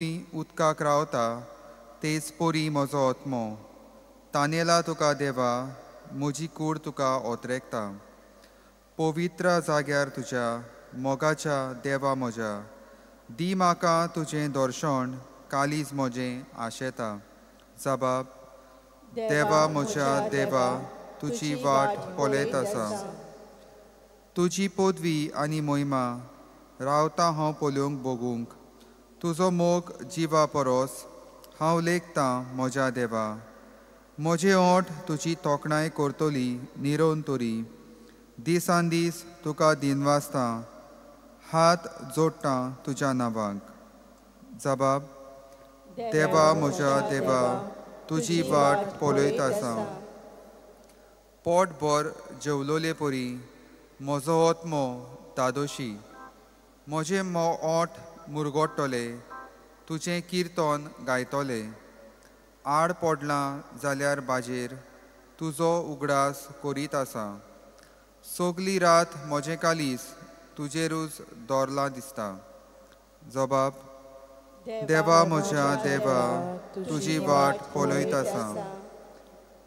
उदकाक रावता तेच परी म्हजो आत्मो तानेला तुका देवा, म्हजी कूड तुका ओतरेकता. पवित्र जाग्यार तुज्या मोगाच्या देवा म्हज्या, दी म्हाका तुजें दर्शन, कालीज म्हजें आशेता. जबाब: देवा म्हज्या देवा, तुजी वाट पळयत आसा. तुजी पदवी आनी महिमा रावता हांव पळोवंक बगूंक. तुजो मोग जिवा परस हांव लेखतां म्हज्या देवा. म्हजे ओंठ तुजी तोखणाय करतली निरंतरी. दिसान दीस तुका दिनवासता, हात जोडटा तुज्या नांवाक. जबाब: देवा म्हज्या देवा, तुजी वाट पळयत आसा. पोटभर जेवलोले परी म्हजो आत्मो दादोशी. म्हजें ओंठ मुरगट्टले तुजें किर्तन गायतले. आड पडलां जाल्यार बाजेर तुजो उगडास करीत आसा. सगली रात म्हजें कालीस तुजेरूच दवरलां दिसता. जबाब: देवा म्हज्या देवा, तुजी वाट पळयत आसा.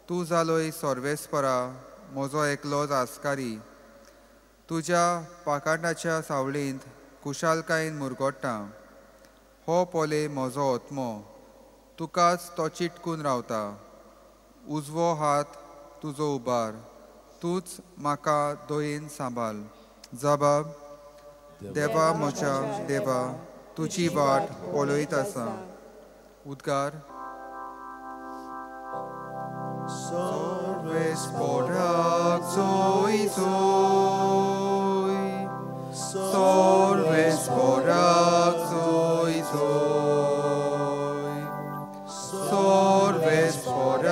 तूं जालोय सर्वेस्परा म्हजो एकलोच आस्कारी. तुज्या पाकाटाच्या सावळेंत खुशालकायेन मुरगट्टा. हो पळय म्हजो आत्मो तुकाच तो चिटकून रावता. उजवो हात तुजो उबार, तूंच म्हाका दयेन सांबाळ. जबाब: देवा म्हज्या देवा, तुजी वाट पळयत आसा. उद्गार: सर्वेस्पराक जोय जोय, सर्वेस्पराक जोय जोय, सर्वेस्पराक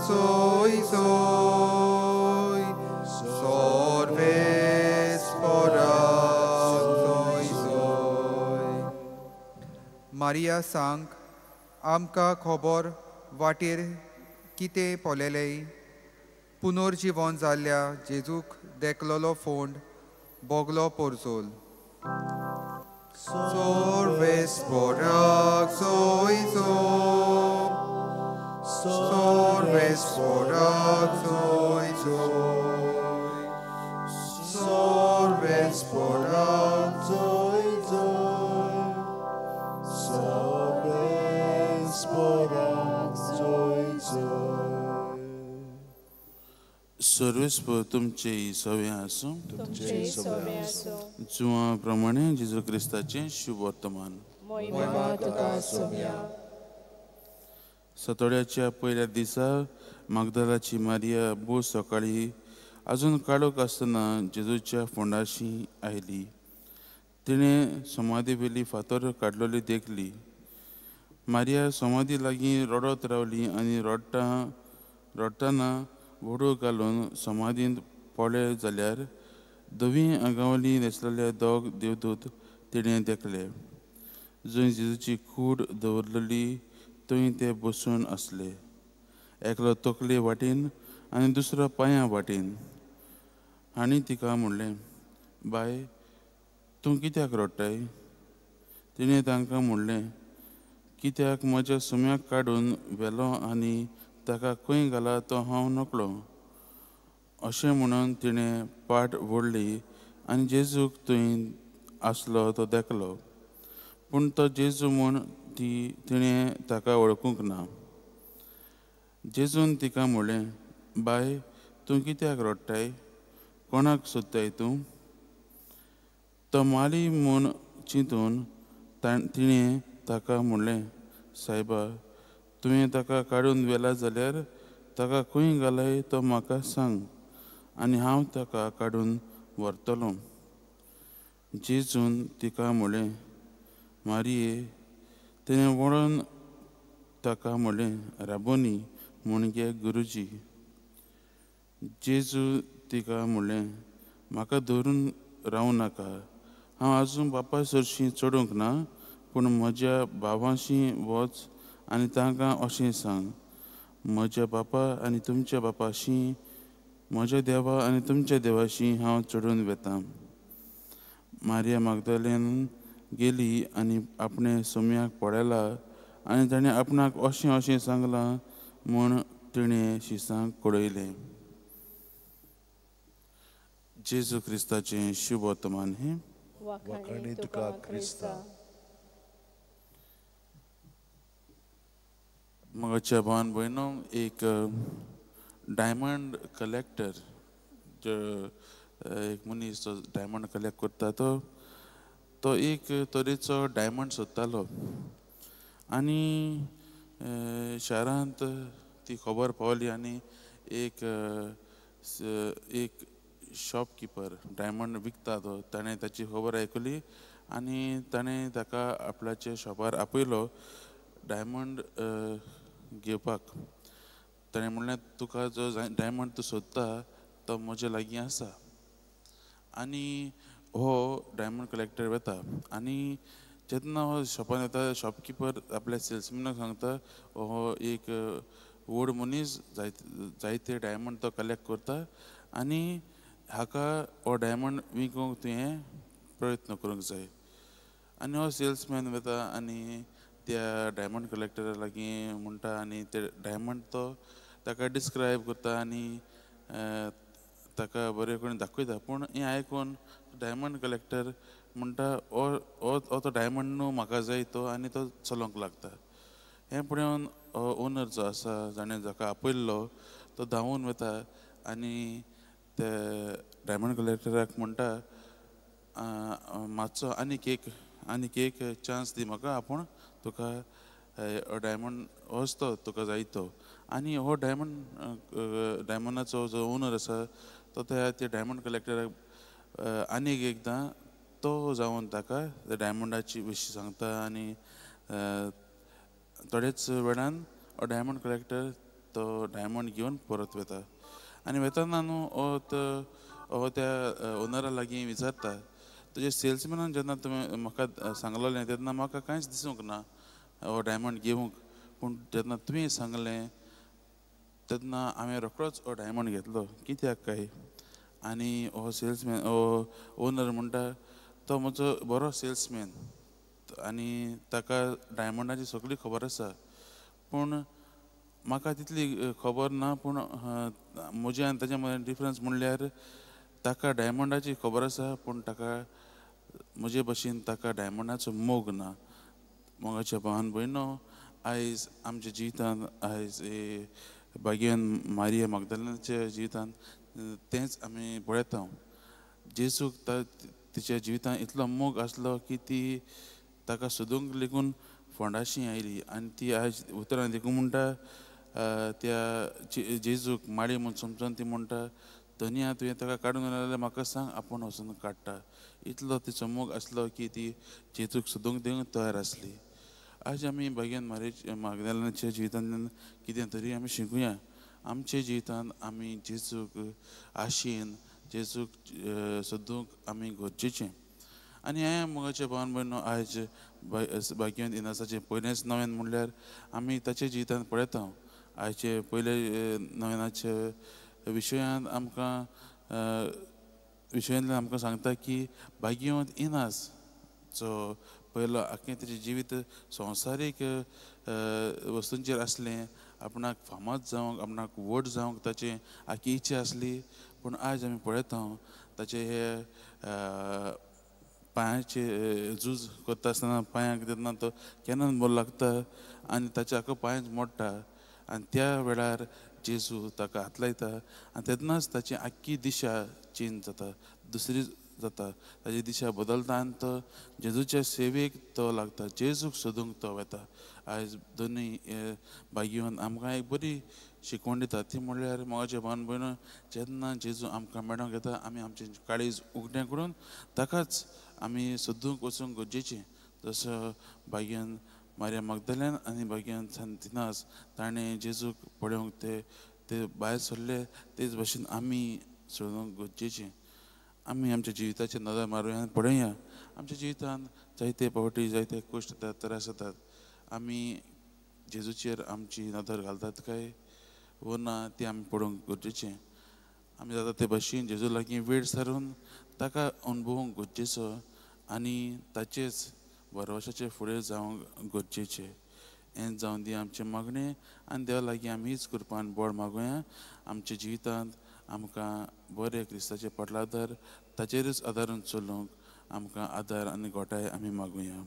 जोय जोय, सर्वेस्पराक जोय जोय. मारिया सांग आमकां खबर वाटेर कितें पळयलें. पुनर्जिवन जाल्ल्या जेजूक देखलोलो फोंड बोगलो पोरजोल. सर्वेस्पराक जोय जोय, सर्वेस्पराक जोय जोय, सर्वेस्पराक जोय जोय, सर्वेस्पराक जोय जोय. सर्वेस्पर तुमचे सवे आसूं. जुआ प्रमाणे जेजू क्रिस्ताचें शुभ वर्तमान. सतोड्याच्या पयल्या दिसा मागदालाची मारिया भोव सकाळी अजून काळोख आसतना जेजूच्या फोंडाशी आयली. तिणें समाधी वेली फातर काडलोली देखली. मारिया समाधी लागीं रडत रावली आनी रडटना वडू घालून समाधींत पळय जाल्यार धवी आंगावली न्हेसलेले दोग देवदूत तिणें देखले. जंय जेजूची कूड दवरलेली थंय ते बसून आसले. एकलो तकले वाटेन आनी दुसरो पांयां वाटेन. हांणी तिका म्हणलें, बाय, तूं कित्याक रडटाय? तिणें तांकां म्हणलें, कित्याक म्हज्या सुम्याक काडून व्हेलो आनी ताका खंय घाला तो हांव नकळो. अशें म्हणून तिणें पाट व्हडली आनी जेजूक थंय आसलो तो देखलो. पूण तो जेजू म्हूण तिणें ताका वळखूंक ना. जेजून तिका म्हणलें, बाय, तूं कित्याक रडटाय? कोणाक सोदताय तूं? तो माली म्हूण चिंतून तिणें ताका म्हणलें, सायबा, तुवें ताका काडून व्हेला जाल्यार ताका खंय घालाय तो म्हाका सांग आनी हांव ताका काडून व्हरतलो. जेजून तिका म्हणलें, मारिये. तिणें वळोन ताका म्हणलें, राबोनी, म्हणजे गुरुजी. जेजू तिका म्हणलें, म्हाका धरून रावूं नाका, हांव आजून बापा सरशीं चडूंक ना, पूण म्हज्या भावांशी वच आनी तांकां अशें सांग, म्हज्या बापा आनी तुमच्या बापाशी, म्हज्या देवा आनी तुमच्या देवाशी हांव चडून वेतां. मारिया मागदालेन गेली आनी आपणे सोम्याक पळयला आनी ताणें आपणाक अशें अशें सांगलां म्हूण तिणें शिसांक कळयलें. जेजू क्रिस्ताचें शुभ वर्तमान हें. वाखाणी तुका क्रिस्ता. मगाच्या भावान भयणो, एक डायमंड कलेक्टर, जो एक मनीस जो डायमंड कलेक्ट करता तो एक तरेचो डायमंड सोदतालो आनी शारांत ती खबर पावली आनी एक एक शॉपकिपर डायमंड विकता तो ताणें ताची खबर आयकली आनी ताणें ताका आपल्याच्या शॉपार आपयलो डायमंड घेवपाक. ताणें म्हणलें, तुका जो डायमंड तूं सोदता तो म्हज्या लागीं आसा. आनी हो डायमंड कलेक्टर वता आनी जेन्ना हो शॉपान वता, शॉपकिपर आपल्या सेल्समॅनाक सांगता, हो एक व्हड मनीस जायते डायमंड तो कलेक्ट करता आनी हाका हो डायमंड विकूंक तुवें प्रयत्न करूंक जाय. आनी हो सेल्समॅन वता आनी त्या डायमंड कलेक्टरा लागीं म्हणटा आनी ते डायमंड तो ताका डिस्क्रायब करता आनी ताका बरें करून दाखयता. पूण हें आयकून डायमंड कलेक्टर म्हणटा, हो तो डायमंड न्हू म्हाका जाय तो, आनी तो चलोवंक लागता. हें पळोवन ओनर जो आसा जाणें जाका आपयल्लो तो धांवून वता आनी ते डायमंड कलेक्टराक म्हणटा, मातसो आनीक एक चान्स दी म्हाका, आपूण तुका डायमंड होच तो तुका जाय तो. आनी हो डायमंडाचो जो ओनर आसा तो त्या डायमंड कलेक्टराक आनीक एकदां तो जावन ताका त्या डायमंडाची विशीं सांगता आनी थोडेच वेळान हो डायमंड कलेक्टर तो डायमंड घेवन परत वता. आनी वतना न्हू हो त्या ओनरा लागीं विचारता, तुजे सेल्समॅनान जेन्ना तुवें म्हाका सांगलेलें तेन्ना म्हाका कांयच दिसूंक ना हो डायमंड घेवंक, पूण जेन्ना तुवें सांगलें तेन्ना हांवें रोखडोच हो डायमंड घेतलो, कित्याक काय? आनी हो सेल्समॅन हो ओनर म्हणटा, तो म्हजो बरो सेल्समॅन आनी ताका डायमंडाची सगळी खबर आसा, पूण म्हाका तितली खबर ना. पूण म्हजे आनी ताच्या मदीं डिफरन्स म्हणल्यार ताका डायमंडाची खबर आसा पूण ताका म्हजे भशेन ताका डायमंडाचो मोग ना. मोगाच्या भावान भयणो, आयज आमच्या जिवितांत आयज भाग्यान मारिया मागदालनाच्या जिवितांत तेंच आमी पळयता. जेजूक तिच्या जिवितांत इतलो मोग आसलो की ती ताका सोदूंक लेगून फोंडाशी आयली आनी ती आयज उतरां देखून म्हणटा त्या जेजूक माडी म्हूण समजून ती म्हणटा, धनिया तुवें ताका काडून जाल्यार म्हाका सांग, आपूण वचून काडटा. इतलो तिचो मोग आसलो की ती जेजूक सोदूंक दिवंक तयार आसली. आज आमी भाग्यान मागदालनाच्या जिवितांतल्यान कितें तरी आमी शिकुया. आमच्या जिवितांत आमी जेजूक आशेन जेजूक सोदूंक आमी गरजेचें. आनी हें मोगाच्या भावान भयणो, आयज भाग्यवंत इनासाचें पयलेंच नवेन म्हणल्यार आमी ताच्या जिवितांत पळयता. आयचे पयले नवेनाच्या विशयांत आमकां विशयांतल्यान आमकां सांगता की भाग्यवंत इनास जो पयलो आख्खें तेजें जिवीत संवसारीक वस्तूंचेर आसलें, आपणाक फामाद जावंक आपणाक व्हड जावंक ताचें आख्खी इच्छा आसली. पूण आयज आमी पळयता ताचे हे पांयाचे झूज करता आसतना पांयांक तेन्ना तो केन्ना बोल लागता आनी ताच्या आख्खो पांयच मोडटा आनी त्या वेळार जेजू ताका हात लायता आनी तेन्नाच ताची आख्खी दिशा चेंज जाता, दुसरी जाता, ताची दिशा बदलता आनी तो जेजूच्या सेवेक तो लागता, जेजूक सोदूंक तो वता. आयज दोनूय भाग्यवंत आमकां एक बरी शिकवण दिता, ती म्हणल्यार मोगाचे भावान भयणो, जेन्ना जेजू आमकां मेळोंक येता आमी आमचें काळीज उगडें करून ताकाच आमी सोदूंक वचूंक गरजेचें. जसो भाग्यान मारिया मागदाल्यान आनी भाग्यान सांतिनास ताणें जेजूक पळोवंक ते भायर सरले, तेच भशेन आमी सोदूंक गरजेचें. आमी आमच्या जिविताचेर नदर मारुया आनी पळोवया आमच्या जिवितांत जायते फावटी जायते कश्ट येतात, त्रास येतात, आमी जेजूचेर आमची नदर घालतात काय वो ना ती आमी पळोवंक गरजेचें. आमी जाता ते भशेन जेजू लागीं वेळ सारून ताका अणभवूंक गरजेचो आनी ताचेच भरवशाचे फुडें जावंक गरजेचें. हें जावन दी आमचें मागणें आनी देवा लागीं आमी हीच कृपान बोड मागुया. आमच्या जिवितांत आमकां बरें क्रिस्ताचें पाटलाधार ताचेरूच आदारून चलूंक आमकां आदार आनी घोटाय आमी मागुया.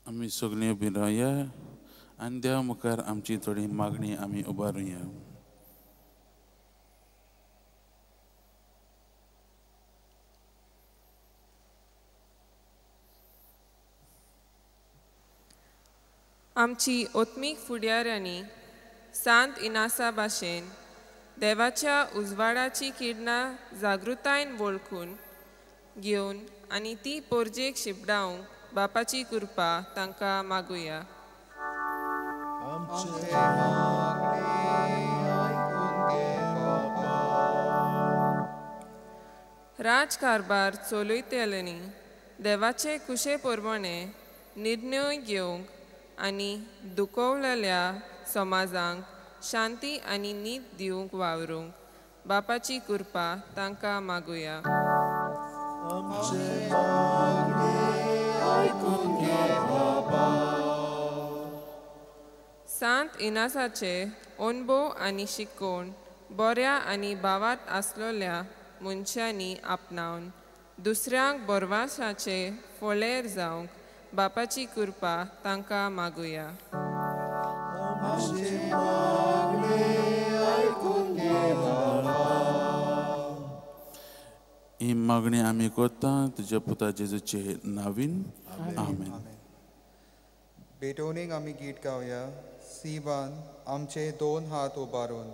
आमी सगळीं उबी रावया आनी देवा मुखार आमची थोडी मागणी आमी उबारुया. आमची ओत्मीक फुडाऱ्यांनी सांत इनासा भाशेन देवाच्या उजवाडाची किरणां जागृतायेन वळखून घेवन आनी ती पोरजेक शिपडावंक बापाची कृपा तांकां मागुया. राजकारभार चलयतल्यांनी देवाचे कुशे प्रमाणे निर्णय घेवंक आनी दुखवलेल्या समाजांक शांती आनी नीत दिवंक वावरूंक बापाची कृपा तांकां मागुया. सांत इनासाचे अणभव आनी शिकवण बऱ्या आनी भावात आसलेल्या मनशांनी आपणावन दुसऱ्यांक बरवासाचे फोलेर जावंक बापाची कृपा तांकां मागुया. ही मागणी आमी करता तुज्या पुता जेजूचे नावीन. आमेन. भेटवणीक आमी गीत गावया सिवान आमचे दोन हात उबारून.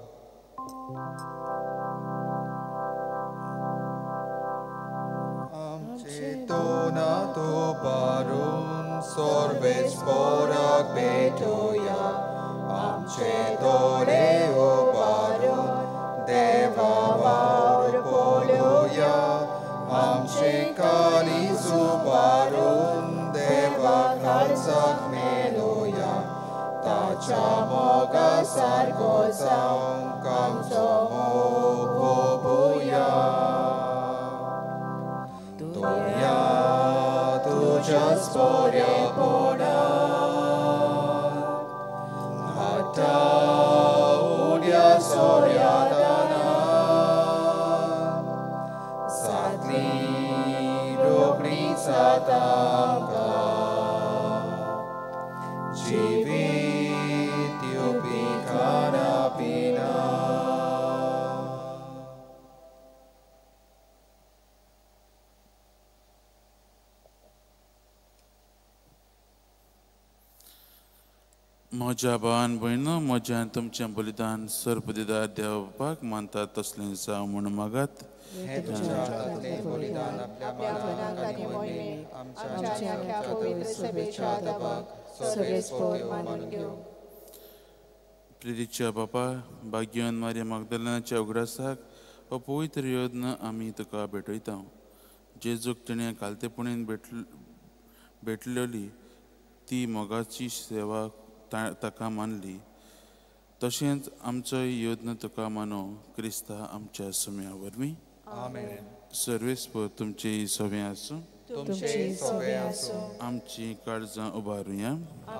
आमचे दोन हात उबारून सर्वेस्पराक भेटोया. आमचे दोळे उबारून देवा वावर पळोवया. आमचे काळीज उबारून देवा काळजाक मेलोया. ताच्या मोगा सारको जावंक आमचो मोग उबोया. दोया तुज्याच बऱ्यापणान हाडटा उड्या सोऱ्या दानान सातली रोखडी जाता आमकां जिवीत दिवपी खाणा पिना. म्हज्या भावान भयणो म्हज्या आनी तुमचें बलिदान सर्पदिदार देव बापाक मानतात तसलें जावं म्हूण मागात. प्रेरीच्या बापा भाग्यवान मारिया मागदलनाच्या उगडासाक हो पवित्र यत्न आमी तुका भेटयता. जेजूक तिणें कालतेपणीन भेटलेली ती मोगाची सेवा ताका मानली तशेंच आमचोय यत्न तुका मानो क्रिस्ता आमच्या सुम्या वरवीं. आमेन. सर्वेस्पर तुमची सवे आसूं. तुमची सवे आसूं. आमची काळजां उबारुया.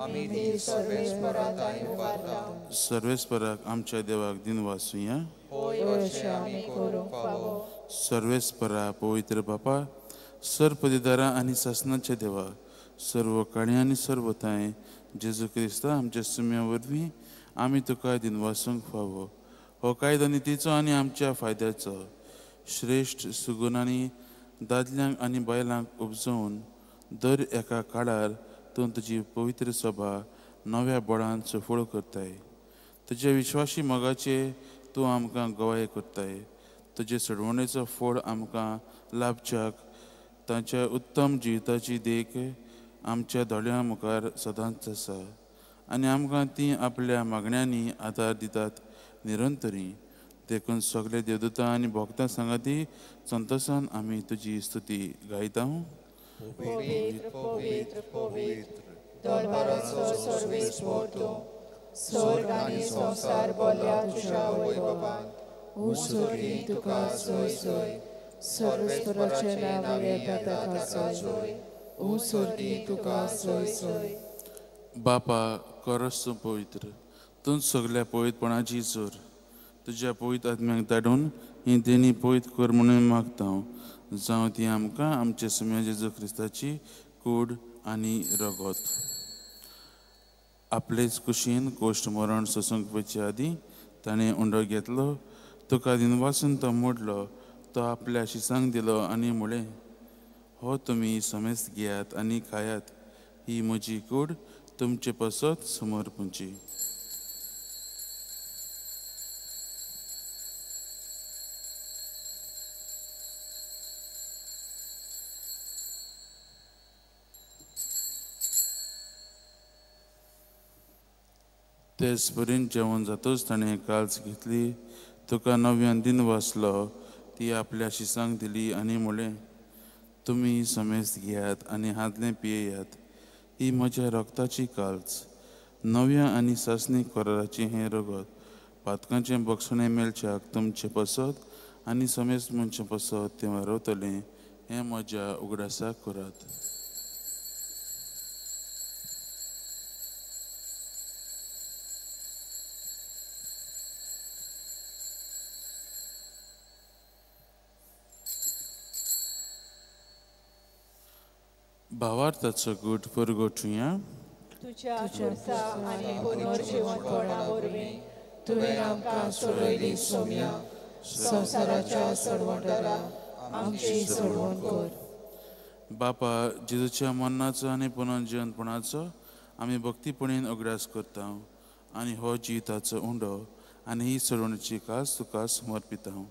आमी ती सर्वेस्परा उबारता. सर्वेस्पराक आमच्या देवाक दिनवासुया. होय अशें आमी करूंक फावो. सर्वेस्परा पवित्र बापा सर्पदिदारा आनी सासनाच्या देवा सर्व काळी आनी सर्व थांय जेजू क्रिस्ता आमच्या सुम्या वरवीं आमी तुका दिनवासूंक फावो. हो कायदो नितीचो आनी आमच्या फायद्याचो श्रेश्ठ सुगुणांनी दादल्यांक आनी बायलांक उपजोवन दर एका काळार तूं तुजी पवित्र सभा नव्या बळान सफळ करताय. तुज्या विश्वासी मोगाचे तूं आमकां गवाय करताय. तुजे सोडवणेचो फोड आमकां लाभच्याक तांच्या उत्तम जिविताची देख आमच्या दोळ्यां मुखार सदांच आसा आनी आमकां ती आपल्या मागण्यांनी आदार दितात निरंतरी. देखून सगळे देवदूतां आनी भक्तां सांगाती संतोसान आमी तुजी स्तुती गायता. पवित्र पवित्र पवित्र दळबाराचो सर्वेस्पर तूं स्वर्ग आनी संवसार बोल्ल्या तुज्या वैभवान उत्सर्गी तुका सोय सोय सर्वेस्पराचे नांव येता ताका सोय उत्सर्गी तुका सोय सोय. बापा करस तूं पवित्र तूं सगल्या पवित्रपणाची जोर तुज्या पवित्र आत्म्याक धाडून ही देणी पवित्र कर म्हणून मागता हांव जावं ती आमकां आमच्या सुम्या जेजू क्रिस्ताची कूड आनी रगत. आपलेच कुशीन कोश्ट मरण सोसूंक वचचे आदीं ताणें उंडो घेतलो तुका दिनवासून तो मोडलो तो आपल्या शिसांक दिलो आनी म्हळें हो तुमी समेस्त घेयात आनी खायात ही म्हजी कूड तुमचे पासत समर्पूंची. तेच परीन जेवण जातूच ताणें काल्स घेतली तुका नव्यान दिन वाचलो ती आपल्या शिसांक दिली आनी म्हळें तुमी समेस्त घेयात आनी हातलें पियेयात ही म्हज्या रगताची काल्स नव्या आनी सासणी कराराचें हें रगत पातकांचें बक्षणें मेळच्याक तुमचें पसत आनी समेस्त मनचें पसत तें वारवतलें हें म्हज्या उगडासाक करात. भावार्थाचो गूट परगटुया. तुज्या खुर्सा आनी पुनर्जिवंतपणा वरवीं तुवें आमकां सोडयली सोम्या संवसाराच्या सोडवणदारा आमची सोडवण कर. बापा जेजूच्या मरणाचो आनी पुनर्जिवंतपणाचो आमी भक्तीपणेन उगडास करता आनी हो जिविताचो उंडो आनी ही सोडवणेची कास तुका समर्पिता.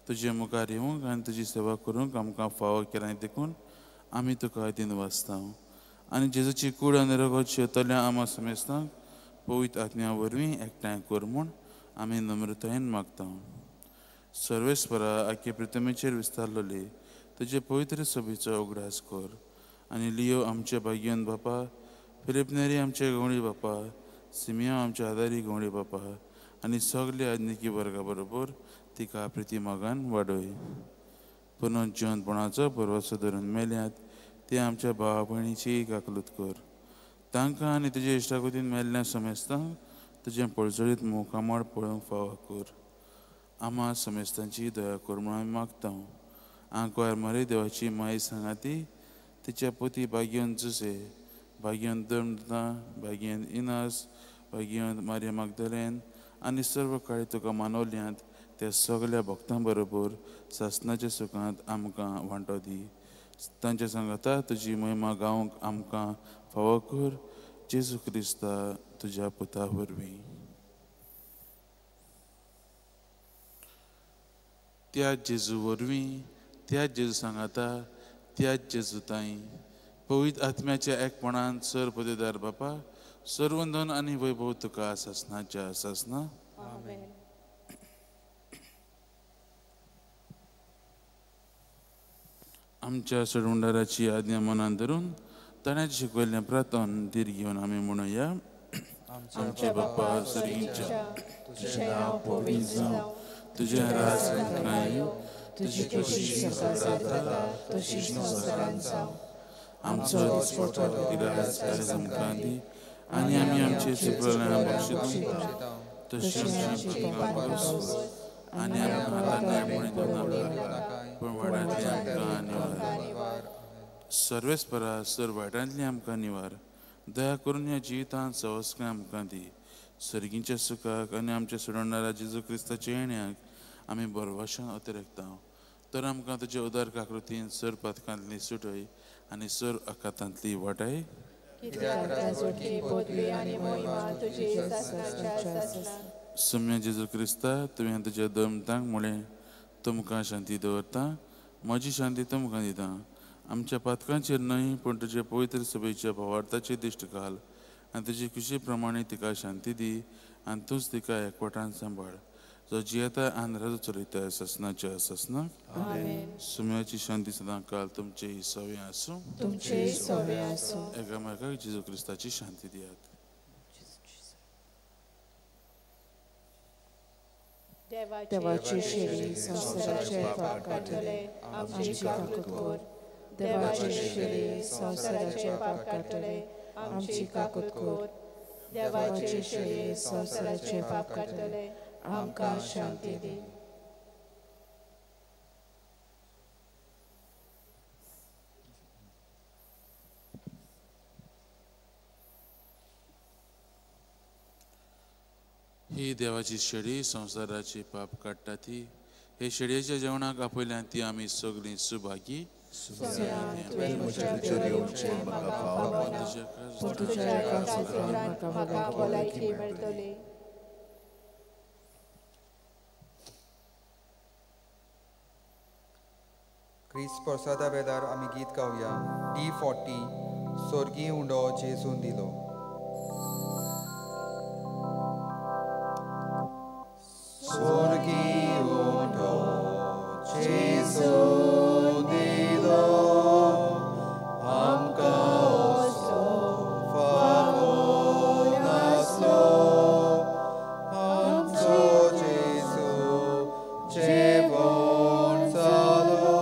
तुजे मुखार येवंक आनी तुजी सेवा करूंक आमकां फावो केला देखून आमी तुका दिन वाचता आनी जेजूची कूड आनी रगत शेतल्या आमा समेस्तांक पवित्र आत्म्या वरवीं एकठांय कर म्हूण आमी नम्रतायेन मागता. सर्वेस्परा आख्खे प्रितमेचेर विस्तारलेली तुजे पवित्र सभेचो उगडास कर आनी लियो आमचे भाग्यन बापा फिलिप नेरी आमचे गवळी बापा सिमिया आमचे आदारी गवळी बापा आनी सगळे आज्ञिकी वर्गा बरोबर तिका प्रिती मागान वाडय. पुनर्जिवंतपणाचो भरवसो धरून मेल्यात ते आमच्या भावा भयणीची काकलूत कर तांकां आनी तुजे इश्टागतीन मेल्ल्या समेस्तांक तुजें पळजळीत मुखामळ पळोवंक फावो कर. आमा समेस्तांची दया कर म्हणून आमी मागता. आंकवार मरे देवाची माई सांगाती तिच्या पोती भाग्यवंत जुसे भाग्यवंत धर्मदूतां भाग्यवंत इनास भाग्यवंत मारिया मागदलेन आनी सर्व काळी तुका मानवल्यांत त्या सगल्या भक्तां बरोबर सासनाच्या सुखांत आमकां वांटो दी. तांच्या सांगाता तुजी महिमा गावंक आमकां फावो कर जेजू क्रिस्ता तुज्या पुता वरवीं. त्या जेजू वरवीं त्या जेजू सांगाता त्या जेजू ताई पवित्र आत्म्याच्या एकपणान सर पदेदार बापा सर्वंदन आनी वैभव तुका सासनाच्या सासना. आमच्या सोडवणदाराची आज्ञा मनान धरून ताणें शिकयल्लें प्रार्थन धीर घेवन आमी म्हणुया. आमचे बापा सर्गीच्या तुजें नांव पवित्र जावं तुजें राज येवं तुजी खोशी स्वर्गांत जाता तशी संवसारांत जावं. आमचो दिसपट्टो ग्रास आयज आमकां दी आनी आमी आमचे चुकलेल्या बक्षिता तशी आमची चुकां आनी आमकां तांणी नाका पूण वाड्यांतली आमकां निवार. सर्वेस्परा सर वाड्यांतली आमकां निवार दया करून ह्या जिवितांत सवस्काय आमकां दी. सर्गींच्या सुखाक आनी आमच्या सोडवणारा जेजू क्रिस्ताच्या येण्याक आमी बरवाशान अतिरेकता तर आमकां तुजे उदार काकृतीन सर पातकांतली सुटय आनी सर आकातांतली वाटाय. सम्या जेजू क्रिस्ता तुवें तुज्या दमतांक म्हळें तुमकां शांती दवरता म्हजी शांती तुमकां दिता. आमच्या पातकांचेर न्हय पूण तुजे पवित्र सभेच्या भावार्थाचेर दिश्ट घाल आनी तुजी खुशी प्रमाणे तिका शांती दी आनी तूंच तिका एकवटान सांबाळ. जो जियेता आनी राजो चलयता ससनाच्या ससनाक. आमेन. सुम्याची शांती सदां काल तुमचे सवे आसूं. तुमचे सवे आसूं. एकामेकाक जेजू क्रिस्ताची शांती दियात. देवाची शेळी संवसाराचे पाप काडटले आमची काकूत कर. देवाची शेळी संवसाराचे पाप काडटले आमची काकूत कर. देवाची शेळी संवसाराचे पाप काडटले आमकां शांती दी. ही देवाची शेळी संवसाराची पाप काडटा ती हे शेळयेच्या जेवणाक आपयल्यान ती आमी सगळीं सुभागी. क्रिस्त प्रसादा वेळार आमी गीत गावया D40 स्वर्गीय उंडो जेजून दिलो. स्वर्गीय उंडो जेजून दिलो आमकां असो फावो नासलो आमचो जेजू जेवण जालो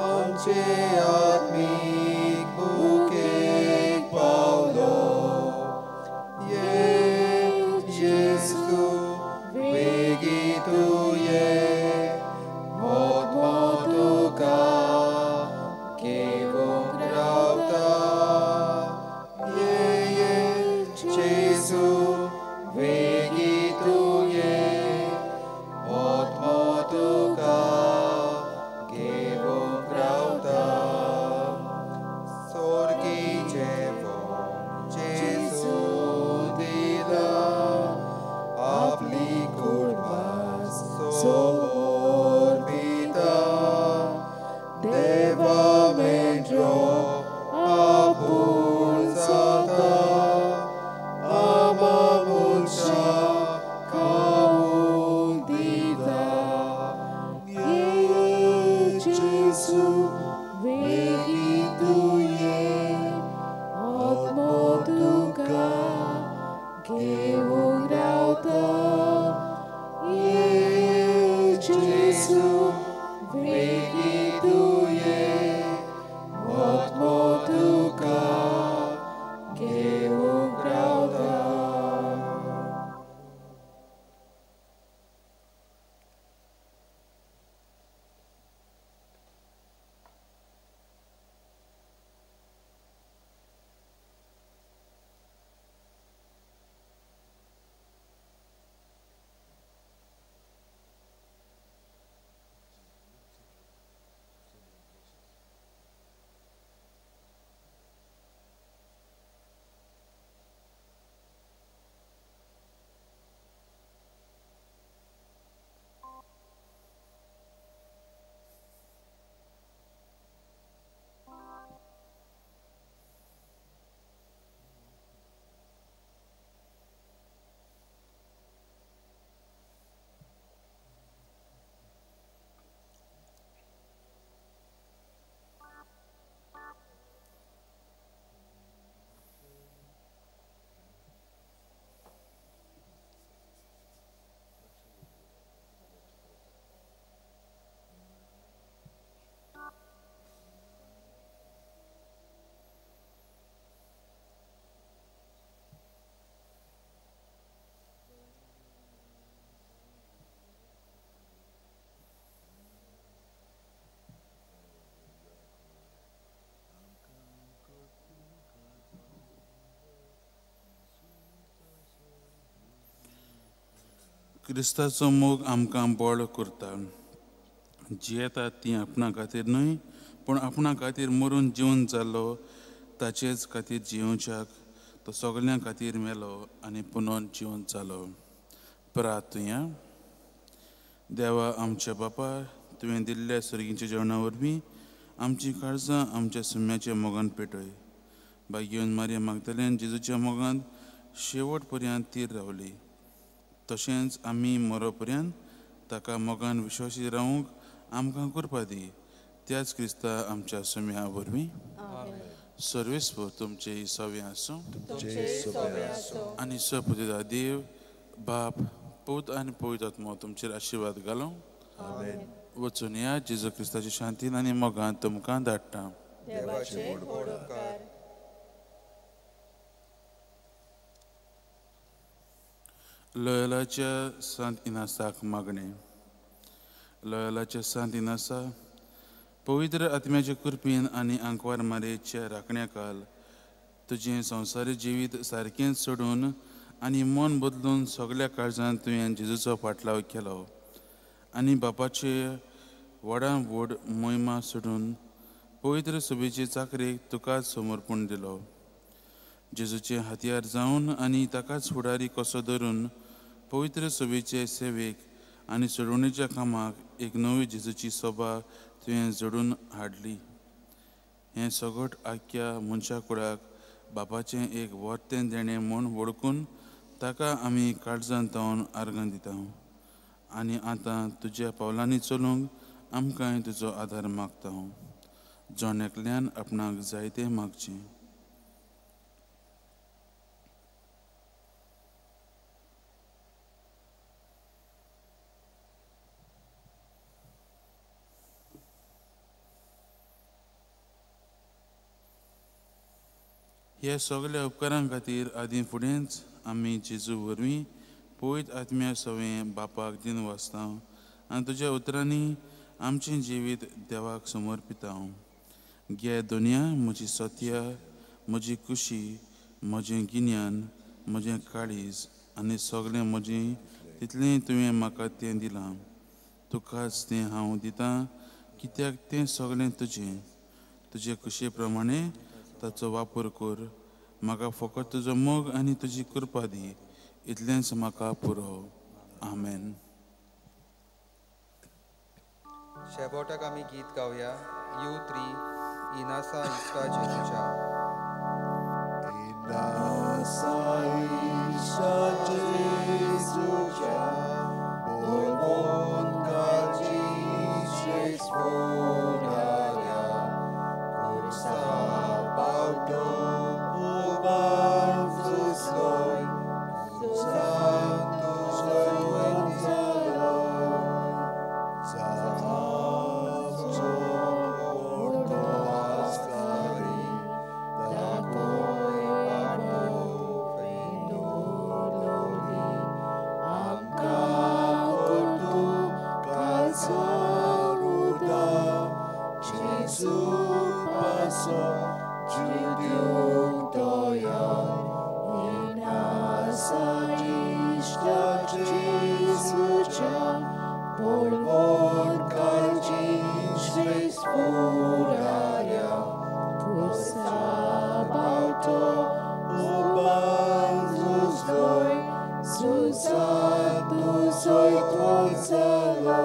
आमचे आत्मीक भुकेक पावलो. ये जेजू वेगी तुये आत्मो तुका घेवंक रावता. ये ये जेजू वेगी तुये आत्मो तुका घेवंक रावता. स्वर्गी जेवण जेजू दिला आपली कुडभास समर्पिता. देवा मेंढरो आपूण जाता आमा मनशां खावंक दिता. ये जेजू वेगी तुये आत्मो तुका घेवंक रावता. ये जेजू वेगी तुये आत्मो तुका घेवंक रावता. क्रिस्ताचो मोग आमकां बळ करता. जियेतात ती आपणा खातीर न्हय पूण आपणा खातीर मरून जिवन जालो ताचेच खातीर जियोवच्याक तो सगळ्यां खातीर मेलो आनी पुनोन जिवन जालो. प्रार्थुया. देवा आमच्या बापा, तुवें दिल्ल्या सर्गीच्या जेवणा वरवीं आमची काळजां आमच्या सुम्याच्या मोगान पेटय. भाग्यवन मारिया मागतल्यान जेजूच्या मोगान शेवट पर्यंत तीर रावली. तशेंच आमी मरोपर्यंत ताका मोगान विश्वासी रावूंक आमकां कृपा दी. त्याच क्रिस्ता आमच्या सम्या वरवीं. सर्वेस्पर तुमचे सवे आसूं आनी सपुदा देव बाप पूत आनी पवित्र आत्मो तुमचेर आशिर्वाद घालूं. वचून या जेजू क्रिस्ताच्या शांतीन आनी मोगान तुमकां धाडटा. लोयलाच्या सांत इनासाक मागणें. लोयलाच्या सांत इनासा, पवित्र आत्म्याच्या कृपेन आनी आंकवार मारयेच्या राखण्या काल तुजें संवसारी जिवीत सारकेंच सोडून आनी मन बदलून सगळ्या काळजान तुवें जेजूचो फाटलाव केलो आनी बापाचे व्हडा व्हड मोहिमा सोडून पवित्र सभेचे चाकरेक तुकाच समर्पण दिलो. जेजूचे हत्यार जावन आनी ताकाच फुडारी कसो धरून पवित्र सभेचे सेवेक आनी सोडवणेच्या कामाक एक नवी जेजूची सभा तुवें जोडून हाडली. हें सगट आख्या मनशा कुडाक बापाचें एक वर्तें देणें म्हूण वळखून ताका आमी काळजान तावन आर्गां दिता आनी आतां तुज्या पावलांनी चलूंक आमकांय तुजो आदार मागता. जण एकल्यान आपणाक जाय तें मागचें. ह्या सगळ्या उपकारां खातीर आदीं फुडेंच आमी जेजू वरवीं पवित्र आत्म्या सवें बापाक दिन वाचता आनी तुज्या उतरांनी आमचें जिवीत देवाक समर्पिता. घे दुनिया म्हजी सत्या, म्हजी खुशी, म्हजें गिन्यान, म्हजें काळीज आनी सगळें म्हजें तितलें तुवें म्हाका तें दिलां. तुकाच तें हांव दितां कित्याक तें सगळें तुजें. तुजे खुशे प्रमाणे ताचो वापर कर. म्हाका फकत तुजो मोग आनी तुजी कृपा दी, इतलेंच म्हाका पुरो. आमेन. शेवटाक आमी गीत गावया U3 इनासा इश्टा जेजूच्या. इनासा इश्टा जेजूच्या बोलवोन काळजी श्रेष्ठ फुडाऱ्या खुर्सा पावटो उबार जुसलोय सुसान तुजोय जालो जाचो मोठो आस्कारी दाखय पाटो फेंदोलोली आमकां करतू काळजार उदा जेजू पासो जुद्यूंक दया. इनासा इश्टा जेजूच्या बोलवोन काळजी श्रेष्ठ फुडाऱ्या खुर्सा बावटो उबार झुजलोय झुजांत तुजोय जालो.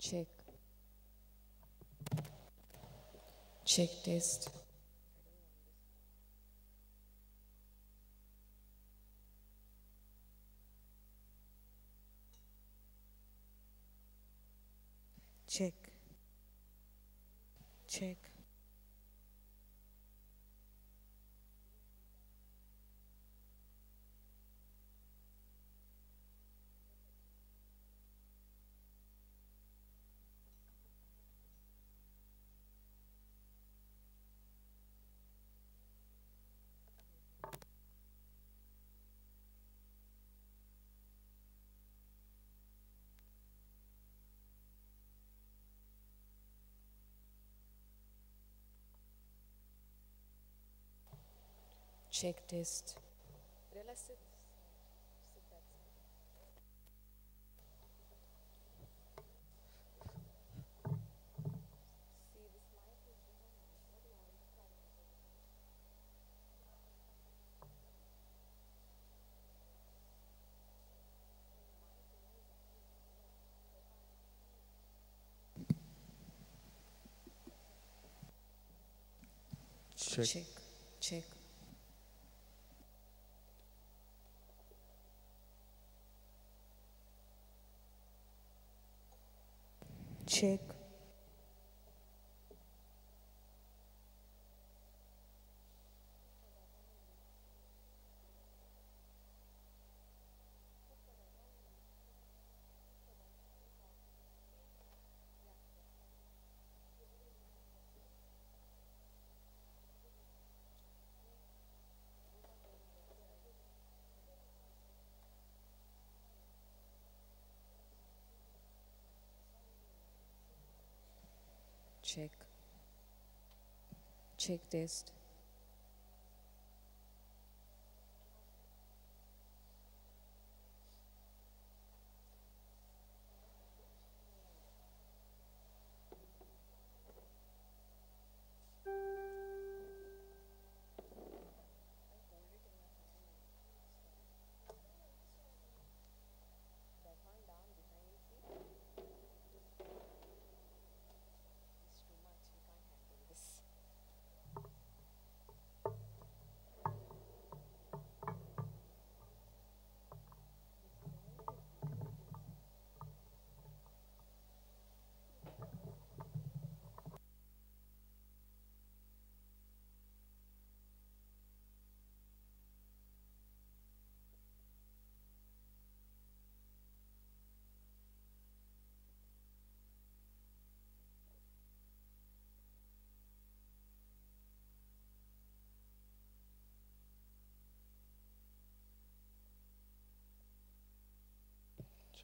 Check. Check test. Check. Check. Check test. Check. Check. Check. Check. Check. Check test.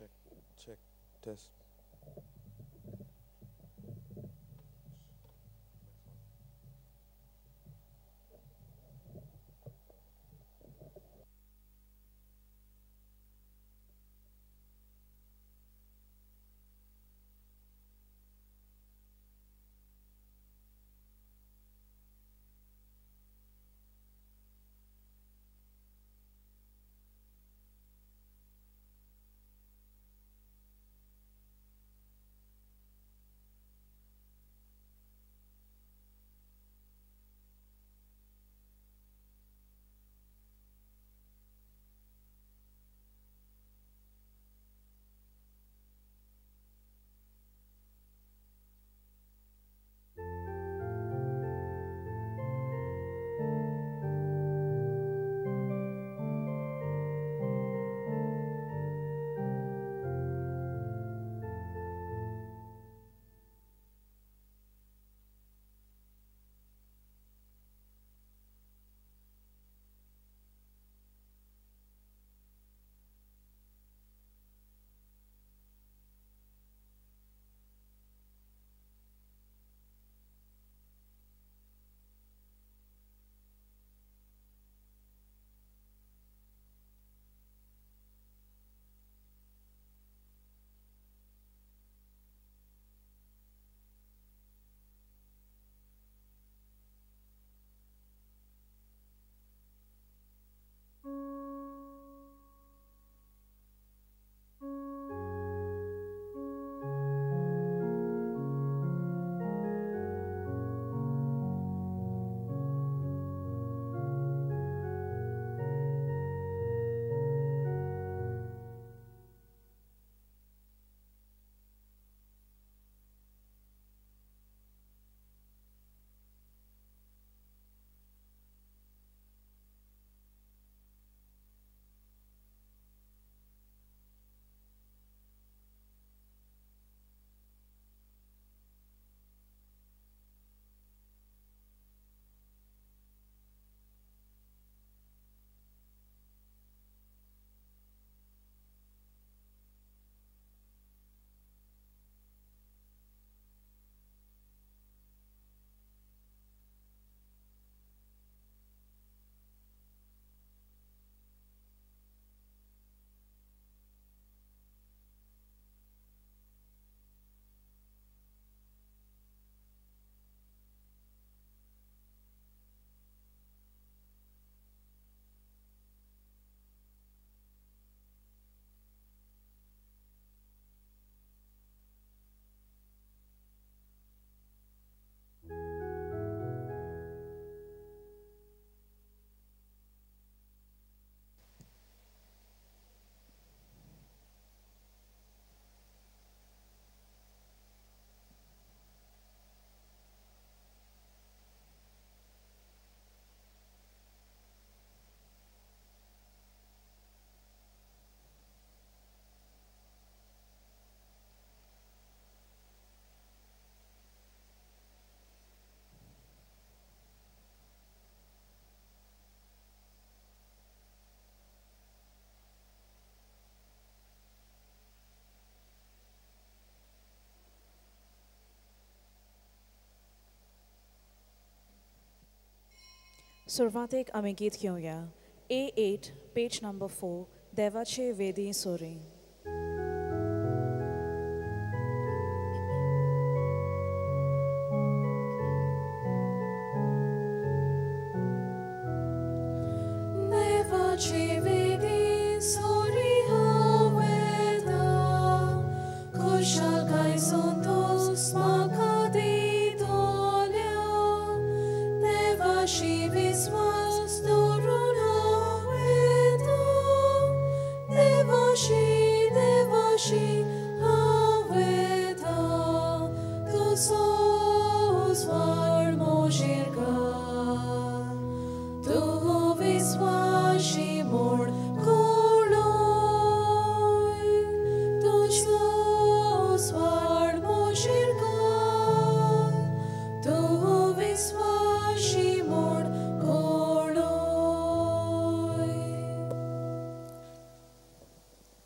Check, check, test. सुरवातेक आमी गीत घेवया A8 page number 4 देवाचे वेदी सोरी. देवाचे वेदी सोरी हांव वेता, खुशालकाय संतोस म्हाका दितल्या, देवाशी विस्वास दवरून हांव वेता, देवाशी देवाशी हांव वेता, तुजो उजवाड म्हजेर घाल, तूं विस्वाशी म्हूण कळय, तुजो उजवाड म्हजेर घाल, तूं विस्वाशी म्हूण कळय.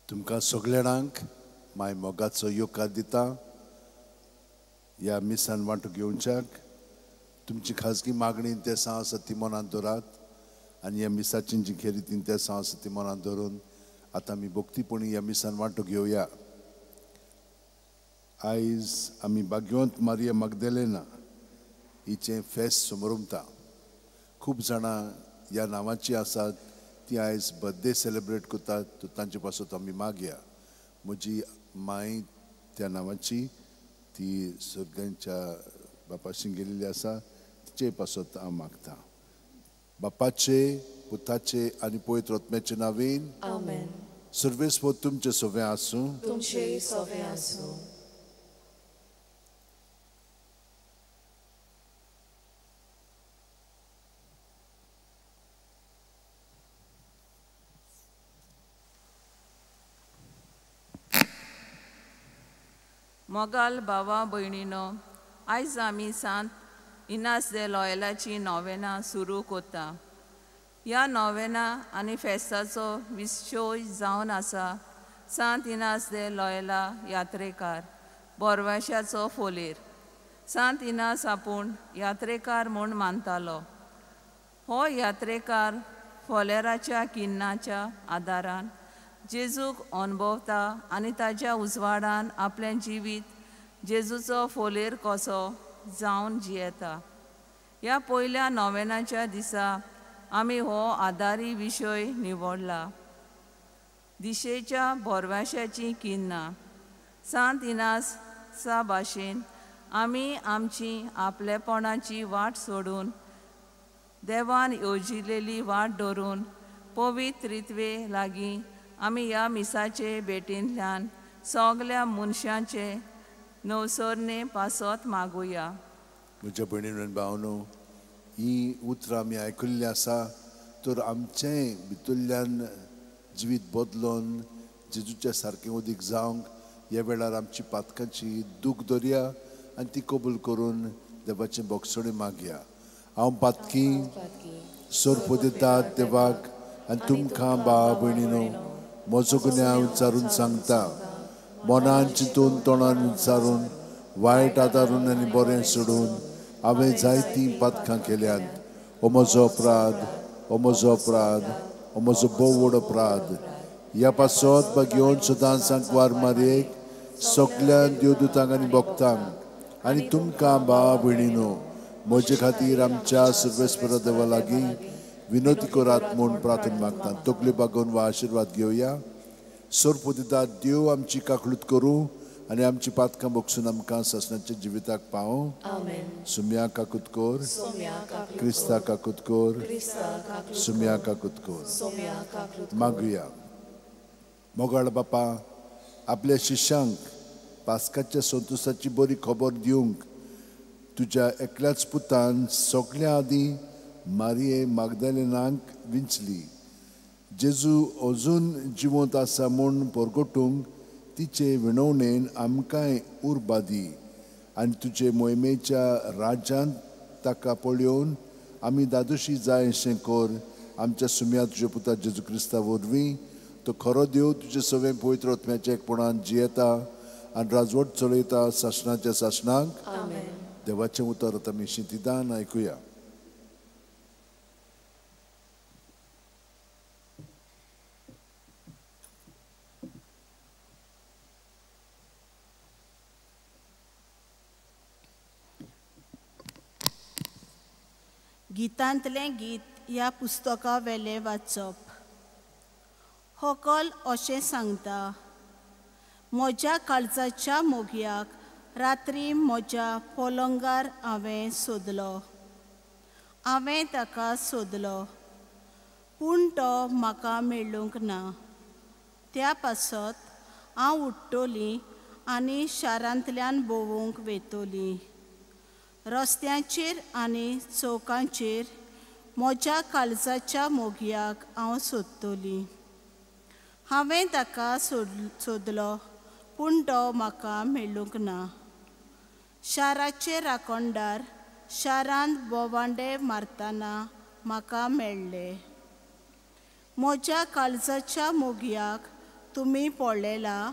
तुमकां सगळ्यांक माय मोगाचो येवकार दिता. ह्या मिसान वांटो घेवच्याक तुमची खाजगी मागणी तेसां आसा ती मनांत दवरात आनी ह्या मिसाची जी खेरीत तेसां आसा ती मनांत दवरून आतां आमी भक्तीपणी ह्या मिसान वांटो घेवया. आयज आमी भाग्यवंत मारिया मागदेलेना हिचें फेस्त समरमता. खूब जाणां ह्या नांवाची आसात ती आयज बर्थडे सेलिब्रेट करतात, तर तांचे पासत आमी मागया. म्हजी माय त्या नांवाची ती सगळ्यांच्या बापाशी गेल्ली आसा, तिचे पासत हांव मागता. बापाचे पुताचे आनी पवित्र आत्म्याचे नांवेन आमेन. सर्वेस्पर तुमचे सवें आसूं. तुमचे सवें आसूं. मोगाल भावा भयणीनो, आयज आमी सांत इनास दे लॉयलाची नोवेनां सुरू कोता. ह्या नोवेनां आनी फेस्ताचो विशय जावन आसा सांत इनास दे लॉयला यात्रेकार बोरवाशाचो फोलेर. सांत इनास आपूण यात्रेकार म्हूण मानतालो. हो यात्रेकार फोलेराच्या किन्नाच्या आदारान जेजूक अणभवता आनी ताज्या उजवाडान आपलें जिवीत जेजूचो फोलेर कसो जावन जियेता. ह्या पयल्या नोवेनाच्या दिसा आमी हो आदारी विशय निवडला, दिशेच्या बोरवाशाचीं किन्नां. सांत इनासा भाशेन आमी आमची आपलेपणाची वाट सोडून देवान येवजिलेली वाट धरून पवित्र रित्वे लागीं आमी ह्या मिसाचे भेटींतल्यान सगल्या मनशांचे नवसरणे पासत मागुया. म्हज्या भयणीन आनी भावनो, ही उतरां आमी आयकुल्लीं आसा तर आमचें भितरल्यान जिवीत बदलून जेजूच्या सारकें उदीक जावंक ह्या वेळार आमची पातकांची दूख दवरया आनी ती कबूल करून देवाचें बोगसणें मागया. हांव पातकी सोरपोदितात देवाक आनी तुमकां भाव भयणीनो म्हजो गुन्यांव विचारून सांगता. मनान चिंतून तोंडान विचारून वायट आदारून आनी बरें सोडून हांवें जायतीं पातकां केल्यांत. हो म्हजो अपराध, हो म्हजो अपराध, हो म्हजो भोव व्हड अपराध. ह्या पासत भाग्योवन सदां सांकवार मारयेक सगल्यान देवदूतांक आनी भक्तांक आनी तुमकां भाव भयणीनो म्हजे खातीर आमच्या सर्वेस्परा देवा लागीं विनोती करात म्हूण प्रार्थना मागता. तकली बागोवन वा आशिर्वाद घेवया. सोरपोदिता देव आमची काकळूत करूं आनी आमची पातकां बगसून आमकां सासणाच्या जिविताक पावूं. सुम्या काकूत कर, क्रिस्ता काकूत कर, सुम्या काकूत कर. मागुया. मोगाळ बापा, आपल्या शिष्यांक पास्काच्या संतोसाची बरी खबर दिवंक तुज्या एकल्याच पुतान सगल्या आदीं मारिये मागदालेनाक विंचली. जेजू अजून जिवंत आसा म्हूण परगटूंक तिचे विणवणेन आमकांय उर्बा दी आनी तुजे मोहिमेच्या राज्यांत ताका पळोवन आमी दादोशी जाय अशें कर. आमच्या सुम्या तुज्या पुता जेजू क्रिस्ता वरवीं तो खरो देव तुजे सवें पवित्र आत्म्याच्या एकपणान जियेता आनी राजवट चलयता सासणाच्या सासणाक. देवाचें उतर आतां आमी शिंतिदान आयकुया. गितांतलें गीत ह्या पुस्तका वेलें वाचप. होकल अशें सांगता, म्हज्या काळजाच्या मोगयाक रात्री म्हज्या पलंगार हांवें सोदलो, हांवें ताका सोदलो पूण तो म्हाका मेळूंक ना. त्या पासत हांव उठ्ठली आनी शारांतल्यान भोंवूंक वयतली. रस्त्यांचेर आनी चौकांचेर म्हज्या काळजाच्या मोगयाक हांव सोदतली. हांवें ताका सोदलो पूण तो म्हाका मेळूंक ना. शाराचे राखणदार शारांत भोंवांडे मारतना म्हाका मेळ्ळे. म्हज्या काळजाच्या मोगयाक तुमी पळयला?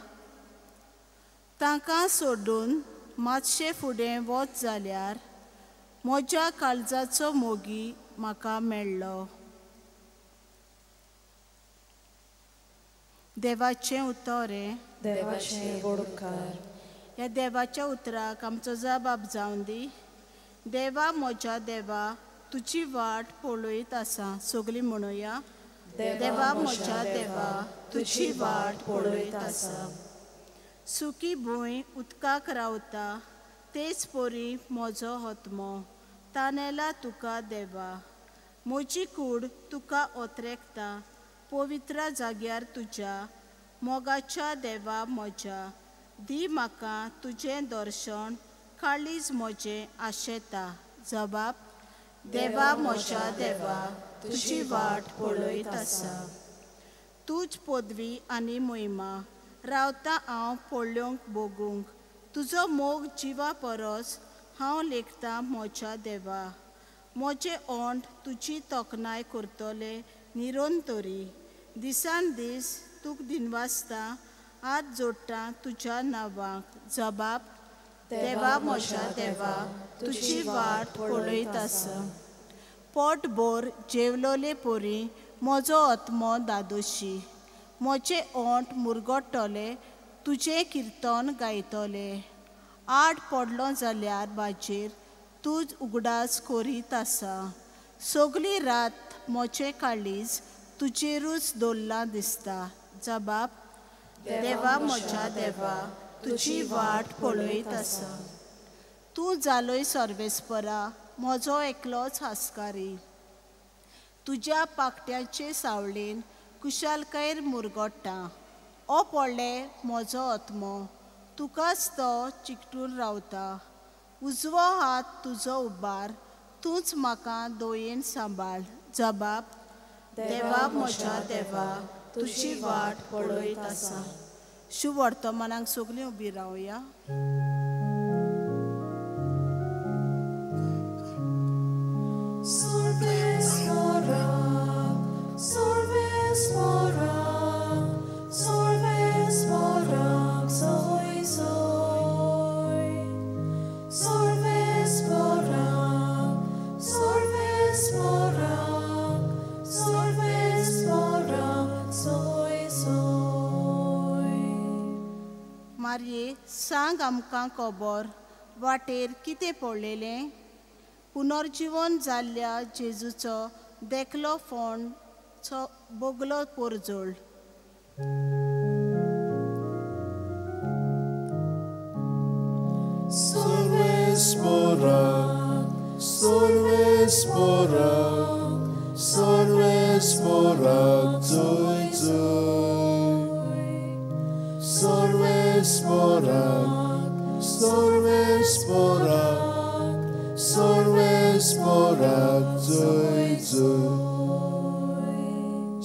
तांकां सोडून मातशें फुडें वच जाल्यार म्हज्या काळजाचो मोगी म्हाका मेळ्ळो. देवाचें उतर हें. देवाचें व्हड उपकार. ह्या देवाच्या उतराक आमचो जबाब जावन दी. देवा म्हज्या देवा, तुजी वाट पळयत आसा. सगळीं म्हणुया, देवा म्हज्या देवा, तुजी वाट पळयत आसा. सुकी भूंय उदकाक रावता तेच परी म्हजो आत्मो तानेला तुका देवा. म्हजी कूड तुका ओतरेकता पवित्र जाग्यार तुज्या मोगाच्या देवा म्हज्या. दी म्हाका तुजें दर्शन, काळीज म्हजें आशेता. जबाब, देवा म्हज्या देवा, तुजी वाट पळयत आसा. तूच पदवी आनी मोहिमा रावता हांव पळोवंक भोगूंक. तुजो मोग जिवा परस हांव लेखता म्हज्या देवा. म्हजे ओंठ तुजी तोखणाय करतले निरंतरी. दिसान दीस तुका दिनवासता, हात जोडटा तुज्या नांवाक. जबाब, देवा म्हज्या देवा, तुजी वाट पळयत आसा. पोटभर जेवलोले परी म्हजो आत्मो दादोशी. म्हजे ओंठ मुरगट्टले तुजें किर्तन गायतले. आड पडलो जाल्यार बाजेर तूं उगडास करीत आसा. सगली रात म्हजें काळीज तुजेरूच दवरलां दिसता. जबाब, देवा म्हज्या देवा, तुजी वाट पळयत आसा. तूं जालोय सर्वेस्परा, म्हजो एकलोच हास्कारी. तुज्या पाकट्याचे सावळेन कुशालकायेर मुरगट्टा. ओ पडले म्हजो आत्मो, तुकाच तो चिकटून रावता. उजवो हात तुजो उबार, तूंच म्हाका दोयेन सांबाळ. जबाब, देवा म्हज्या देवा, तुजी वाट पळयत आसा. शुभ वर्तमानाक सगळीं उबी रावया. मारये, सांग आमकां खबर, वाटेर कितें पळयलें? पुनर्जीवन जाल्ल्या जेजूचो देखलो फोंड बोगलो पोरजोळ. सर्वेस्पराक, सर्वेस्पराक, सर्वेस्पराक जय जय. सर्वेस्पराक, सर्वेस्पराक, सर्वेस्पराक जय जय.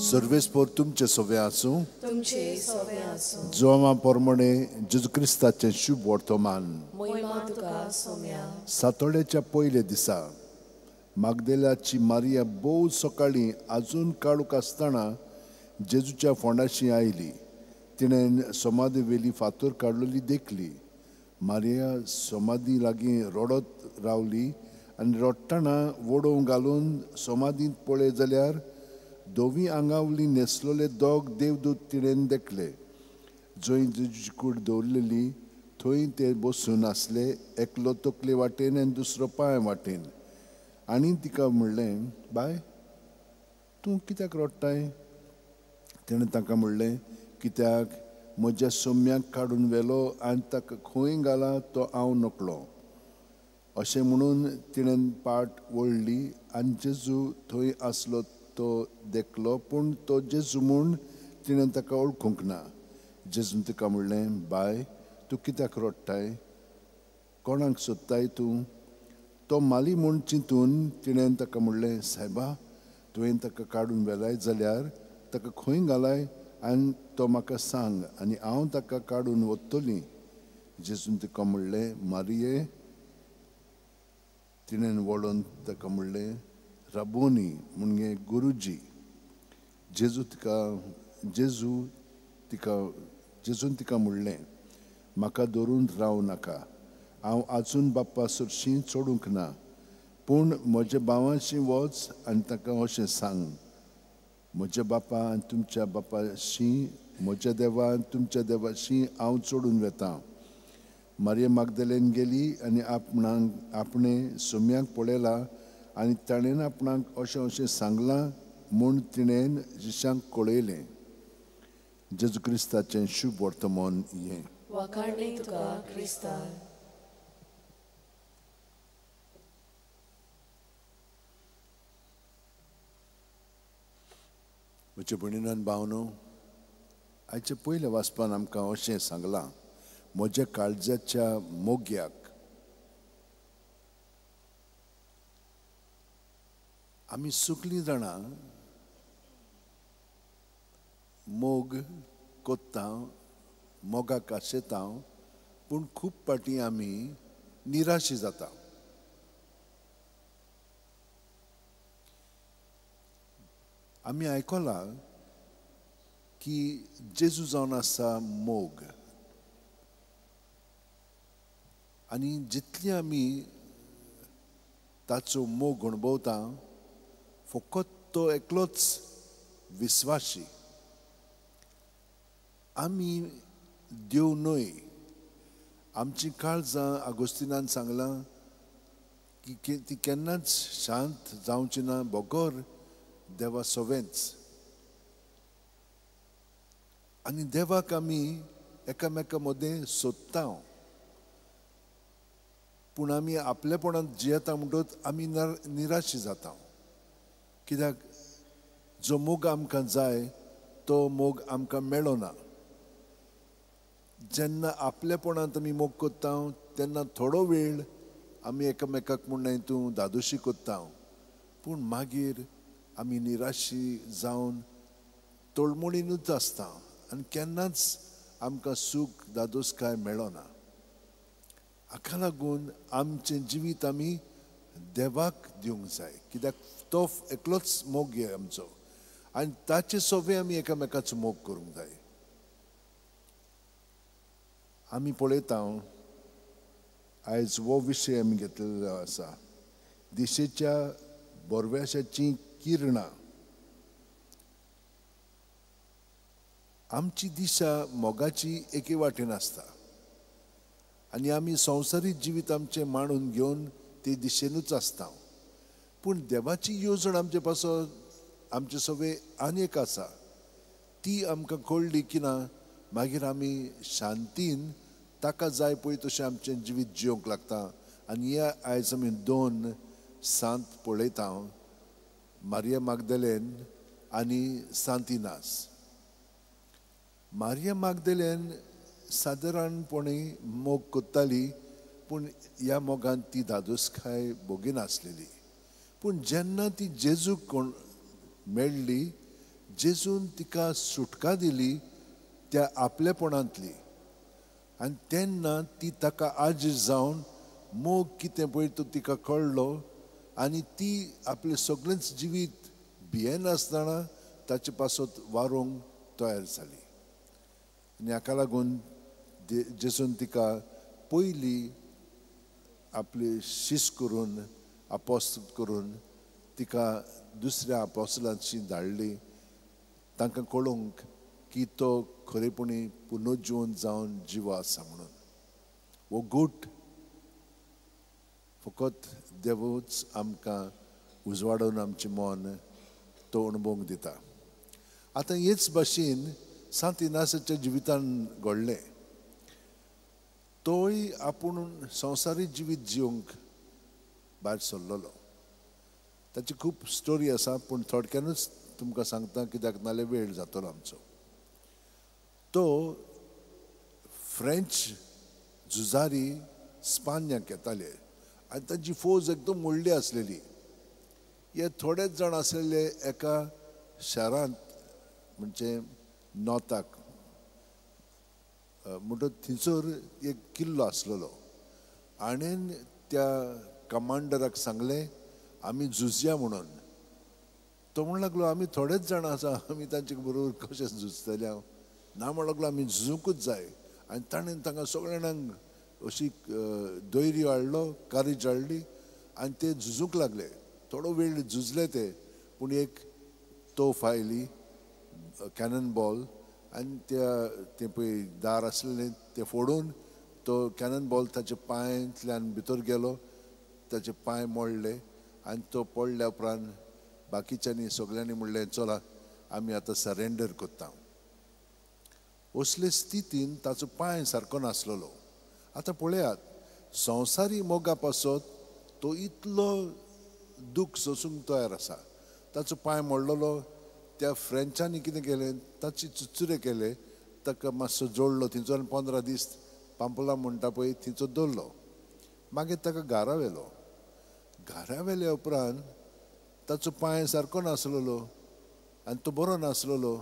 सर्वेस्पर तुमचे सवे आसूं, तुमचे सवे आसूं. जोमा प्रमाणे जेजू क्रिस्ताचें शुभ वर्तमान. मोहिमा तुका सोम्या. सातोड्याच्या पयल्या दिसा मागदेलाची मारिया भोव सकाळीं आजून काळूक आसतना जेजूच्या फोंडाशी आयली. तिणें समाधी वेली फातोर काडलेली देखली. मारिया समाधी लागीं रडत रावली आनी रडटना वडोवंक घालून समाधींत पळय जाल्यार धवी आंगावली न्हेसलेले दोग देवदूत तिणें देखले. जंय जेजूची कूड दवरलेली थंय ते बसून आसले, एकलो तकले वाटेन आनी दुसरो पांय वाटेन. आनी तिका म्हणलें, बाय तूं कित्याक रडटाय? तेणें तांकां म्हणलें, कित्याक म्हज्या सोम्याक काडून व्हेलो आनी ताका खंय घाला तो हांव नकळो. अशें म्हणून तिणें पाट वळ्ळी आनी जेजू थंय आसलो तो देखलो, पूण तो जेजू म्हूण तिणें ताका वळखूंक ना. जेजून तिका म्हणलें, बाय तूं कित्याक रडटाय? कोणाक सोदताय तूं? तो माली म्हूण चिंतून तिणें ताका म्हणलें, सायबा तुवें ताका काडून व्हेलाय जाल्यार ताका खंय घालाय आनी तो म्हाका सांग आनी हांव ताका काडून वतली. जेजून तिका म्हणलें, मारिये. तिणें वळोन ताका म्हणलें, राबोनी म्हणजे गुरुजी. जेजून तिका म्हणलें, म्हाका धरून रावं नाका, हांव आजून बाप्पा सरशीं चडूंक ना, पूण म्हज्या भावांशी वच आनी ताका अशें सांग, म्हज्या बापा आनी तुमच्या बापाशी, म्हज्या देवा आनी तुमच्या देवाशी हांव चडून वेता. मारिया मागदलेन गेली आनी आपणें सोम्याक पळयला आनी ताणें आपणाक अशें अशें सांगलां म्हूण तिणें शिश्यांक कळयलें. जेजू क्रिस्ताचें शुभ वर्तमान हें. वाखाणणी तुका क्रिस्ता. म्हज्या भयणीन भावनो, आयच्या पयल्या वाचपान आमकां अशें सांगलां, म्हज्या काळजाच्या मोग्याक. आमी सगळीं जाणां मोग कोत्ता, मोगाक आशेता, पूण खूब फावटी आमी निराशी जाता. आमी आयकलां की जेजू जावन आसा मोग, आनी जितली आमी ताचो मोग अणभवता फकत तो एकलोच विस्वाशी. आमी देव न्हय. आमची काळजां आगोस्तिनान सांगलां की ती केन्नाच शांत जावची ना बगर देवा सवेंच. आनी देवाक आमी एकामेका मदें सोदता, पूण आमी आपलेपणांत जियेता म्हणटच आमी निराशी जाता. कित्याक जो मोग आमकां जाय तो मोग आमकां मेळना. जेन्ना आपलेपणांत आमी मोग करता तेन्ना थोडो वेळ आमी एकामेकाक म्हणनाय तूं धादोशी करता, पूण मागीर आमी निराशी जावन तळमळीनूच आसता आनी केन्नाच आमकां सूख धादोसकाय मेळना. हाका लागून आमचें जिवीत आमी देवाक दिवंक जाय, कित्याक तो एकलोच मोग आमचो आनी ताचे सोबे आमी एकामेकाचो मोग करूंक जाय. आमी पळयता आयज हो विशय आमी घेतलेलो आसा, दिशेच्या बोरव्याशाचीं किरणां. आमची दिशा मोगाची एके वाटेन आसता आनी आमी संवसारीक जिवीत आमचें मांडून घेवन ते दिशेनूच आसता, पूण देवाची येवजण आमचे पासत आमचे सगळे आनी एक आसा, ती आमकां कळ्ळी की ना मागीर आमी शांतीन ताका जाय पळय तशें आमचें जिवीत जिवंक लागता. आनी ह्या आयज आमी दोन सांत पळयता, मारिया मागदलेन आनी सांत इनास. मारिया मागदलेन सादारणपणी मोग करताली, पूण ह्या मोगान ती धादोसकाय भोगिनासलेली. पूण जेन्ना ती जेजूक कोण मेळ्ळी, जेजून तिका सुटका दिली त्या आपलेपणांतली, आनी तेन्ना ती ताका आजीज जावन मोग कितें पळय तो तिका कळ्ळो आनी ती आपलें सगळेंच जिवीत भियेनासतना ताचे पासत वारोवंक तयार जाली. आनी हाका लागून जेजून तिका पयली आपली शीस करून आपोस्त करून तिका दुसऱ्या आपोस्लांची धाडली, तांकां कळोवंक की तो खरेपणी पुनर्जीवन जावन जिवो आसा म्हणून. हो गूट फकत देवूच आमकां उजवाडून आमचें मन तो अणभवंक दिता. आतां हेच भाशेन सांत इनासाच्या जिवितान घडलें. तोय आपूण संवसारी जिवीत जिवंक भायर सरलेलो. ताची खूब स्टोरी आसा, पूण थोडक्यानूच तुमकां सांगता कित्याक नाल्यार वेळ जातलो आमचो. तो फ्रेंच झुजारी स्पान्याक येताले आनी तांची फौज एकदम व्हडली आसलेली. हे थोडेच जाण आसलेले एका शारांत, म्हणजे नॉर्थाक, म्हणटच थंयसर एक किल्लो आसलेलो. आनी त्या कमांडराक सांगलें आमी झुजया म्हणून. तो म्हण लागलो आमी थोडेच जाण आसा, आमी तांचे बरोबर कशें झुजतले? हांव ना म्हण लागलो आमी झुजूंकूच जाय. आनी ताणें तांकां सगळ्या जाणांक अशी धैर्य हाडलो, कारीज हाडली आनी ते झुजूंक लागले. थोडो वेळ झुजले ते, पूण एक तोफ आयली, कॅनन बॉल, आनी त्या तें पळय दार आसलेलें तें फोडून तो कॅनन बॉल ताच्या पांयांतल्यान भितर गेलो, ताचे पांय मोडले आनी तो पडल्या उपरांत बाकीच्यांनी सगळ्यांनी म्हणलें चला आमी आतां सरेंडर करता. असले स्थितीन ताचो पांय सारको नासलेलो. आतां पळयात, संवसारी मोगा पासत तो इतलो दूख सोसूंक तयार आसा. ताचो पांय मोडलेलो, त्या फ्रेंचांनी कितें केलें, ताची चुचुरे केले, ताका मातसो जोडलो थंयच्यान 15 दीस पांपला म्हणटा पळय थंयचो दवरलो. मागीर ताका घरा व्हेलो. घरा व्हेल्या उपरांत ताचो पांय सारको नासलेलो आनी तो बरो नासलेलो.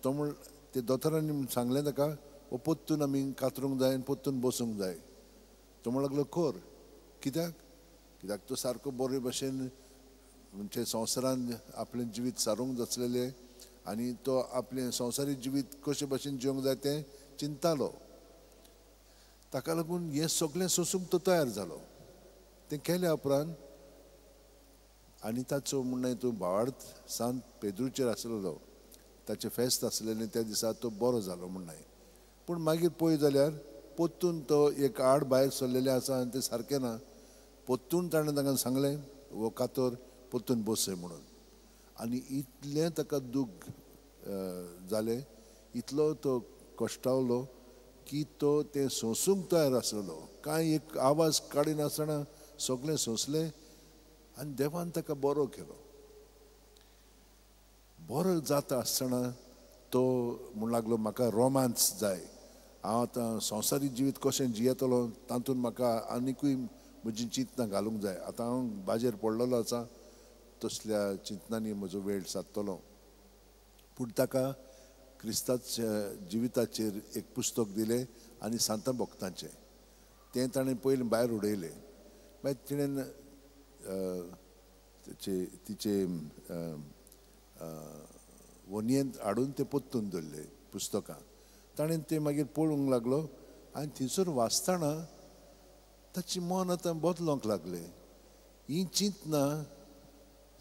तो म्हण ते दोतोरांनी सांगलें ताका, हो पोत्तून आमी कातरूंक जाय आनी पोत्तून बसूंक जाय. तो म्हण लागलो खर, कित्याक? कित्याक तो सारको बरे भशेन म्हणजे संवसारान आपलें जिवीत सारूंक जातलेलें आनी तो आपलें संवसारी जिवीत कशे भशेन जिवंक जाय तें चिंतालो. ताका लागून हें सगळें सोसूंक तो तयार जालो. तें केल्या उपरांत आनी ताचो म्हणणें तो भावार्थ सांत पेद्रूचेर आसलेलो, ताचें फेस्त आसलेलें त्या दिसा तो बरो जालो म्हणणें. पूण मागीर पळय जाल्यार पोत्तून तो एक आड भायर सरलेलें आसा आनी तें सारकें ना. पोत्तून ताणें तांकां सांगलें हो कातर पोत्तून बसय म्हणून. आनी इतलें ताका दूख जालें, इतलो तो कश्टावलो की तो तें सोंसूंक तयार आसलेलो. कांय एक आवाज काडिनासतना सगळें सोंसलें आनी देवान ताका बरो केलो. बरो जाता आसतना तो म्हण लागलो म्हाका रोमांस जाय, हांव आतां संवसारी जिवीत कशें जियेतलो तातूंत म्हाका आनिकूय म्हजी चिंतनां घालूंक जाय. आतां हांव बाजेर पडलेलो आसा, तसल्या चिंतनांनी म्हजो वेळ सादतलो. पूण ताका क्रिस्ताच्या जिविताचेर एक पुस्तक दिलें आनी सांतां भक्तांचें तें ताणें पयलीं भायर उडयलें. मागीर तिणें तिचे वनयेंत हाडून तें पोत्तून दवरलें पुस्तकां. ताणें तें मागीर पळोवंक लागलो आनी थंयसर वाचतना ताचें मन आतां बदलोंक लागलें. हीं चिंतनां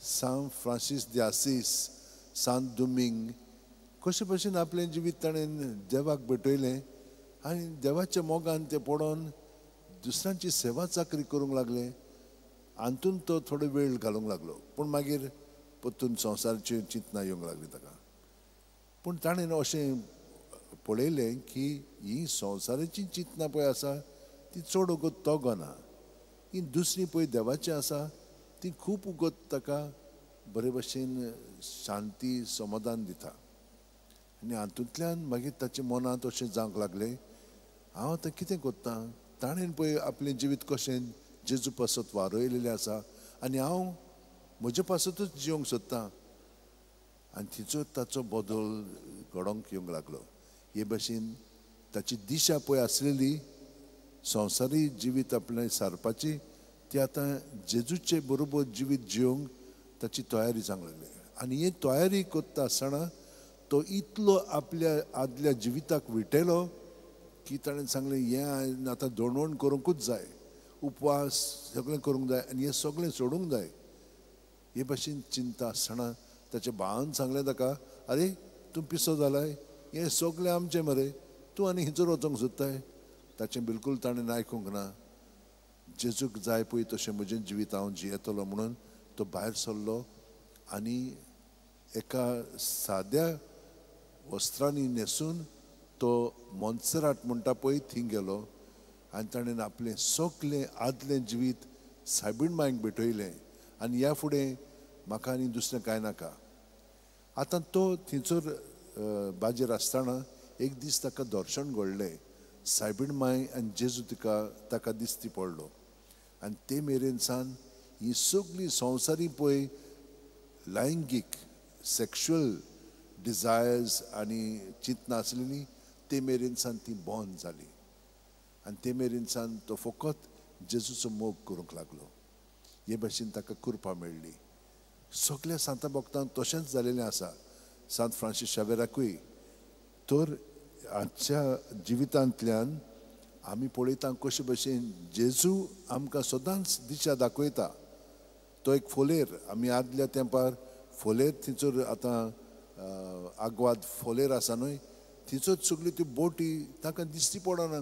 सांत फ्रांसीस दे आसीस, सांत दुमींग कशे भशेन आपलें जिवीत ताणें देवाक भेटयलें आनी देवाच्या मोगान तें पडोन दुसऱ्यांची सेवा चाकरी करूंक लागलें. हातूंत तो थोडो वेळ घालूंक लागलो, पूण मागीर परतून संवसाराची चिंतनां येवंक लागली ताका. पूण ताणें अशें पळयलें की ही संवसाराची चिंतनां पळय आसा ती चड उगत तोगना, ही दुसरी पळय देवाची आसा ती खूब उगत ताका बरे भशेन शांती समाधान दिता. आनी हातूंतल्यान मागीर ताच्या मनांत अशें जावंक लागलें, हांव आतां कितें करतां? ताणें पळय आपलें जिवीत कशें जेजू पासत वारयलेलें आसा आनी हांव म्हजे पासतूच जिवंक सोदतां. आनी तिचो ताचो बदल घडोवंक येवंक लागलो. हे भशेन ताची दिशा पळय आसलेली संवसारी जिवीत आपलें सारपाची ती आतां जेजूचे बरोबर जिवीत जिवंक ताची तयारी जावंक लागली. आनी ही तयारी करता आसतना तो इतलो आपल्या आदल्या जिविताक विटयलो की ताणें सांगलें हें आतां दणवण करूंकूच जाय, उपवास सगळें करूंक जाय आनी हें सगळें सोडूंक जाय. हे भशेन चिंता आसतना ताच्या भावान सांगलें ताका, अरे तूं पिसो जालाय, हें सगळें आमचें मरे, तूं आनी हिंचर वचोंक सोदताय. ताचें बिलकूल ताणें आयकूंक ना. जेजूक जाय पळय तशें म्हजें जिवीत हांव जियेतलो म्हणून तो भायर सरलो आनी एका साद्या वस्त्रांनी न्हेसून तो मोन्सेरात म्हणटा पळय थंय गेलो आनी ताणें आपलें सगलें आदलें जिवीत सायबीण मांयक भेटयलें आनी ह्या फुडें म्हाका आनी दुसरें कांय नाका. आतां तो थंयसर बाजेर आसतना एक दीस ताका दर्शन घडलें, सायबीण मांय आनी जेजू तिका ताका दिसती पडलो आनी ते मेरेन सान ही सगळीं संवसारी पळय लैंगीक सेक्शुअल डिजायर्स आनी चिंतना आसलेली ते मेरेन सान ती बंद जाली आनी ते मेरेन सान तो फकत जेजूचो मोग करूंक लागलो. हे भाशेन ताका कृपा मेळ्ळी. सगल्या सांता भक्तांक तशेंच जालेलें आसा, सांत फ्रांसीस शावेराकूय. तर आजच्या जिवितांतल्यान आमी पळयता कशे भशेन जेजू आमकां सदांच दिशा दाखयता. तो एक फोलेर, आमी आदल्या तेंपार फोलेर थंयसर आतां आग्वाद फोलेर आसा न्हय, थंयसर सगल्यो त्यो बोटी तांकां दिश्टी पडना,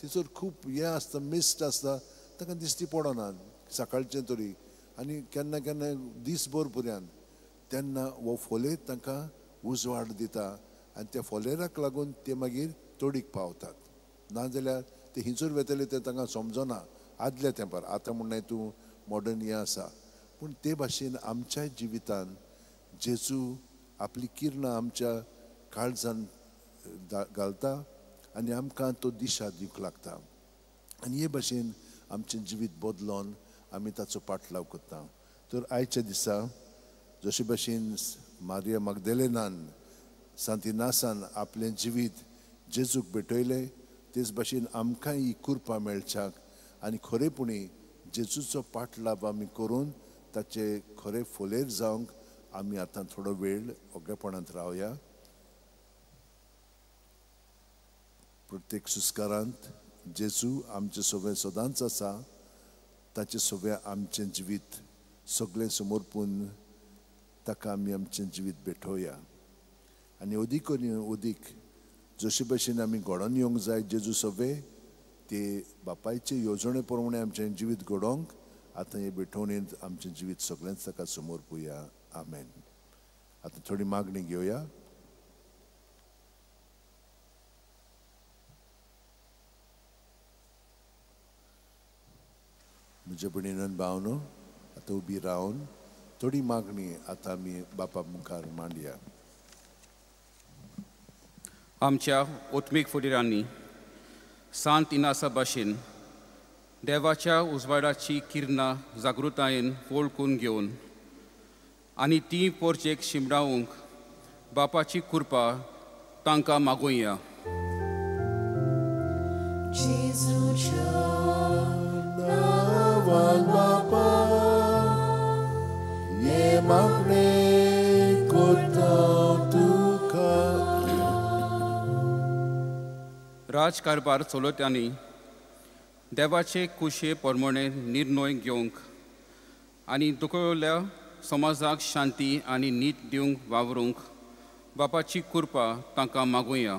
थंयसर खूब हें आसता, मिस्ट आसता, तांकां दिश्टी पडना सकाळचें तरी आनी केन्ना केन्ना दीसभर पर्यंत. तेन्ना हो फोलेर तांकां उजवाड दिता आनी त्या फोलेराक लागून ते मागीर तोडीक पावतात. नाजाल्यार ते हिंसर वेतले ते तांकां समजना आदल्या तेंपार. आतां म्हणणें तूं मॉडर्न हें आसा, पूण ते भाशेन आमच्या जिवितान जेजू आपली किरणां आमच्या काळजान घालता आनी आमकां तो दिशा दिवंक लागता आनी हे भाशेन आमचें जिवीत बदलोन आमी ताचो पाटलाव करता. तर आयच्या दिसा जशे भाशेन मारिया मागदेलेनान सांत इनासान आपलें जिवीत जेजूक भेटयलें, तेच भाशेन आमकांय ही कृपा मेळच्याक आनी खरेपणी जेजूचो पाटलाव आमी करून ताचे खरे फोलेर जावंक आमी आतां थोडो वेळ ओगेपणांत रावया. प्रत्येक सुस्कारांत जेजू आमचे सगळें सदांच आसा, ताचे सगळें आमचें जिवीत सगळें समर्पून ताका आमी आमचें जिवीत भेटोवया आनी अदीक आनी अदीक जशे भशेन आमी घडोवन येवंक जाय जेजू सगळे ते बापायचे येवजणे प्रमाणे आमचें जिवीत घडोवंक आतां हे भेटवणेंत आमचें जिवीत सगळेंच ताका समर्पुया. आमेन. आतां थोडी मागणी घेवया. म्हज्या भयणीन भावनो आतां उबी रावन थोडी मागणी आतां आमी बापा मुखार मांडया. आमच्या ओत्मीक फुडारांनी सांत इनासा भाशेन देवाच्या उजवाडाची किरणां जागृतायेन वळखून घेवन आनी ती पोरचेक शिमडावंक बापाची कृपा तांकां मागुया. राजकारभार चलयत्यांनी देवाचे कुशे प्रमाणे निर्णय घेवंक आनी दुखवल्ल्या समाजाक शांती आनी नीत दिवंक वावरूंक बापाची कृपा तांकां मागुया.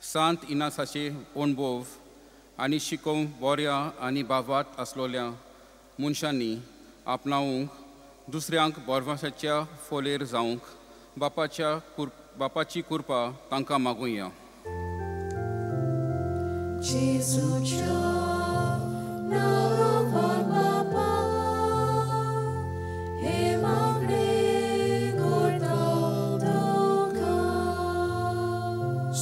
सांत इनासाचे अणभव आनी शिकोवंक बऱ्या आनी भावात आसलोल्या मनशांनी आपणावंक दुसऱ्यांक बरवासाच्या फोलेर जावंक बापाची कृपा तांकां मागुया.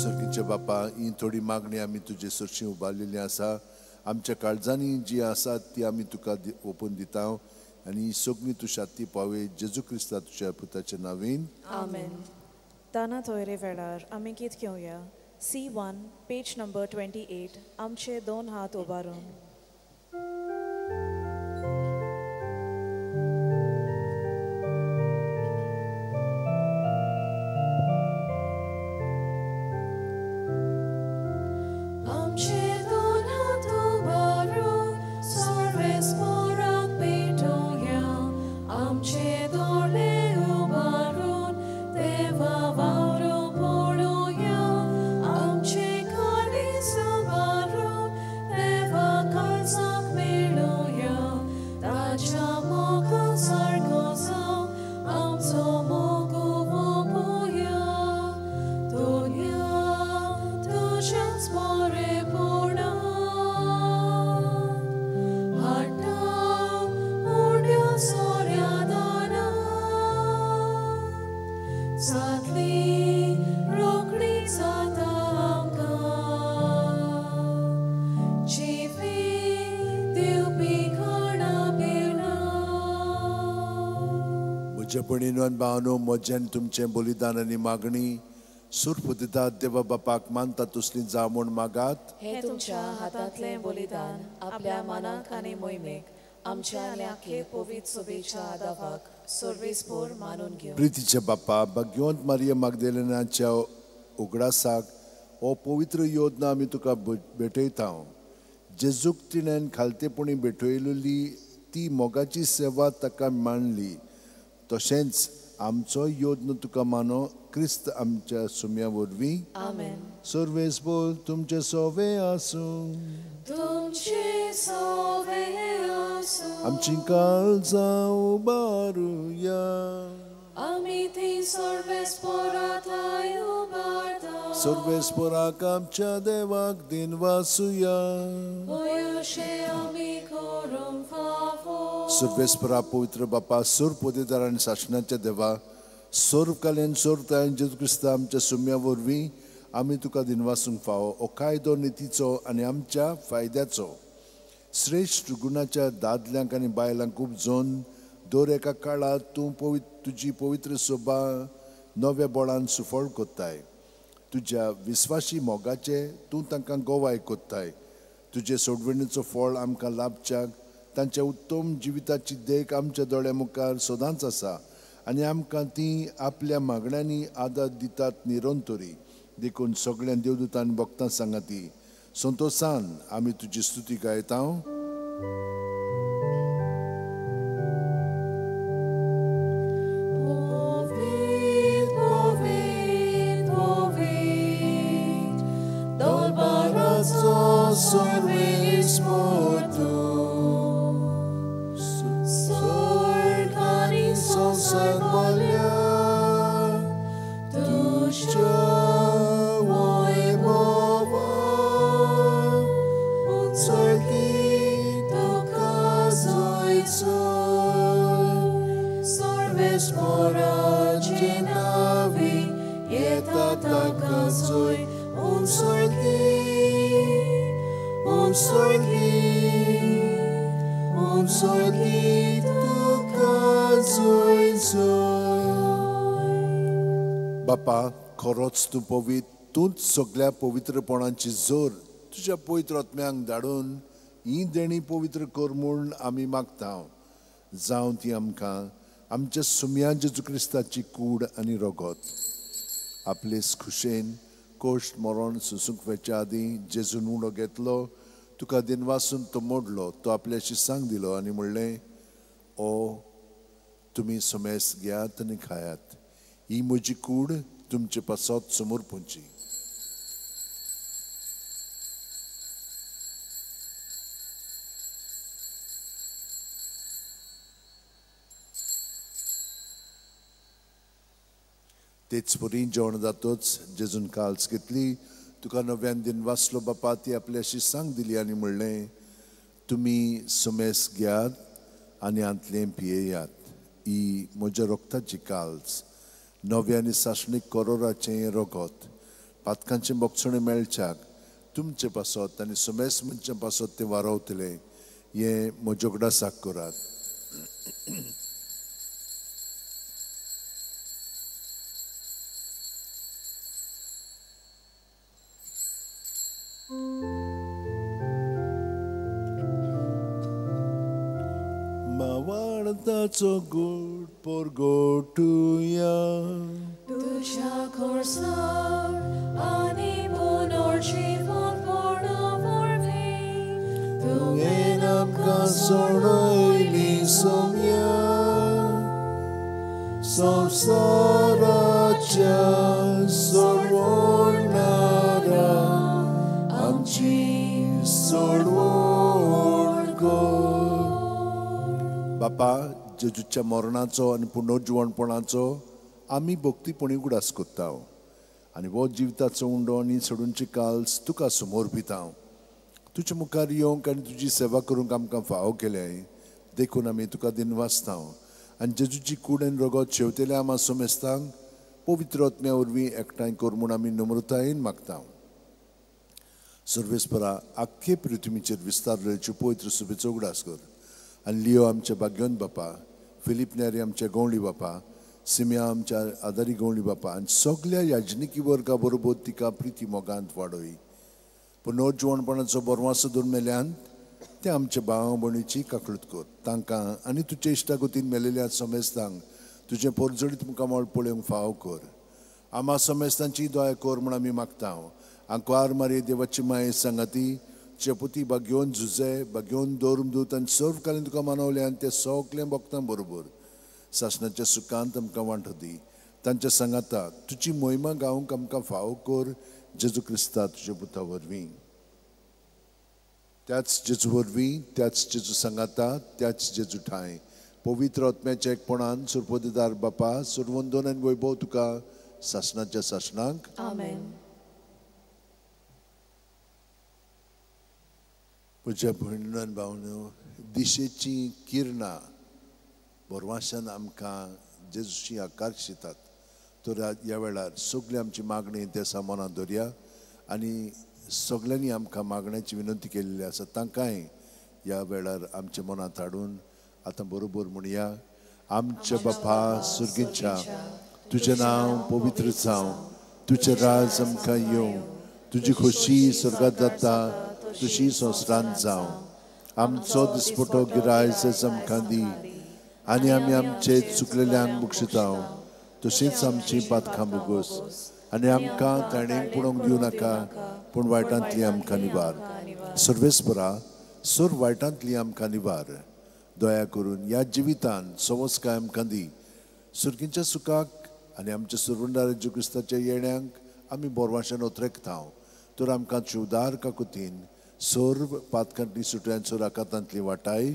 सर्गीच्या बापा, ही थोडी मागणी आमी तुजे सरशीं उबारलेली आसा. आमच्या काळजांनी जी आसा ती आमी तुका ओपून दिता आनी सगळी तूं शांती पावय जेजू क्रिस्ता तुज्या पुताच्या नांवान. आमेन. ताना थोयरे वेळार आमी गीत घेवया. C1 page number 28. आमचे दोन हात उबारून. आमचे दोन हात उबारून सर्वेस्पराक पेटोवया. वावरो पळोवया आमचे काळीज उबारून देवा काळजाक मेळोवया ताच्या मोगा सारको जावं आमचो मोग वोपोया दुनिया तुज्याच बरेपणा हाडटा उण्या सोऱ्या दाना जातली रोखडी जाता आमकां जिवीत दिवपी खाणा पिवणा. म्हज्या भयणीनो आनी भावांनो, म्हजें आनी तुमचें बलिदान आनी मागणी सुरपुदितात देवा बापाक मानता तसली जावं म्हूण मागात. हे तुमच्या हातांतलें बलिदान आपल्या मनाक आनी मोहिमेक आमच्या आनी आखे पवित्र सभेच्या आदावाक सर्वेस्पोर मानून घेवं. प्रितीच्या बापा, भाग्यवंत मारिया मागदेलेनाच्या उगडासाक हो पवित्र योजना आमी तुका भेटयता. जेजूक तिणें खालतेपणी भेटयलेली ती मोगाची सेवा ताका मांडली, तशेंच आमचो योजना तुका मानो क्रिस्त आमच्या सुम्या वरवीं. आमेन. सर्वेस्पोर तुमचे सोवे आसूं. तुमचे सोवे आसूं. आमची काळजां उबारुया. आमी ती सर्वेस्पोराथाय उबारता. सर्वेस्पोराक आमच्या देवाक दिनवासुया. अशें आमी करूंक फावो. सर्वेस्परा पवित्र बापा, सर्व पदेदार आनी सासणाच्या देवा, सर्व काल्यान सर्व जेजू क्रिस्ता आमच्या सुम्या वरवीं आमी तुका दिनवासूंक फावो. हो कायदो नितीचो आनी आमच्या फायद्याचो श्रेश्ठ गुणाच्या दादल्यांक आनी बायलांक उपजोवन दर एका काळार तूं तुजी पवित्र सोबा नव्या बळान सुफळ कोत्ताय. तुज्या विस्वाशी मोगाचे तूं तांकां गोवाय कोत्ताय. तुजे सोडवणीचो फळ आमकां लाभच्याक तांच्या उत्तम जिविताची देख आमच्या दोळ्या मुखार सदांच आसा आनी आमकां ती आपल्या मागण्यांनी आदार दितात निरंतरी. देखून सगळ्यां देवदूतान भक्तां सांगाती संतोसान आमी तुजी स्तुती गायता. बापा, खरोच तूं पवित्र, तूंच सगळ्या पवित्रपणाची जोर तुज्या पवित्र आत्म्यांक धाडून ही देणी पवित्र कर म्हूण आमी मागता. जावं ती आमकां आमच्या सुम्या जेजू क्रिस्ताची कूड आनी रगत. आपले खुशेन कोश्ट मरण सोसूंक वेच्या आदीं जेजून उणो घेतलो, तुका दिनवासून तो मोडलो, तो आपल्याशी सांग दिलो आनी म्हणलें, ओ तुमी सुमेस घेयात आनी खायात, ही म्हजी कूड तुमचे पासत समोर पुंची. तेच परी जेवण जातच जेजून काल्स घेतली, तुका नव्यान दिन वाचलो बापा, ती आपल्याशी सांग दिली आनी म्हणलें, तुमी सुमेस घेयात आनी हांतलें पियेयात, ही म्हज्या रोगताची काल्स, नव्या आनी सासणीक करोराचें हें रगत, पातकांचें बोगसणें मेळच्याक तुमचे पासत आनी सुमेस मनशां पासत तें वारवतलें, हें म्हज्या उगडासाक करात. मावाळताचो गोड परगोटुया तुज्या खोर्सार आनी पुनर्जीवनपणा वरवीं तुवें आमकां सोडयली सोम्या, संवसाराच्या आमच्या सोडवणारा आमची सोडवण कर. बापा, जेजूच्या मरणाचो आनी पुनर्जिवणपणाचो आमी भक्तीपणी उगडास करता आनी हो जिविताचो उंडो आनी सोडूनची काल्स तुका समर्पिता. तुज्या मुखार येवंक आनी तुजी सेवा करूंक आमकां फावो केलें देखून आमी तुका दिनवासता आनी जेजूची कूड आनी रगत शेवतेल्या आमा समेस्तांक पवित्र आत्म्या वरवीं एकठांय कर म्हूण आमी नम्रतायेन मागता. सर्वेस्परा, आख्खे पृथ्वीचेर विस्तारलेची पवित्र सुबेचो उगडास कर आनी लियो आमच्या भाग्योन बापा, फिलीप नेरी आमच्या गवळी बापा, सिमिया आमच्या आदारी गवळी बापा आनी सगल्या याजनिकी वर्गा बरोबर तिका प्रिती मोगांत वाडय. पुनर्जिवणपणाचो बरवासो धरून मेल्यान ते आमच्या भाव भयणीची काकळूत कर. तांकां आनी तुजे इश्टागतीन मेलेल्या समेस्तांक तुजें पोरजडीत मुखामळ पळोवंक फावो कर. आमा समेस्तांची दया कर म्हूण आमी मागता. आंकवार मारी देवाची माये सांगाती चेपुती बागेवन झुजे बागेवन दोरमदूत आनी सर्वकालीन तुका मानवले आनी ते सगळें भक्तां बरोबर सासणाच्या सुखांत आमकां वांटो दी. तांच्या सांगाता तुजी मोहिमा गावंक आमकां फावो कर जेजू क्रिस्ता तुज्या पुता वरवीं. त्याच जेजू वरवीं, त्याच जेजू सांगाता, त्याच जेजू ठांय पवित्र आत्म्याच्या एकपणान सुरपदेदार बापा सुरवंदन आनी वैभव तुका सासणाच्या सासणाक. आमेन. म्हज्या भयणीन आनी भावनो, दिशेचीं किरणां बरवाशान आमकां जेजूशी आकर्शितात. तर ह्या वेळार सगळी आमची मागणी त्या सामानां दवरया आनी सगळ्यांनी आमकां मागण्याची विनंती केल्ली आसा तांकांय ह्या वेळार आमच्या मनांत हाडून आतां बरोबर म्हणया. आमच्या बापा सुर्गीच्या, तुजें नांव पवित्र जावं, तुजें राज आमकां येवं, तुजी खोशी स्वर्गांत जाता तशी संवसारांत जावं. आमचो दिसपटो गिरायस आमकां दी आनी आमी आमचे चुकलेल्यांक बक्षिता तशीच आमची पातकां भोगोस आनी आमकां ताणें पळोवंक दिवं नाका पूण वायटांतली आमकां निवार. सर्वेस्परा, सर्व वायटांतली आमकां निवार. दया करून ह्या जिवितान सवस्काय आमकां दी. सुर्गींच्या सुखाक आनी आमच्या सुरवंडार जेजू क्रिस्ताच्या येण्यांक आमी बोरवाशान ओतरेकता. तर आमकां चुवदार काकुतीन सर्व पातकांतली सुटयान सर्व आकातांतली वाटाय.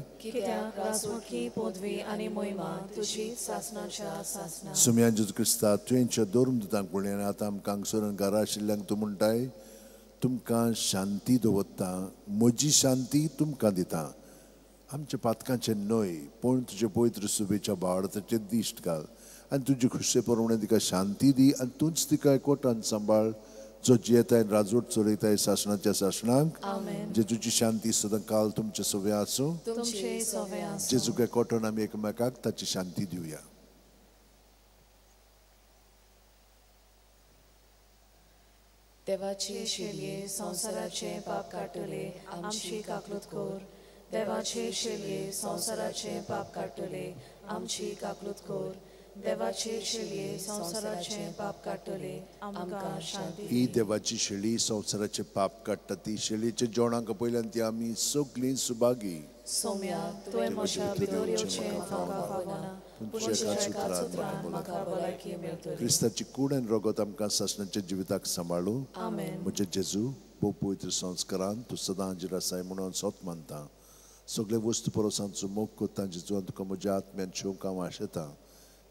सुम्या जेजू क्रिस्ता, तुवेंच्या दोरमदूतांक पळय आनी आतां आमकां हांगसर घरा आशिल्ल्यांक तूं म्हणटाय, तुमकां शांती दवरता, म्हजी शांती तुमकां दिता. आमच्या पातकांचें न्हय पूण तुजे पवित्र सुबेच्या भावार्थाचेर दिश्ट घाल आनी तुजी खुशे प्रमाणे तिका शांती दी आनी तूंच तिका एकवटान सांबाळ जो जियेताय राजवट चलयताय सासणाच्या सासणाक. जेजूची शांती सदां काल तुमचे सवे आसूं. जेजूक एकवटान आमी एकमेकाक ताची शांती दिवया. देवाची शेलये संवसाराचे पाप काडटले आमची काकलूत कर. देवाचे शेलये संवसाराचे पाप काडटले आमची काकलूत कर. देवाचे शेलये संवसाराचे पाप काडटले आमकां शांती. ही देवाची शेळी संवसाराचे पाप काडटा. ती शेळीचे जेवणाक पयल्यान ती आमी सगळीं सुभागी. सोम्या, तुवें म्हज्या भितर येवचें म्हाका फावना, पूण तुज्या एकाच उतरान म्हाका भलायकी मेळटली. क्रिस्ताची कूड आनी रगत आमकां सासणाच्या जिविताक सांबाळू. आमेन. म्हजे जेजू, भोव पवित्र संस्कारान तूं सदां हाजीर आसाय म्हणून सोत मानता. सगळे वस्तू परस मोग करता जेजू, आनी तुका म्हज्या आत्म्यान शेवंक हांव आशेता.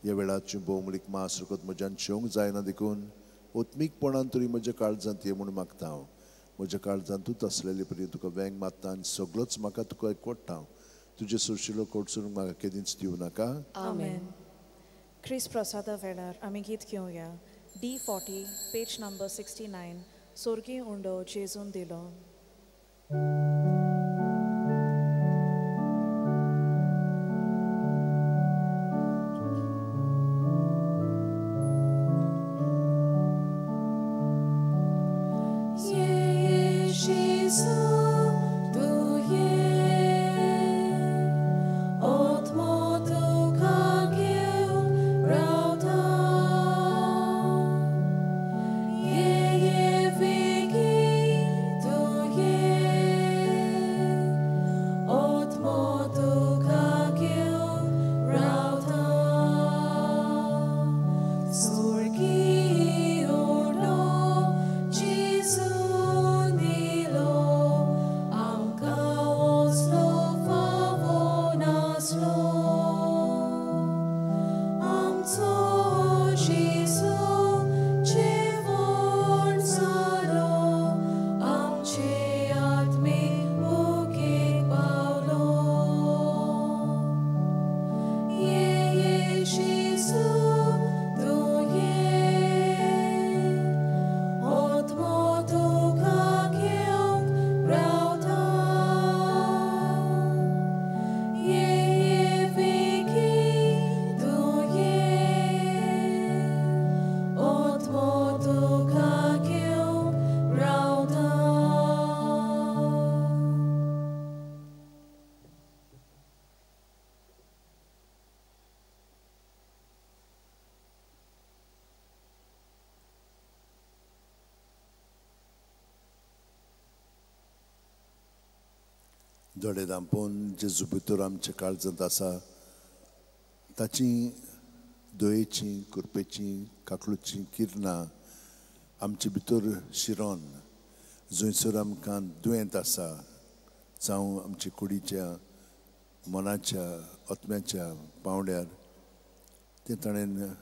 ह्या वेळार भोवमूलीक मास रगत म्हज्यान शेवंक जायना देखून ओत्मीकपणान तरी म्हज्या काळजांत ये म्हूण मागता हांव. म्हज्या काळजांत तूंच आसलेले परी तुका वेंग मारता आनी सगळोच म्हाका तुका एकवट्टा. तुजें सुरशिलो कोटसून म्हाका केदींच दिवं नाका. आमेन. क्रिस्त प्रसादा वेळार आमी गीत घेवया. D40 page number 69. सोर्गी उंडो जेजून दिलो. Yeah, yeah, दोळे धांपून जेजू भितर आमच्या काळजांत आसा ताची दयेची कृपेची काकळूची किरणां आमचे भितर शिरोन जंयसर आमकां दुयेंत आसा जावं आमच्या कुडीच्या मनाच्या आत्म्याच्या पांवड्यार तें ताणें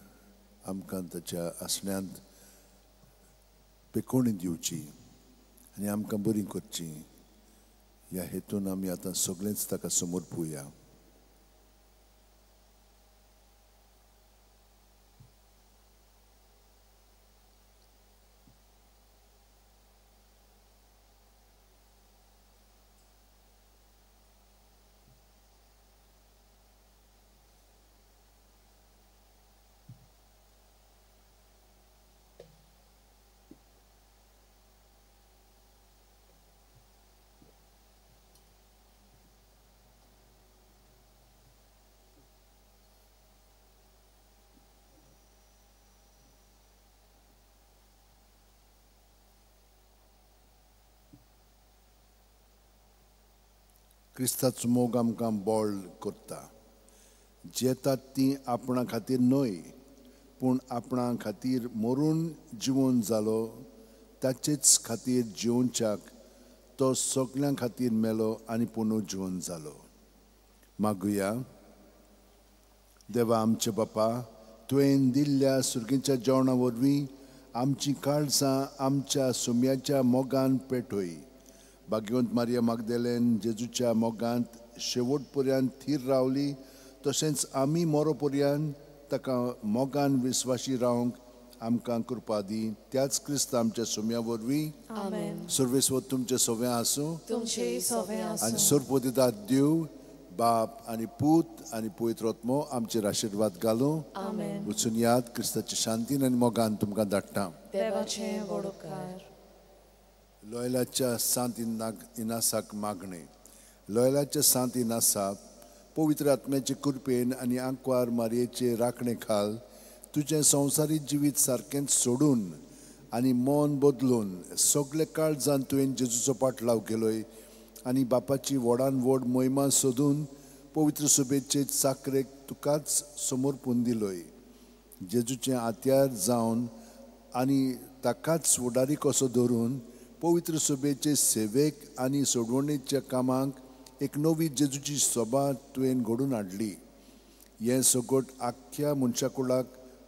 आमकां ताच्या आसण्यांत पेकोवणी दिवची आनी आमकां बरी करची ह्या हेतून आमी आतां सगळेंच ताका समर्पुया. क्रिस्ताचो मोग आमकां बळ करता. जेतात ती आपणा खातीर न्हय पूण आपणा खातीर मरून जिवन जालो ताचेच खातीर जिवनच्याक तो सगळ्यां खातीर मेलो आनी पुनू जिवन जालो. मागुया. देवा आमचे बापा, तुवें दिल्ल्या सुर्गीच्या जेवणा वरवीं आमची काळजां आमच्या सुम्याच्या मोगान पेटय. भाग्यवंत मारिया मागदेलेन जेजूच्या मोगांत शेवट पर्यंत थीर रावली तशेंच आमी मोरो पर्यंत ताका मोगान विस्वाशी रावंक आमकां कृपा दी. त्याच क्रिस्त आमच्या सोम्या वरवीं. सर्वेस्वर तुमचे सोवे आसूं आनी सरपोदितात देव बाप आनी पूत आनी पवित्र आत्मो आमचेर आशिर्वाद घालूं. वचून याद क्रिस्ताच्या शांतीन आनी मोगान तुमकां धाडटा. लोयलाच्या सांत इनासाक मागणें. लोयलाच्या सांत इनासाक पवित्र आत्म्याचे कृपेन आनी आंकवार मारयेचे राखणे खाल तुजें संवसारीक जिवीत सारकेंच सोडून आनी मन बदलून सगळे काळजान तुवें जेजूचो पाटलाव केलोय आनी बापाची व्हडान व्हड मोहिमा सोदून पवित्र सभेचे चाकरेक तुकाच समर्पून दिलोय. जेजूचें आत्यार जावन आनी ताकाच फुडारी कसो धरून पवित्र सभेचे सेवेक आनी सोडवणेच्या कामाक एक नवी जेजूची सभा तुवें घडून हाडली. हें सगट आख्ख्या मनशाकुळाक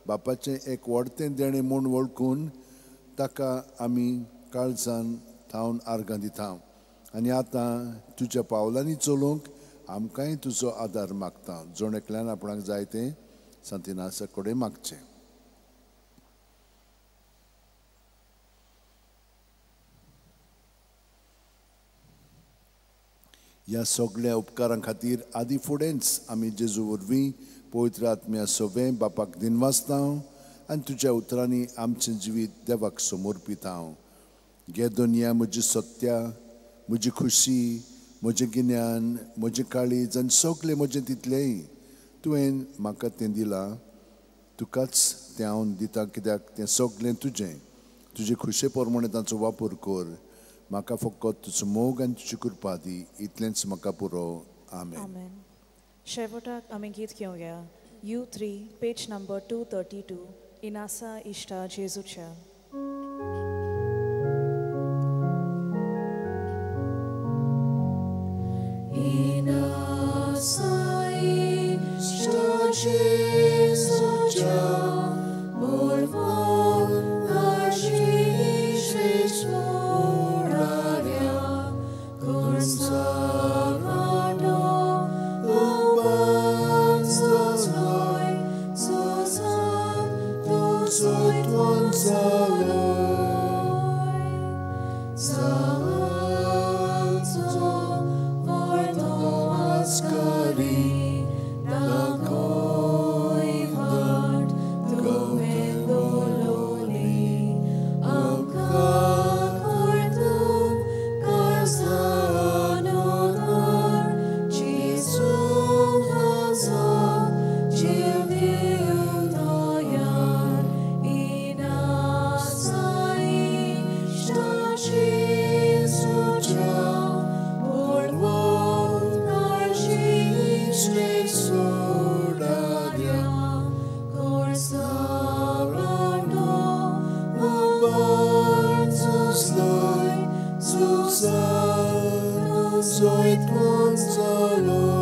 बापाचें एक व्हडतें देणें म्हूण वळखून ताका आमी काळजान थावन आर्गां दिता आनी आतां तुज्या पावलांनी चलोवंक आमकांय तुजो आदार मागता. जण एकल्यान आपणाक जाय तें सांतिनासा कडेन मागचें. ह्या सगळ्या उपकारां खातीर आदी फुडेंच आमी जेजू वरवीं पवित्र आत्म्या सवें बापाक दिनवासता आनी तुज्या उतरांनी आमचें जिवीत देवाक समर्पिता. घे दुनिया म्हजी सत्या, म्हजी खुशी, म्हजें गिन्यान, म्हजें काळीज आनी सगळें म्हजें तितलेंय तुवें म्हाका तें दिलां. तुकाच तें हांव दिता कित्याक तें सगळें तुजें. तुजे खुशे प्रमाणे तांचो वापर कर. म्हाका फकत तुजो मोग आनी तुजी कृपा दी, इतलेंच म्हाका पुरो. आमेन. शेवटाक आमी गीत घेवया. U3 page number 232 इनासा इश्टा जेजूच्या. इनासा इश्टा जेजूच्या जैतवंत जालोय.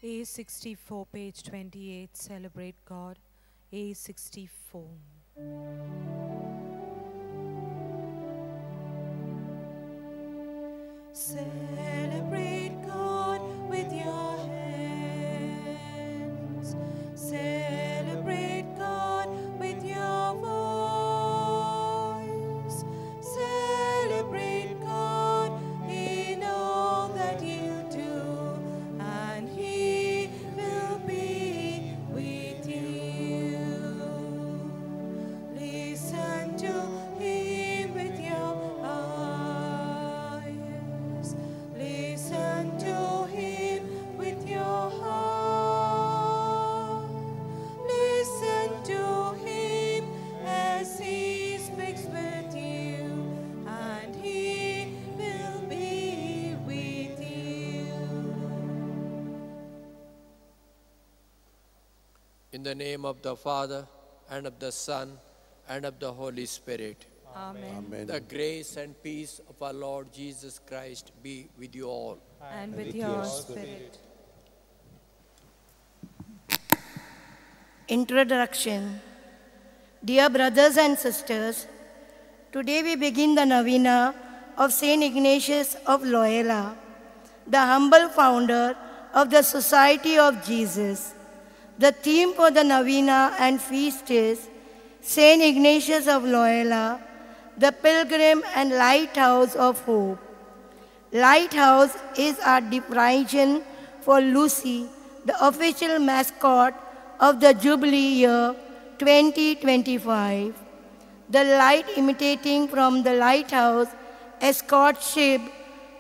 A64, page 28, Celebrate God, A64. Celebrate God with your hands. Celebrate God with your voice. Celebrate God in all that you do, and He will be with you. Listen to Him with your eyes. Listen to Him with your heart. Listen to Him as He speaks with you, and He will be with you. In the name of the Father, and of the Son, and of the Holy Spirit. Amen. Amen. The grace and peace of our Lord Jesus Christ be with you all. And with your spirit. Introduction. Dear brothers and sisters, today we begin the novena of Saint Ignatius of Loyola, the humble founder of the Society of Jesus. The theme for the novena and feast is Saint Ignatius of Loyola, the pilgrim and lighthouse of hope. Lighthouse is our derision for Lucy, the official mascot of the Jubilee year 2025. The light imitating from the lighthouse escorts ship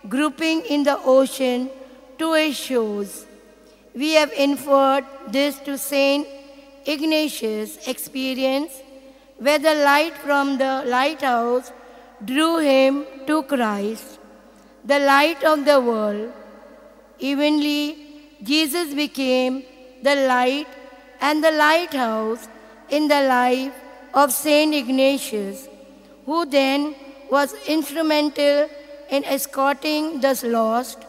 grouping in the ocean to its shores. We have inferred this to Saint Ignatius' experience, where the light from the lighthouse drew him to Christ, the light of the world. Evenly, Jesus became the light and the lighthouse in the life of Saint Ignatius, who then was instrumental in escorting the lost,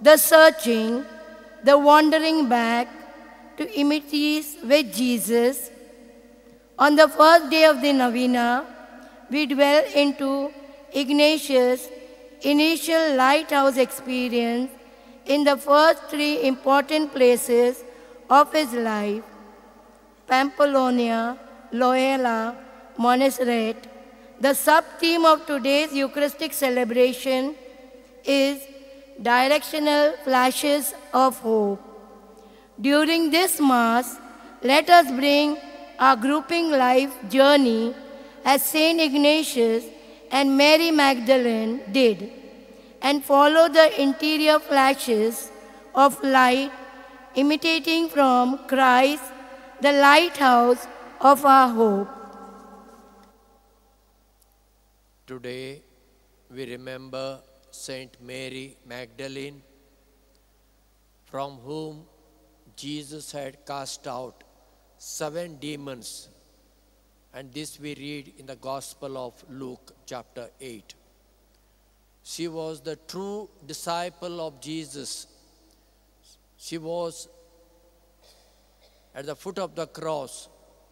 the searching, the wandering back to intimacy with Jesus. On the first day of the novena, we dwell into Ignatius' initial lighthouse experience in the first three important places of his life: Pamplona, Loyola, Montserrat. The sub-theme of today's Eucharistic celebration is directional flashes of hope. During this Mass, let us bring our grouping life journey as Saint Ignatius and Mary Magdalene did, and follow the interior flashes of light imitating from Christ, the lighthouse of our hope. Today we remember Saint Mary Magdalene, from whom Jesus had cast out 7 demons, and this we read in the Gospel of Luke chapter 8. She was the true disciple of Jesus. She was at the foot of the cross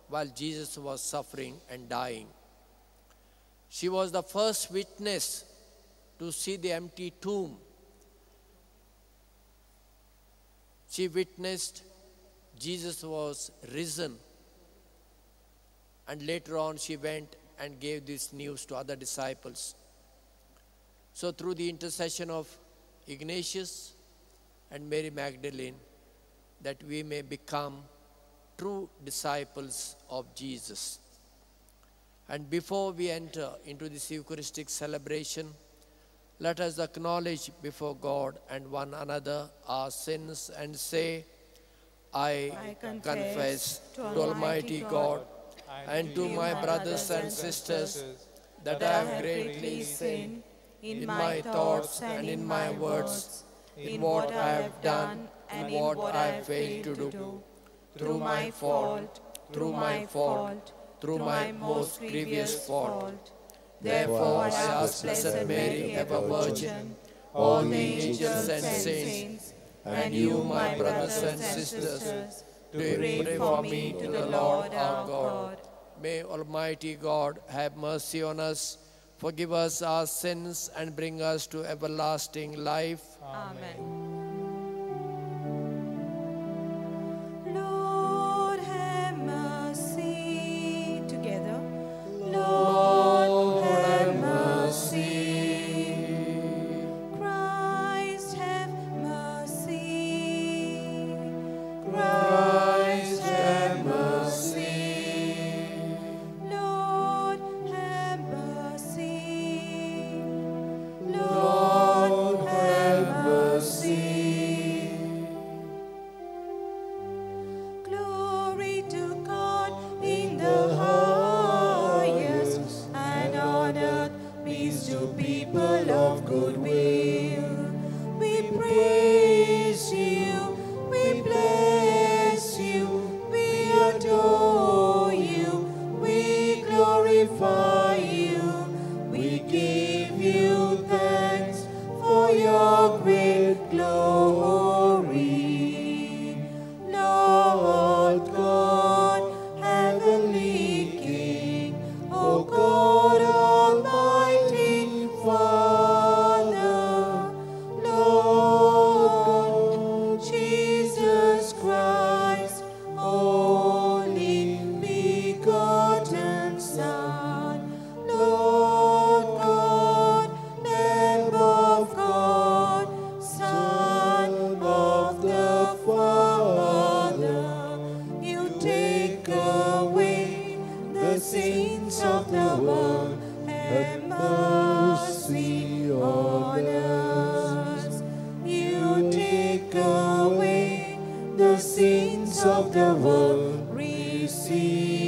while Jesus was suffering and dying. She was the first witness to see the empty tomb. She witnessed Jesus was risen, and later on she went and gave this news to other disciples. So through the intercession of Ignatius and Mary Magdalene, that we may become true disciples of Jesus. And before we enter into this Eucharistic celebration, let us acknowledge before God and one another our sins and say, I confess to Almighty God and to my brothers and sisters that I have greatly sinned in my thoughts and in my words, in what I have done and what I have failed to do, through my fault, through my fault, through my most grievous fault. Therefore I ask Blessed Mary, ever Virgin, all the angels and saints, And you, my brothers and sisters, to pray for me to the Lord our God. May Almighty God have mercy on us, forgive us our sins, and bring us to everlasting life. Amen. Lord, have mercy. Together. Lord, have mercy. Christ, have mercy. Christ, have mercy. Lord, have mercy. Lord, have mercy. Glory to God in the highest, and on earth peace to people of good will. We praise you, we bless you, we adore you, we glorify you, we give you thanks for your great glory. Lord God, heavenly King, O God Almighty Father, Lord Jesus Christ, only begotten Son, Lord God, Lamb of God, Son of the Father, you take away the sins of the world, have mercy on us. You take away the sins of the world, receive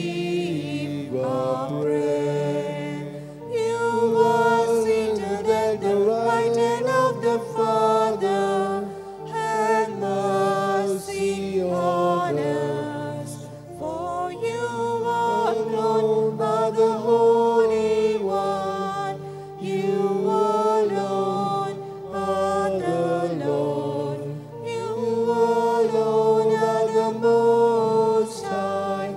our prayer. You are seated at the right hand of the Father, have mercy on us. For you alone are the Holy One, you alone are the Lord, you alone are the Most High,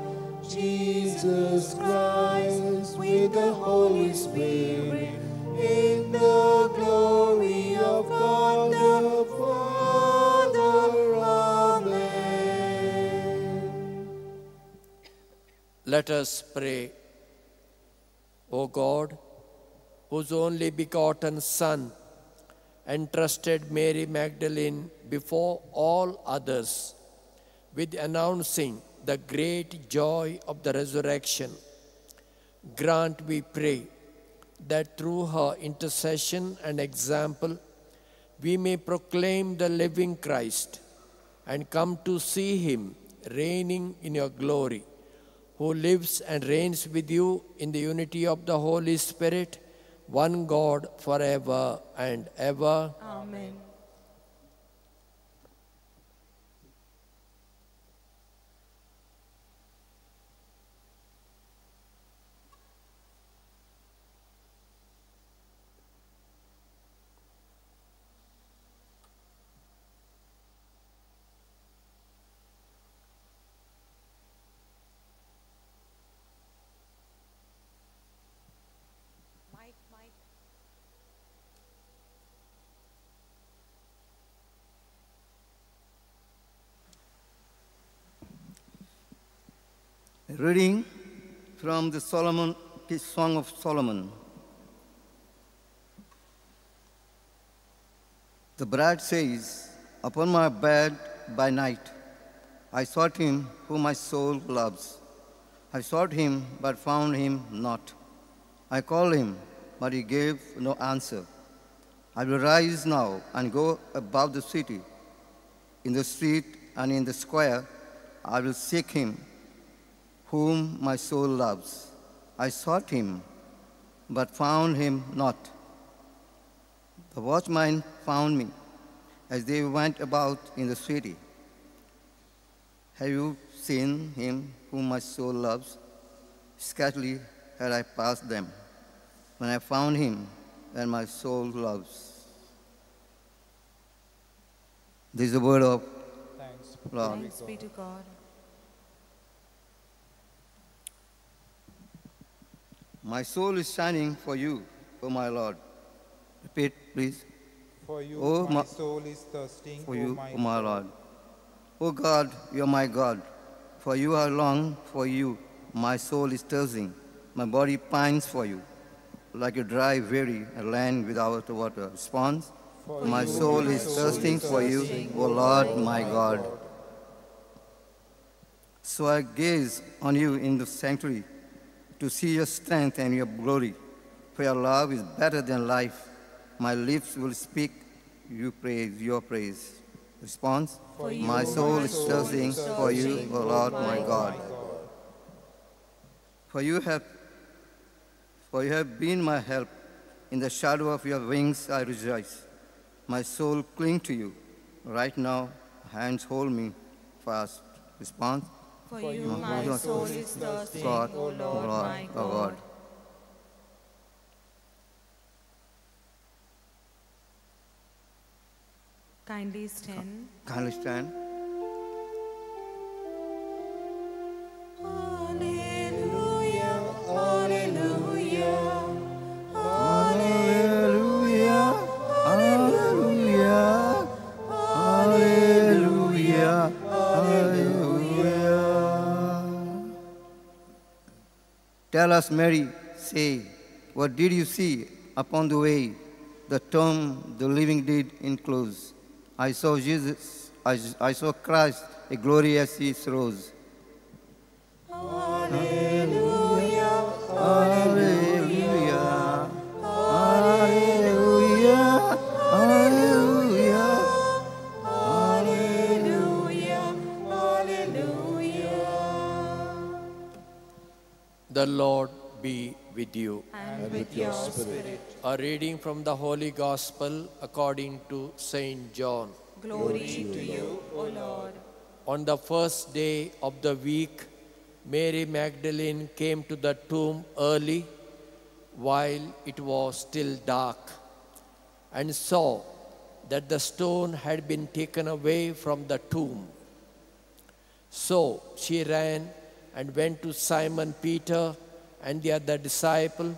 Jesus Christ, with the Holy Spirit, in the glory of God the Father. Amen. Let us pray. O God, whose only begotten Son entrusted Mary Magdalene before all others with announcing the great joy of the resurrection, grant, we pray, that through her intercession and example we may proclaim the living Christ and come to see him reigning in your glory, who lives and reigns with you in the unity of the Holy Spirit, one God, forever and ever. Amen. Reading from the Song of Solomon. The bride says, upon my bed by night, I sought him whom my soul loves. I sought him, but found him not. I called him, but he gave no answer. I will rise now and go about the city. In the street and in the square, I will seek him whom my soul loves. I sought him, but found him not. The watchmen found me as they went about in the city. Have you seen him whom my soul loves? Scarcely had I passed them when I found him that my soul loves. This is the word of Thanks, Lord. Thanks be to God. My soul is shining for you, O my Lord. Repeat, please. For you, O my soul is thirsting, for you, O my O my Lord. O God, you are my God. For you I long for you. My soul is thirsting. My body pines for you, like a dry, weary land without water. Response: For My you, soul my is soul thirsting is for you, thirsting, O Lord, my God. So I gaze on you in the sanctuary to see your strength and your glory. For your love is better than life. My lips will speak you praise, your praise. Response: For you, My soul my is soul thirsting is for you, thirsting, O Lord, my God. For you have been my help. In the shadow of your wings I rejoice. My soul clings to you. Right now, hands hold me fast. Response: For you, my soul is thirsting, God, O Lord, my O God. God. Kindly stand. Kindly stand. Alleluia, alleluia, alleluia, alleluia, alleluia, alleluia. Tell us, Mary, say, what did you see upon the way? The tomb the living did enclose. I saw Jesus, I saw Christ, a glorious he rose. Alleluia, alleluia, alleluia, alleluia, alleluia, alleluia. The Lord be with you. And with your spirit. A reading from the Holy Gospel according to Saint John. Glory to you, O Lord. On the first day of the week, Mary Magdalene came to the tomb early, while it was still dark, and saw that the stone had been taken away from the tomb. So she ran and went to Simon Peter and the other disciple,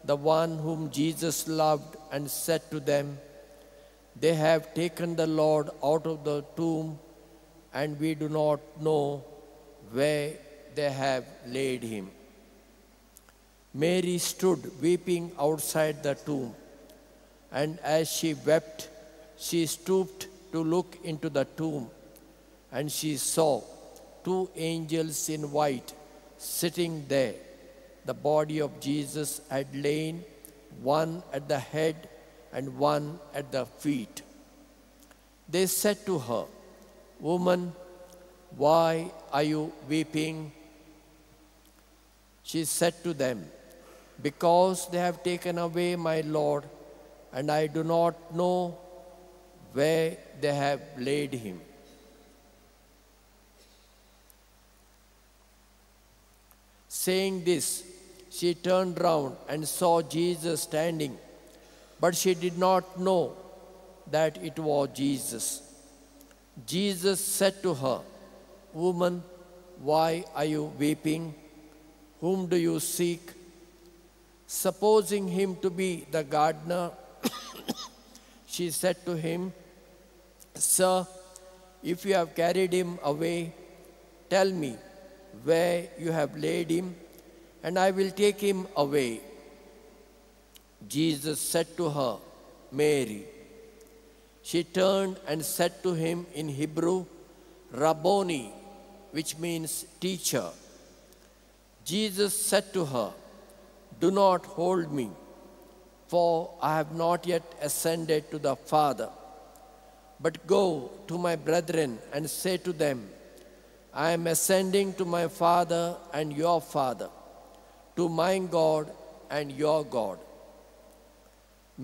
the one whom Jesus loved, and said to them, "They have taken the Lord out of the tomb, and we do not know where they have laid him." Mary stood weeping outside the tomb, and as she wept, she stooped to look into the tomb, and she saw two angels in white sitting there. The body of Jesus had lain, one at the head and one at the feet. They said to her, "Woman, why are you weeping?" She said to them, "Because they have taken away my Lord, and I do not know where they have laid him." Saying this, she turned round and saw Jesus standing, but she did not know that it was Jesus. Jesus said to her, "Woman, why are you weeping? Whom do you seek?" Supposing him to be the gardener, she said to him, "Sir, if you have carried him away, tell me where you have laid him, and I will take him away." Jesus said to her, "Mary." She turned and said to him in Hebrew, "Rabboni," which means teacher. Jesus said to her, "Do not hold me, for I have not yet ascended to the Father. But go to my brethren and say to them, I am ascending to my Father and your Father, to my God and your God."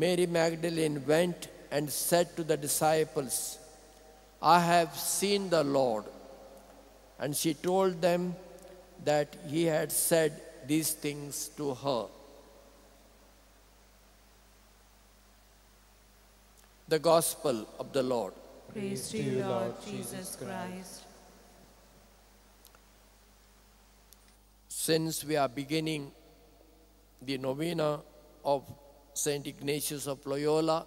Mary Magdalene went and said to the disciples, "I have seen the Lord." And she told them that he had said these things to her. The Gospel of the Lord. Praise to you, Lord Jesus Christ. Since we are beginning the novena of Saint Ignatius of Loyola,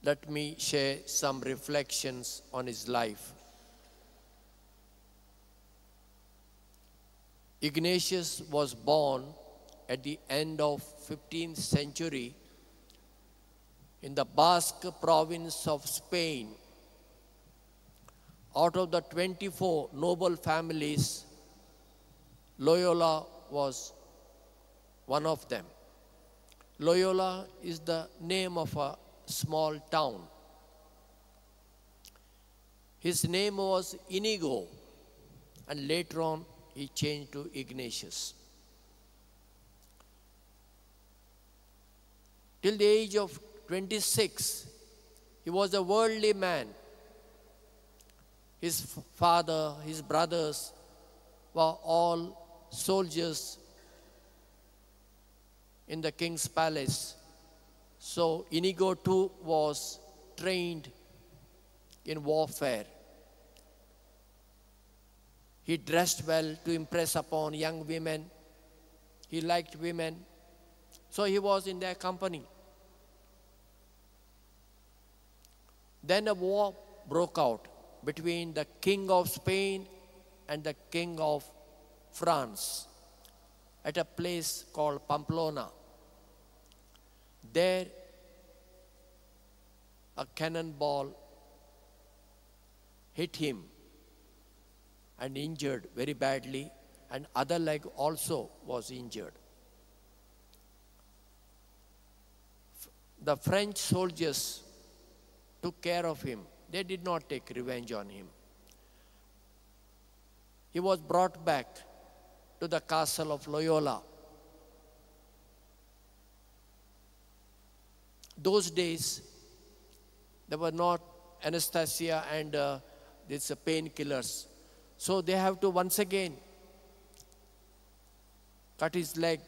let me share some reflections on his life. Ignatius was born at the end of 15th century in the Basque province of Spain. Out of the 24 noble families, Loyola was one of them. Loyola is the name of a small town. His name was Inigo, and later on he changed to Ignatius. Till the age of 26, he was a worldly man. His father, his brothers were all soldiers in the king's palace. So Inigo too was trained in warfare. He dressed well to impress upon young women. He liked women. So he was in their company. Then a war broke out between the king of Spain and the king of France at a place called Pamplona. There, a cannonball hit him and injured very badly, and other leg also was injured. The French soldiers took care of him. They did not take revenge on him. He was brought back to the castle of Loyola. Those days, there were not anesthesia and these painkillers. So they have to once again cut his leg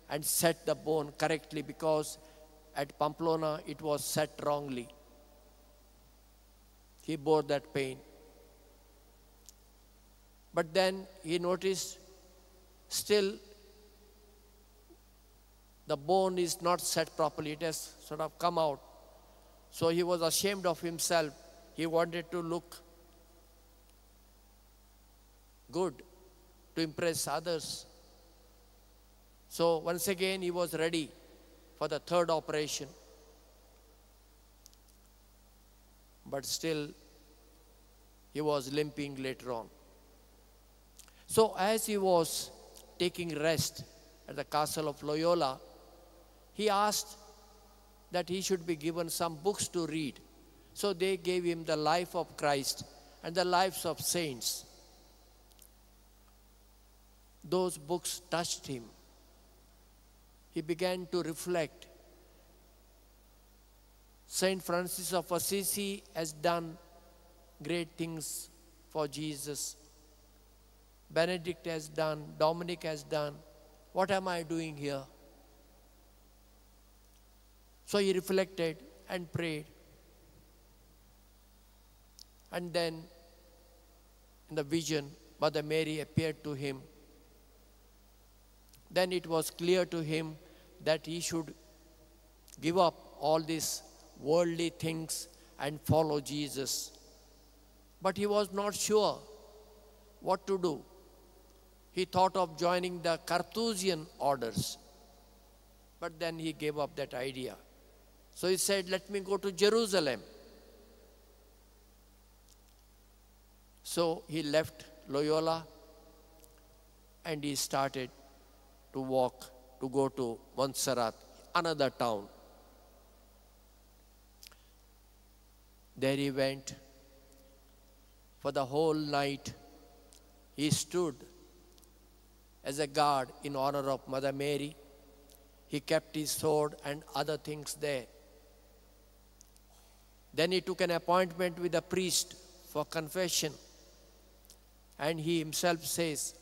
and set the bone correctly, because at Pamplona it was set wrongly. He bore that pain. But then he noticed still the bone is not set properly. It has sort of come out. So he was ashamed of himself. He wanted to look good, to impress others. So once again he was ready for the third operation. But still he was limping later on. So as he was taking rest at the castle of Loyola, he asked that he should be given some books to read. So they gave him the life of Christ and the lives of saints. Those books touched him. He began to reflect. Saint Francis of Assisi has done great things for Jesus. Benedict has done, Dominic has done. What am I doing here? So he reflected and prayed. And then in the vision, Mother Mary appeared to him. Then it was clear to him that he should give up all these worldly things and follow Jesus. But he was not sure what to do. He thought of joining the Carthusian orders, but then he gave up that idea. So he said, let me go to Jerusalem. So he left Loyola and he started to walk to go to Montserrat, another town. There he went. For the whole night, he stood as a guard in honor of Mother Mary. He kept his sword and other things there. Then he took an appointment with a priest for confession. And he himself says,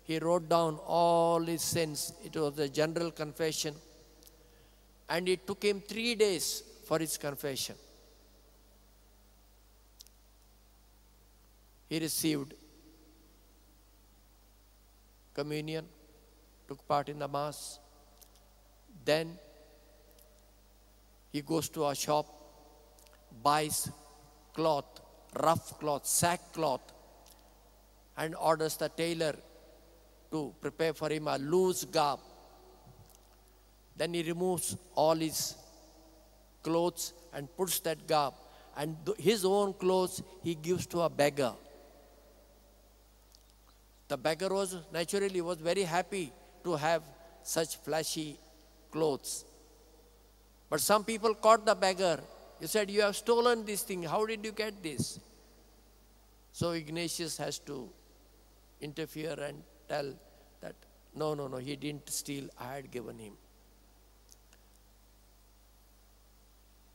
he wrote down all his sins. It was a general confession. And it took him 3 days for his confession. He received communion, took part in the Mass. Then he goes to a shop, buys cloth, rough cloth, sackcloth, and orders the tailor to prepare for him a loose garb. Then he removes all his clothes and puts that garb, and his own clothes he gives to a beggar. The beggar was naturally very happy to have such flashy clothes. But some people caught the beggar. He said, "You have stolen this thing. How did you get this?" So Ignatius has to interfere and tell that, no, no, no, he didn't steal. I had given him.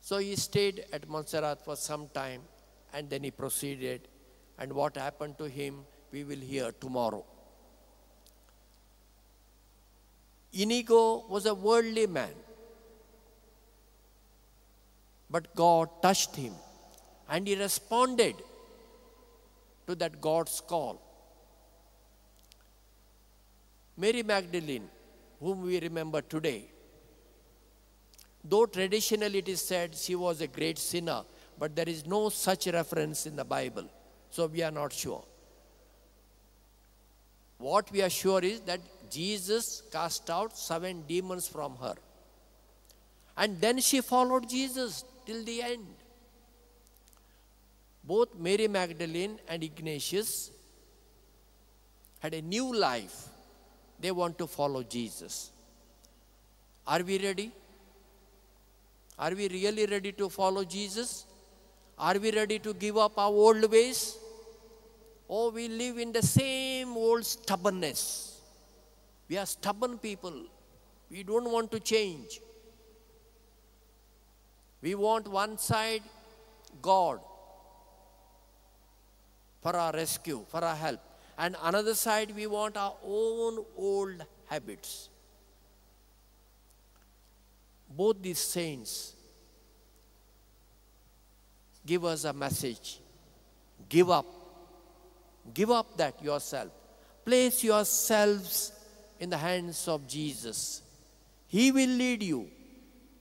So he stayed at Montserrat for some time, and then he proceeded. And what happened to him, we will hear tomorrow. Inigo was a worldly man, but God touched him, and he responded to that God's call. Mary Magdalene, whom we remember today, though traditionally it is said she was a great sinner, but there is no such reference in the Bible, so we are not sure. What we are sure is that Jesus cast out 7 demons from her. And then she followed Jesus till the end. Both Mary Magdalene and Ignatius had a new life. They want to follow Jesus. Are we ready? Are we really ready to follow Jesus? Are we ready to give up our old ways? Or we live in the same old stubbornness? We are stubborn people. We don't want to change. We want one side, God, for our rescue, for our help. And another side, we want our own old habits. Both these saints give us a message. Give up. Give up that yourself. Place yourselves in the hands of Jesus. He will lead you.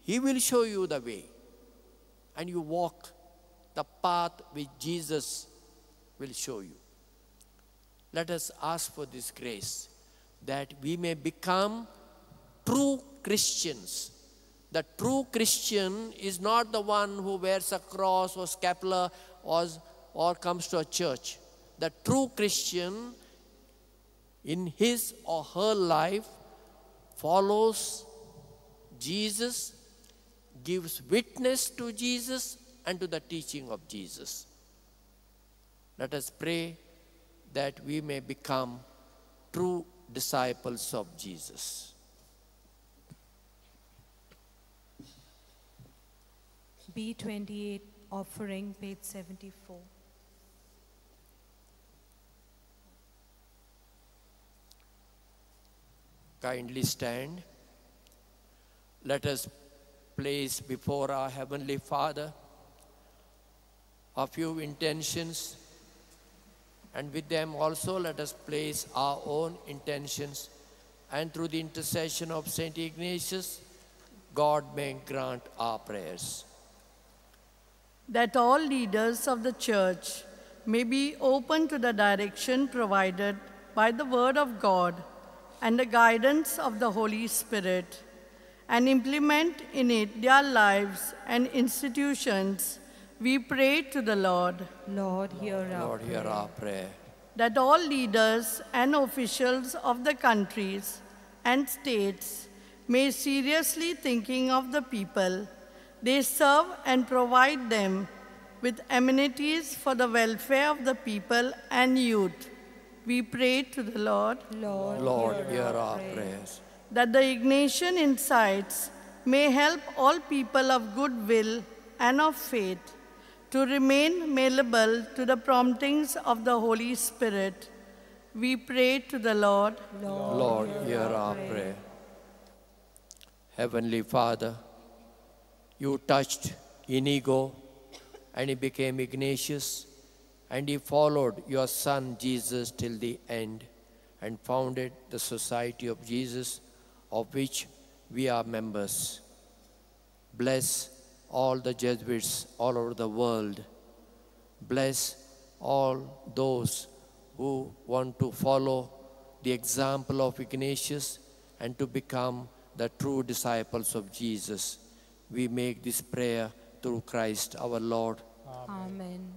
He will show you the way. And you walk the path which Jesus will show you. Let us ask for this grace, that we may become true Christians. The true Christian is not the one who wears a cross or scapular or comes to a church. The true Christian in his or her life follows Jesus, gives witness to Jesus and to the teaching of Jesus. Let us pray that we may become true disciples of Jesus. B28 offering, page 74. Kindly stand. Let us place before our Heavenly Father a few intentions, and with them also let us place our own intentions, and through the intercession of Saint Ignatius, God may grant our prayers. That all leaders of the Church may be open to the direction provided by the Word of God and the guidance of the Holy Spirit, and implement in it their lives and institutions, we pray to the Lord. Lord, hear our prayer. That all leaders and officials of the countries and states may seriously thinking of the people they serve and provide them with amenities for the welfare of the people and youth. We pray to the Lord. Lord, hear our prayers. That the Ignatian insights may help all people of good will and of faith to remain malleable to the promptings of the Holy Spirit. We pray to the Lord. Lord, hear our prayer. Heavenly Father, you touched Inigo and he became Ignatius, And he followed your Son Jesus till the end and founded the Society of Jesus, of which we are members. Bless all the Jesuits all over the world. Bless all those who want to follow the example of Ignatius and to become the true disciples of Jesus. We make this prayer through Christ our Lord. Amen.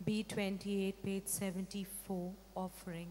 B28, page 74, offering.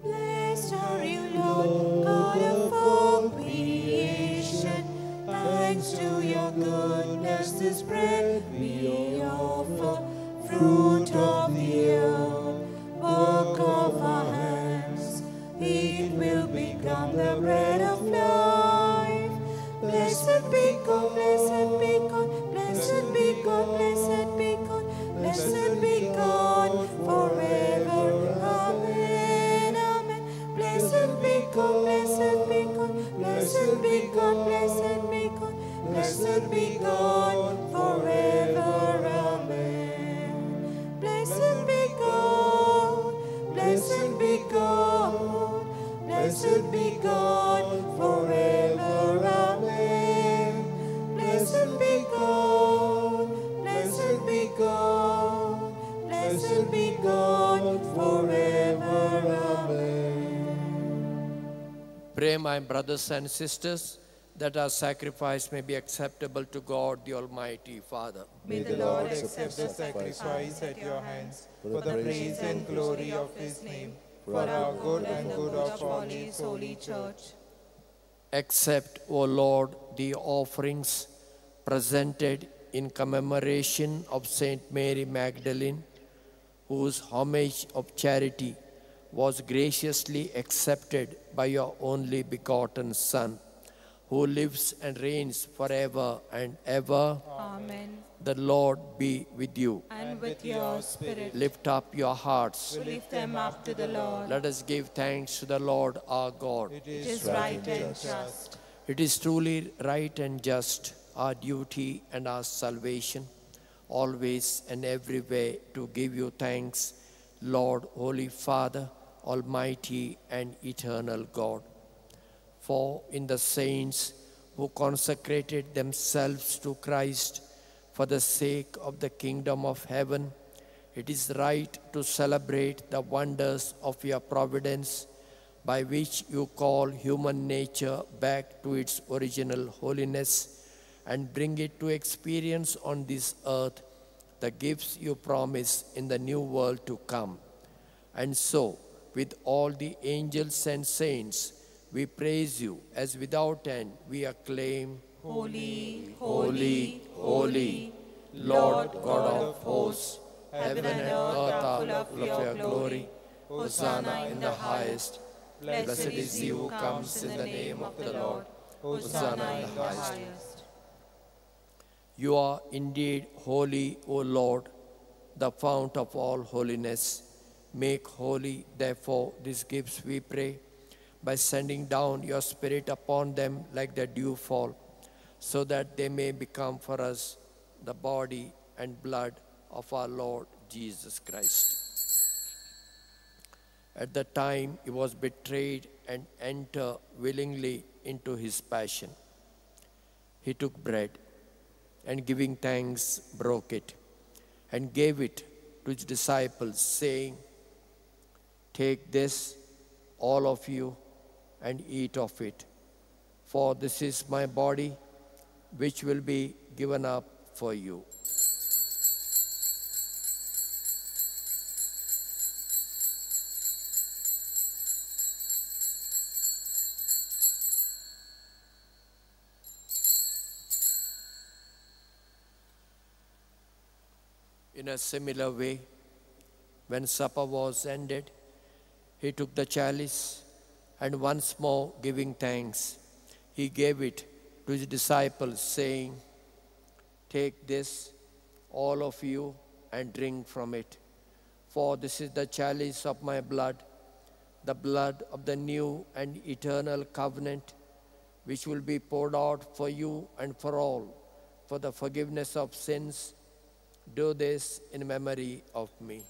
Blessed are you, Lord, God of all creation. Thanks to your goodness, this bread we offer, fruit of the earth, work of our hands. It will become the bread of life. Blessed be God, blessed be God, blessed be God, blessed be God, blessed be God forever. Amen, amen. Blessed be God, blessed be God, blessed be God, blessed be God, blessed be God forever. Amen. Blessed be God, blessed be God, blessed be God forever. Amen. Blessed be God, blessed be God, blessed be God forever. Amen. Pray, my brothers and sisters, that our sacrifice may be acceptable to God, the Almighty Father. May the Lord accept the sacrifice at your hands for the praise and glory of his name, for our good and good of all his holy church. Accept, O Lord, the offerings presented in commemoration of Saint Mary Magdalene, whose homage of charity was graciously accepted by your only begotten Son, who lives and reigns forever and ever. Amen. The Lord be with you. And with your spirit. Lift up your hearts. We lift them up to the Lord. Let us give thanks to the Lord our God. It is right and just. It is truly right and just, our duty and our salvation, always and everywhere to give you thanks, Lord, Holy Father, Almighty and eternal God. For in the saints who consecrated themselves to Christ for the sake of the kingdom of heaven, it is right to celebrate the wonders of your providence, by which you call human nature back to its original holiness and bring it to experience on this earth the gifts you promise in the new world to come. And so, with all the angels and saints, we praise you as without end we acclaim, Holy, holy, holy, Lord God of hosts, heaven and earth are full of your glory. Hosanna in the highest. Blessed is he who comes in the name of the Lord. Hosanna in the highest. You are indeed holy, O Lord, the fount of all holiness. Make holy, therefore, these gifts, we pray, by sending down your Spirit upon them like the dewfall, so that they may become for us the body and blood of our Lord Jesus Christ. At the time he was betrayed and entered willingly into his passion, he took bread and, giving thanks, broke it and gave it to his disciples, saying, "Take this, all of you, and eat of it, for this is my body, which will be given up for you." In a similar way, when supper was ended, he took the chalice, and once more giving thanks, he gave it to his disciples, saying, "Take this, all of you, and drink from it, for this is the chalice of my blood, the blood of the new and eternal covenant, which will be poured out for you and for all, for the forgiveness of sins. Do this in memory of me.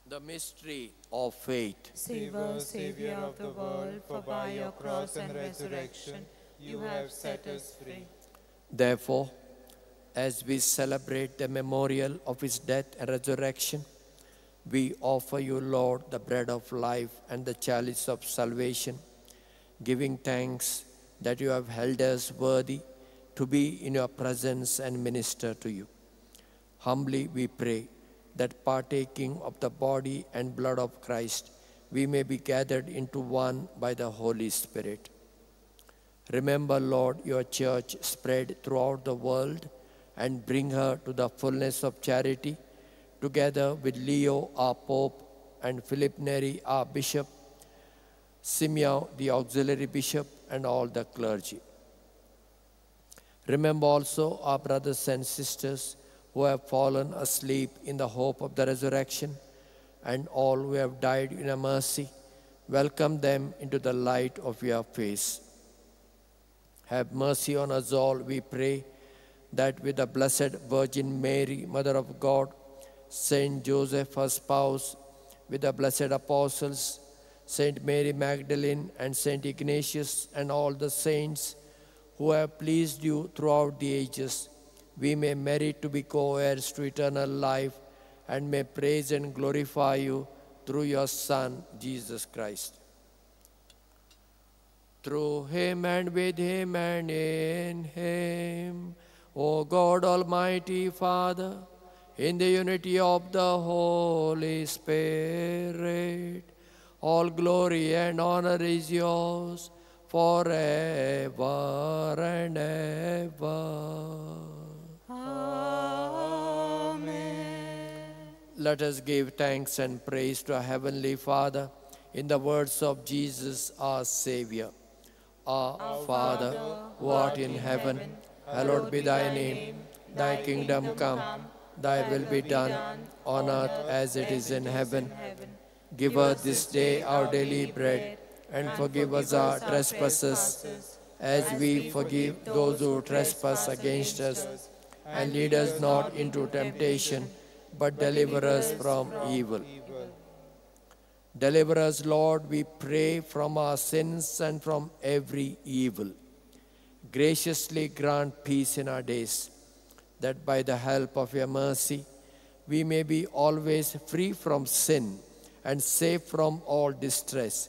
The mystery of faith. Save us, Savior of the world, for by your cross and resurrection you have set us free. Therefore, as we celebrate the memorial of his death and resurrection, we offer you, Lord, the bread of life and the chalice of salvation, giving thanks that you have held us worthy to be in your presence and minister to you. Humbly we pray that partaking of the body and blood of Christ, we may be gathered into one by the Holy Spirit. Remember, Lord, your church spread throughout the world and bring her to the fullness of charity, together with Leo, our Pope, and Philip Neri, our Bishop, Simeon, the auxiliary bishop, and all the clergy. Remember also our brothers and sisters who have fallen asleep in the hope of the resurrection, and all who have died in your mercy. Welcome them into the light of your face. Have mercy on us all, we pray, that with the Blessed Virgin Mary, Mother of God, Saint Joseph, her spouse, with the blessed apostles, Saint Mary Magdalene and Saint Ignatius, and all the saints who have pleased you throughout the ages, we may merit to be co-heirs to eternal life and may praise and glorify you through your Son, Jesus Christ. Through him and with him and in him, O God, Almighty Father, in the unity of the Holy Spirit, all glory and honor is yours forever and ever. Amen. Let us give thanks and praise to our Heavenly Father in the words of Jesus, our Savior. Our Father, who art in heaven, hallowed be thy name. Thy kingdom come, thy will be done, on earth as it is in heaven. Give us this day our daily bread, and forgive us our trespasses, as we forgive those who trespass against us. And lead us not into temptation, but deliver us from evil. Deliver us, Lord, we pray, from our sins and from every evil. Graciously grant peace in our days, that by the help of your mercy, we may be always free from sin and safe from all distress,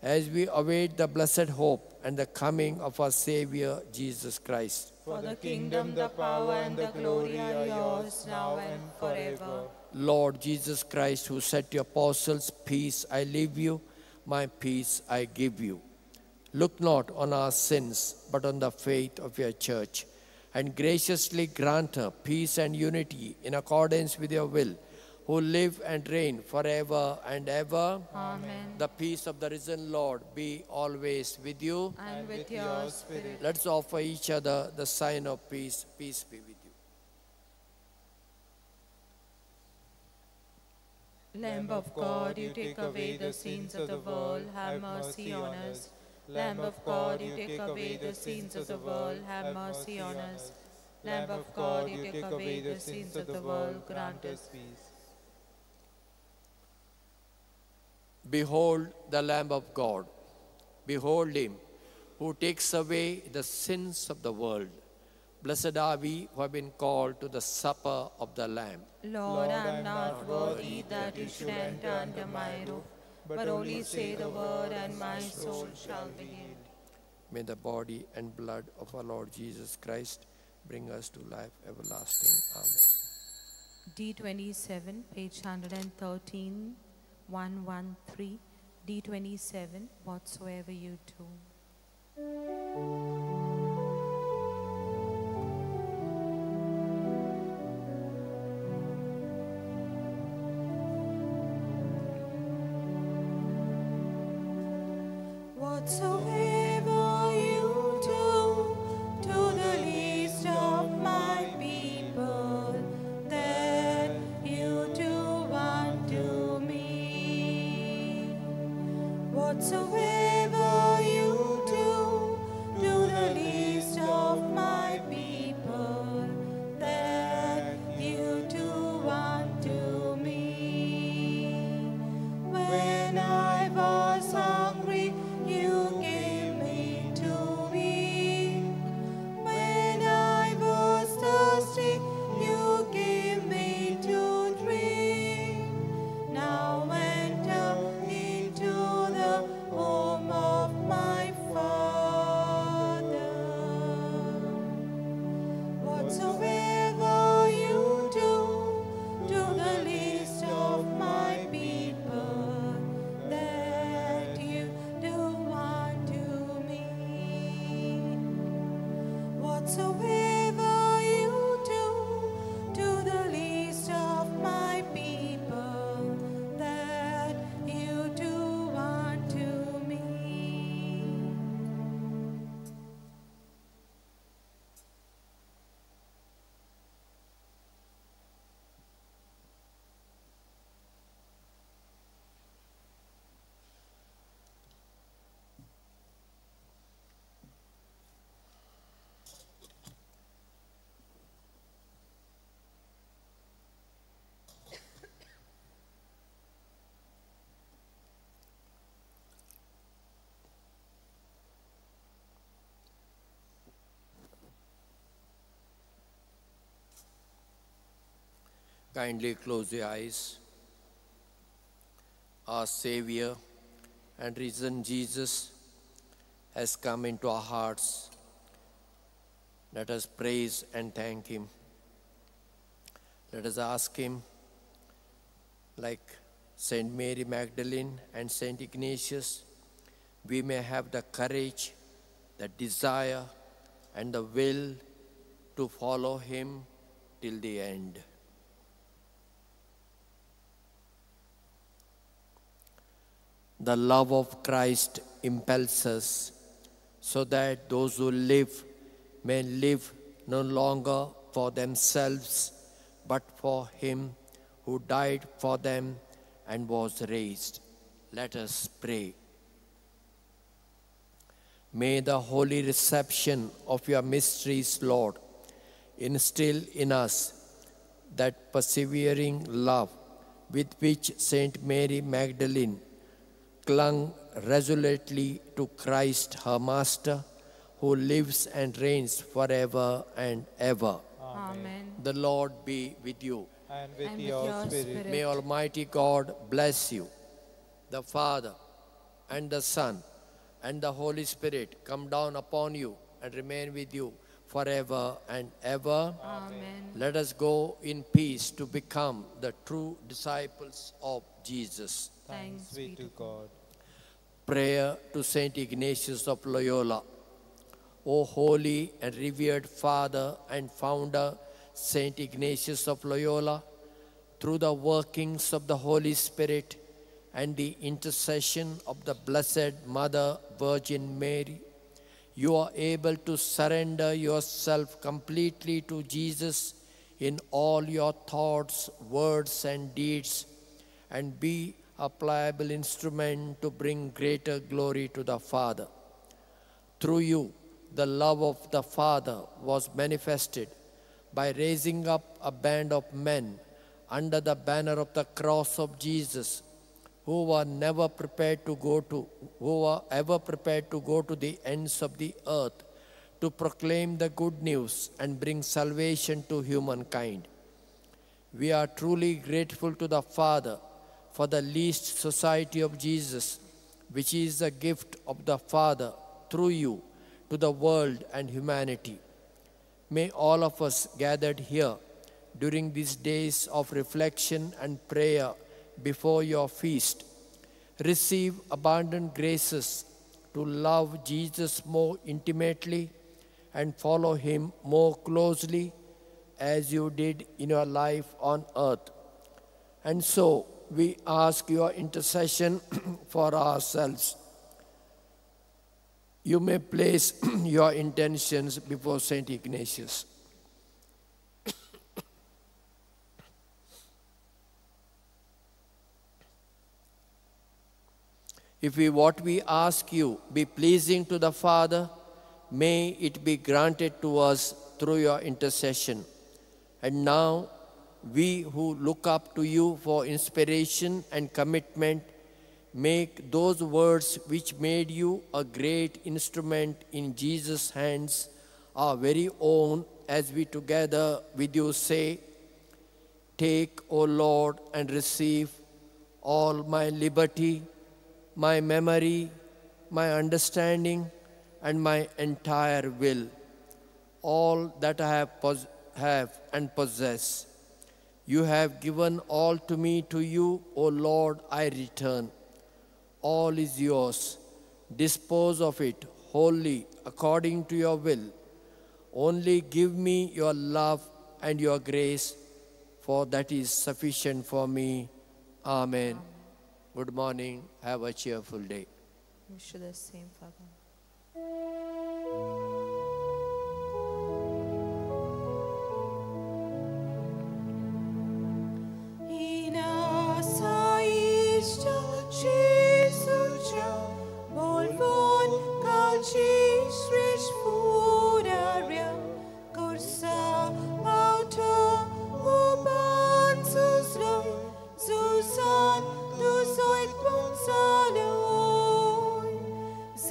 as we await the blessed hope and the coming of our Savior, Jesus Christ. For the kingdom, the power, and the glory are yours, now and forever. Lord Jesus Christ, who said to your apostles, "Peace I leave you, my peace I give you." Look not on our sins, but on the faith of your church, and graciously grant her peace and unity in accordance with your will, who live and reign forever and ever. Amen. The peace of the risen Lord be always with you. And with your spirit. Let's offer each other the sign of peace. Peace be with you. Lamb of God, you take away the sins of the world, have mercy on us. Lamb of God, you take away the sins of the world, have mercy on us. Lamb of God, you take away the sins of the world, grant us peace. Behold the Lamb of God. Behold him who takes away the sins of the world. Blessed are we who have been called to the supper of the Lamb. Lord, I am not worthy that you should enter under my roof, but only say the word, and my soul shall be healed. May the body and blood of our Lord Jesus Christ bring us to life everlasting. Amen. D27, page 113, 113, D27, whatsoever you do. Whatsoever you do to the least of my people, that you do unto me. Whatsoever you do to the least of my people, that you do unto me. When I was hungry, you gave me to eat. When I was thirsty, you gave me to drink. Now enter into the home of my Father. Whatsoever you do to the least of my people, that you do unto me. Whatsoever you do to the least of my people, that you do unto me. Kindly close your eyes. Our Savior and risen Jesus has come into our hearts. Let us praise and thank Him. Let us ask Him, like Saint Mary Magdalene and Saint Ignatius, we may have the courage, the desire, and the will to follow Him till the end. The love of Christ impels us so that those who live may live no longer for themselves, but for Him who died for them and was raised. Let us pray. May the holy reception of your mysteries, Lord, instill in us that persevering love with which Saint Mary Magdalene clung resolutely to Christ her Master, who lives and reigns forever and ever. Amen. The Lord be with you. And with your spirit. May Almighty God bless you, the Father, and the Son, and the Holy Spirit come down upon you and remain with you forever and ever. Amen. Let us go in peace to become the true disciples of Jesus. Thanks be to God. Prayer to Saint Ignatius of Loyola. O holy and revered Father and Founder, Saint Ignatius of Loyola, through the workings of the Holy Spirit and the intercession of the Blessed Mother Virgin Mary, you are able to surrender yourself completely to Jesus in all your thoughts, words, and deeds, and be a pliable instrument to bring greater glory to the Father. Through you, the love of the Father was manifested by raising up a band of men under the banner of the cross of Jesus, who were never prepared to go to, who were ever prepared to go to the ends of the earth to proclaim the good news and bring salvation to humankind. We are truly grateful to the Father for the least society of Jesus, which is the gift of the Father through you to the world and humanity. May all of us gathered here during these days of reflection and prayer before your feast receive abundant graces to love Jesus more intimately and follow him more closely as you did in your life on earth. And so we ask your intercession for ourselves. You may place your intentions before Saint Ignatius. If what we ask you be pleasing to the Father, may it be granted to us through your intercession. And now, we who look up to you for inspiration and commitment, make those words which made you a great instrument in Jesus' hands our very own, as we together with you say, Take, O Lord, and receive all my liberty, my memory, my understanding, and my entire will, all that I have and possess. You have given all to me, to you, O Lord, I return. All is yours. Dispose of it wholly according to your will. Only give me your love and your grace, for that is sufficient for me. Amen. Good morning. Have a cheerful day. Wish you the same, Father.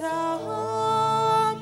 Zahar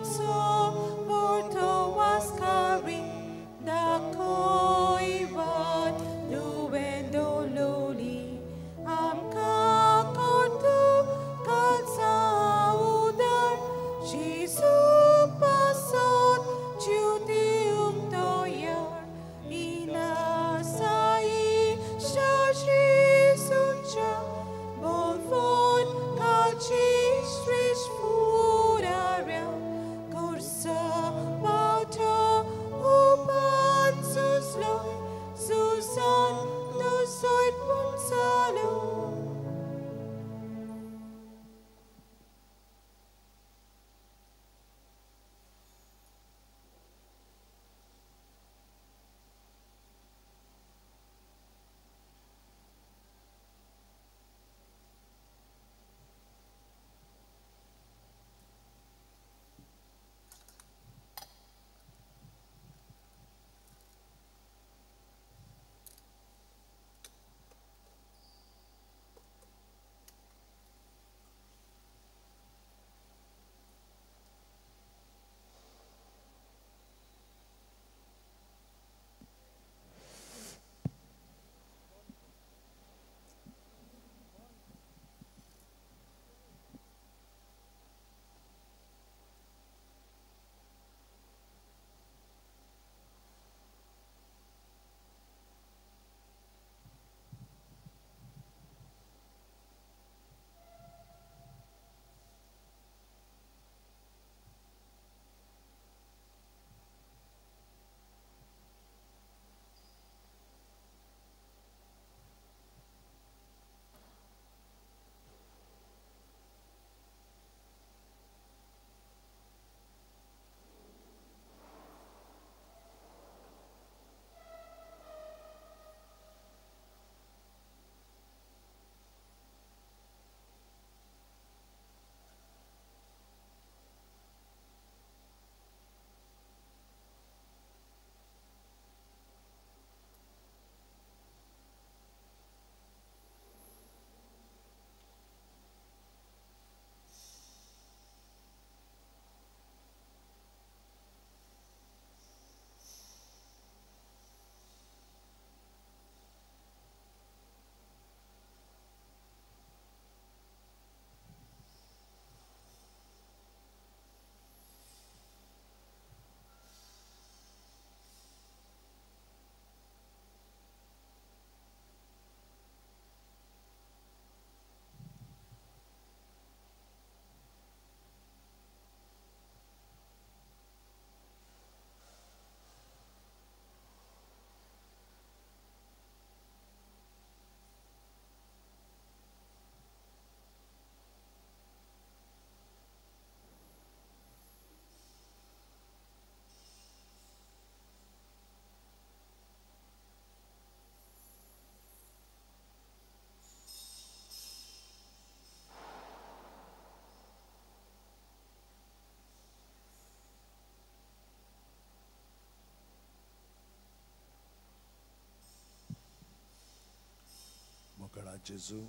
मोगळा जेजू,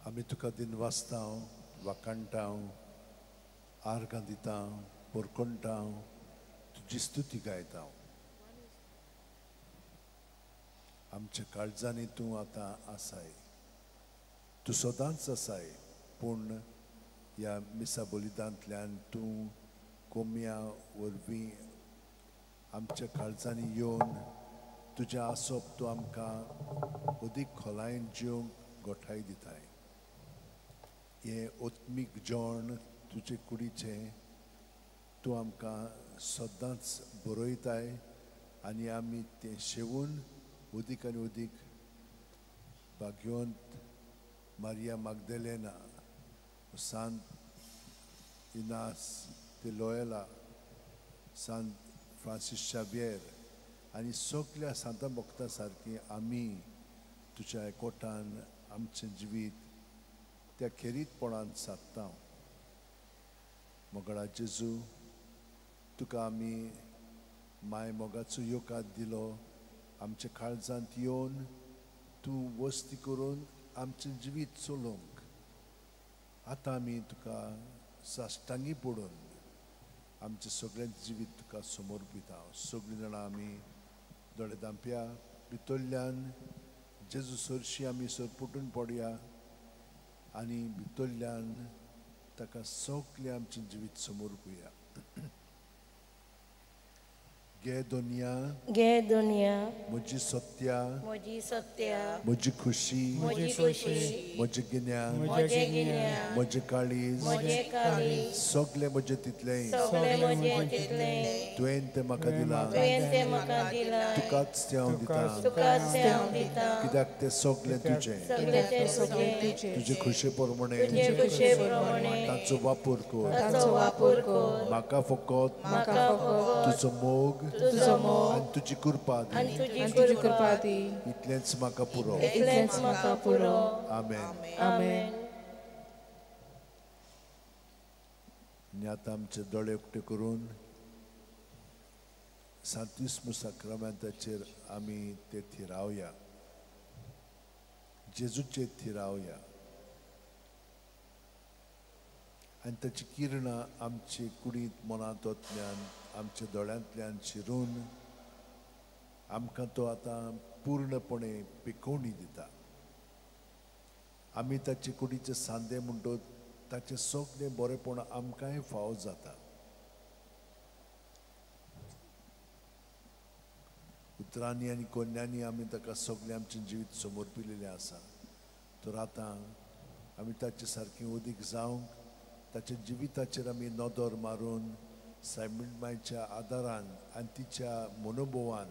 आमी तुका दिनवासता, वाखाणटा, आर्गां दिता, पोरकोणटा, तुजी स्तुती गायता. आमच्या काळजांनी तूं आतां आसाय, तूं सदांच आसाय, पूण ह्या मिसा बलिदांतल्यान तूं कोम्या वरवीं आमच्या काळजांनी येवन तुजें आसप तूं आमकां अदीक खोलायेन जिवंक गोठाय दिताय. हें आत्मीक जेवण तुजे कुडीचें तूं आमकां सदांच बरयताय आनी आमी तें शेवून अदीक आनी अदीक भाग्यवंत मारिया मागदेलेना, सांत इनास दे लोयला, सांत फ्रांसीस शावियर आनी सगल्या सांतां भक्तां सारकी आमी तुज्या एकवटान आमचें जिवीत त्या खेरीतपणान सादता. मोगळा जेजू, तुका आमी माय मोगाचो योगाद दिलो. आमच्या काळजांत येवन तूं वस्ती करून आमचें जिवीत चलोवंक आतां आमी तुका साश्टांगी पडून आमचें सगळें जिवीत तुका समर्पिता. सगळीं जाणां आमी दोळे धांपया, भितरल्यान जेजू सरशी आमी सरपुटून पडया आनी भितरल्यान ताका सगळें आमचें जिवीत समर्पुया. गे दुनिया, गे दुनिया, म्हजी सत्या, म्हजी सत्या, म्हजी खुशी, म्हजी खुशी, म्हजें गिन्यान, म्हजें गिन्यान, म्हजें काळीज, म्हजें काळीज, सगळें म्हजें तितलें, सगळें म्हजें तितलें, तुवें तें म्हाका दिलां, तुवें तें म्हाका दिलां, तुकाच तें हांव दितां, तुकाच तें हांव दितां, कित्याक तें सगळें तुजें, सगळें तें तुजें, तुजे खुशे प्रमाणे, तुजे खुशे प्रमाणे ताचो वापर कर, ताचो वापर कर, म्हाका फकत, म्हाका फकत तुजो मोग, तुजो मोग आनी तुजी कृपा दी, आनी तुजी कृपा दी, इतलेंच म्हाका पुरो, इतलेंच म्हाका पुरो. आमेन. आमेन. आनी आतां आमचे दोळे उक्ते करून सांतिस्मु साक्रामेंताचेर आमी ते थिरावया, जेजूचेर थिरावया आनी ताची किरणां आमचे कुडींत, मनांतल्यान, आमच्या दोळ्यांतल्यान शिरून आमकां तो आतां पूर्णपणे पिकोवणी दिता. आमी ताचे कुडीचे सांदे म्हणटच ताचें सगळें बरेपण आमकांय फावो जाता. उतरांनी आनी कोन्यांनी आमी ताका सगळें आमचें जिवीत समर्पिलेलें आसा. तर आतां आमी ताचे सारकें अदीक जावंक ताच्या जिविताचेर आमी नदर मारून सायबीण मायच्या आदारान आनी तिच्या मनोभवान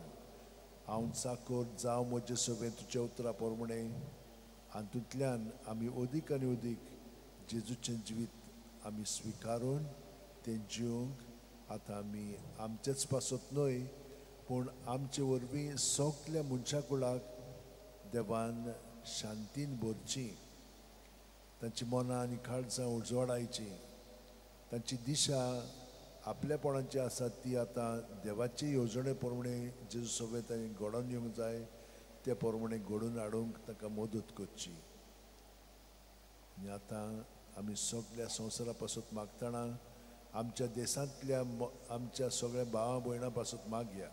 हांव चाकर जावं म्हजे सगळें तुज्या उतरा प्रमाणे हातूंतल्यान आमी अदीक आनी अदीक जेजूचें जिवीत आमी स्विकारून तें जिवंक आतां आमी आमचेच पासत न्हय पूण आमचे वरवीं सगल्या मनशा कुळाक देवान शांतीन भरची, तांची मनां आनी काळजां उजवाडायचीं, तांची दिशा आपल्यापणाची आसा ती आतां देवाची येवजणे प्रमाणे जेजू सगळें तांणी घडोवन येवंक जाय ते प्रमाणे घडोवन हाडूंक तांकां मदत करची. आनी आतां आमी सगल्या संवसारा पासत मागतना आमच्या देशांतल्या आमच्या सगळ्या भावा भयणां पासत मागया.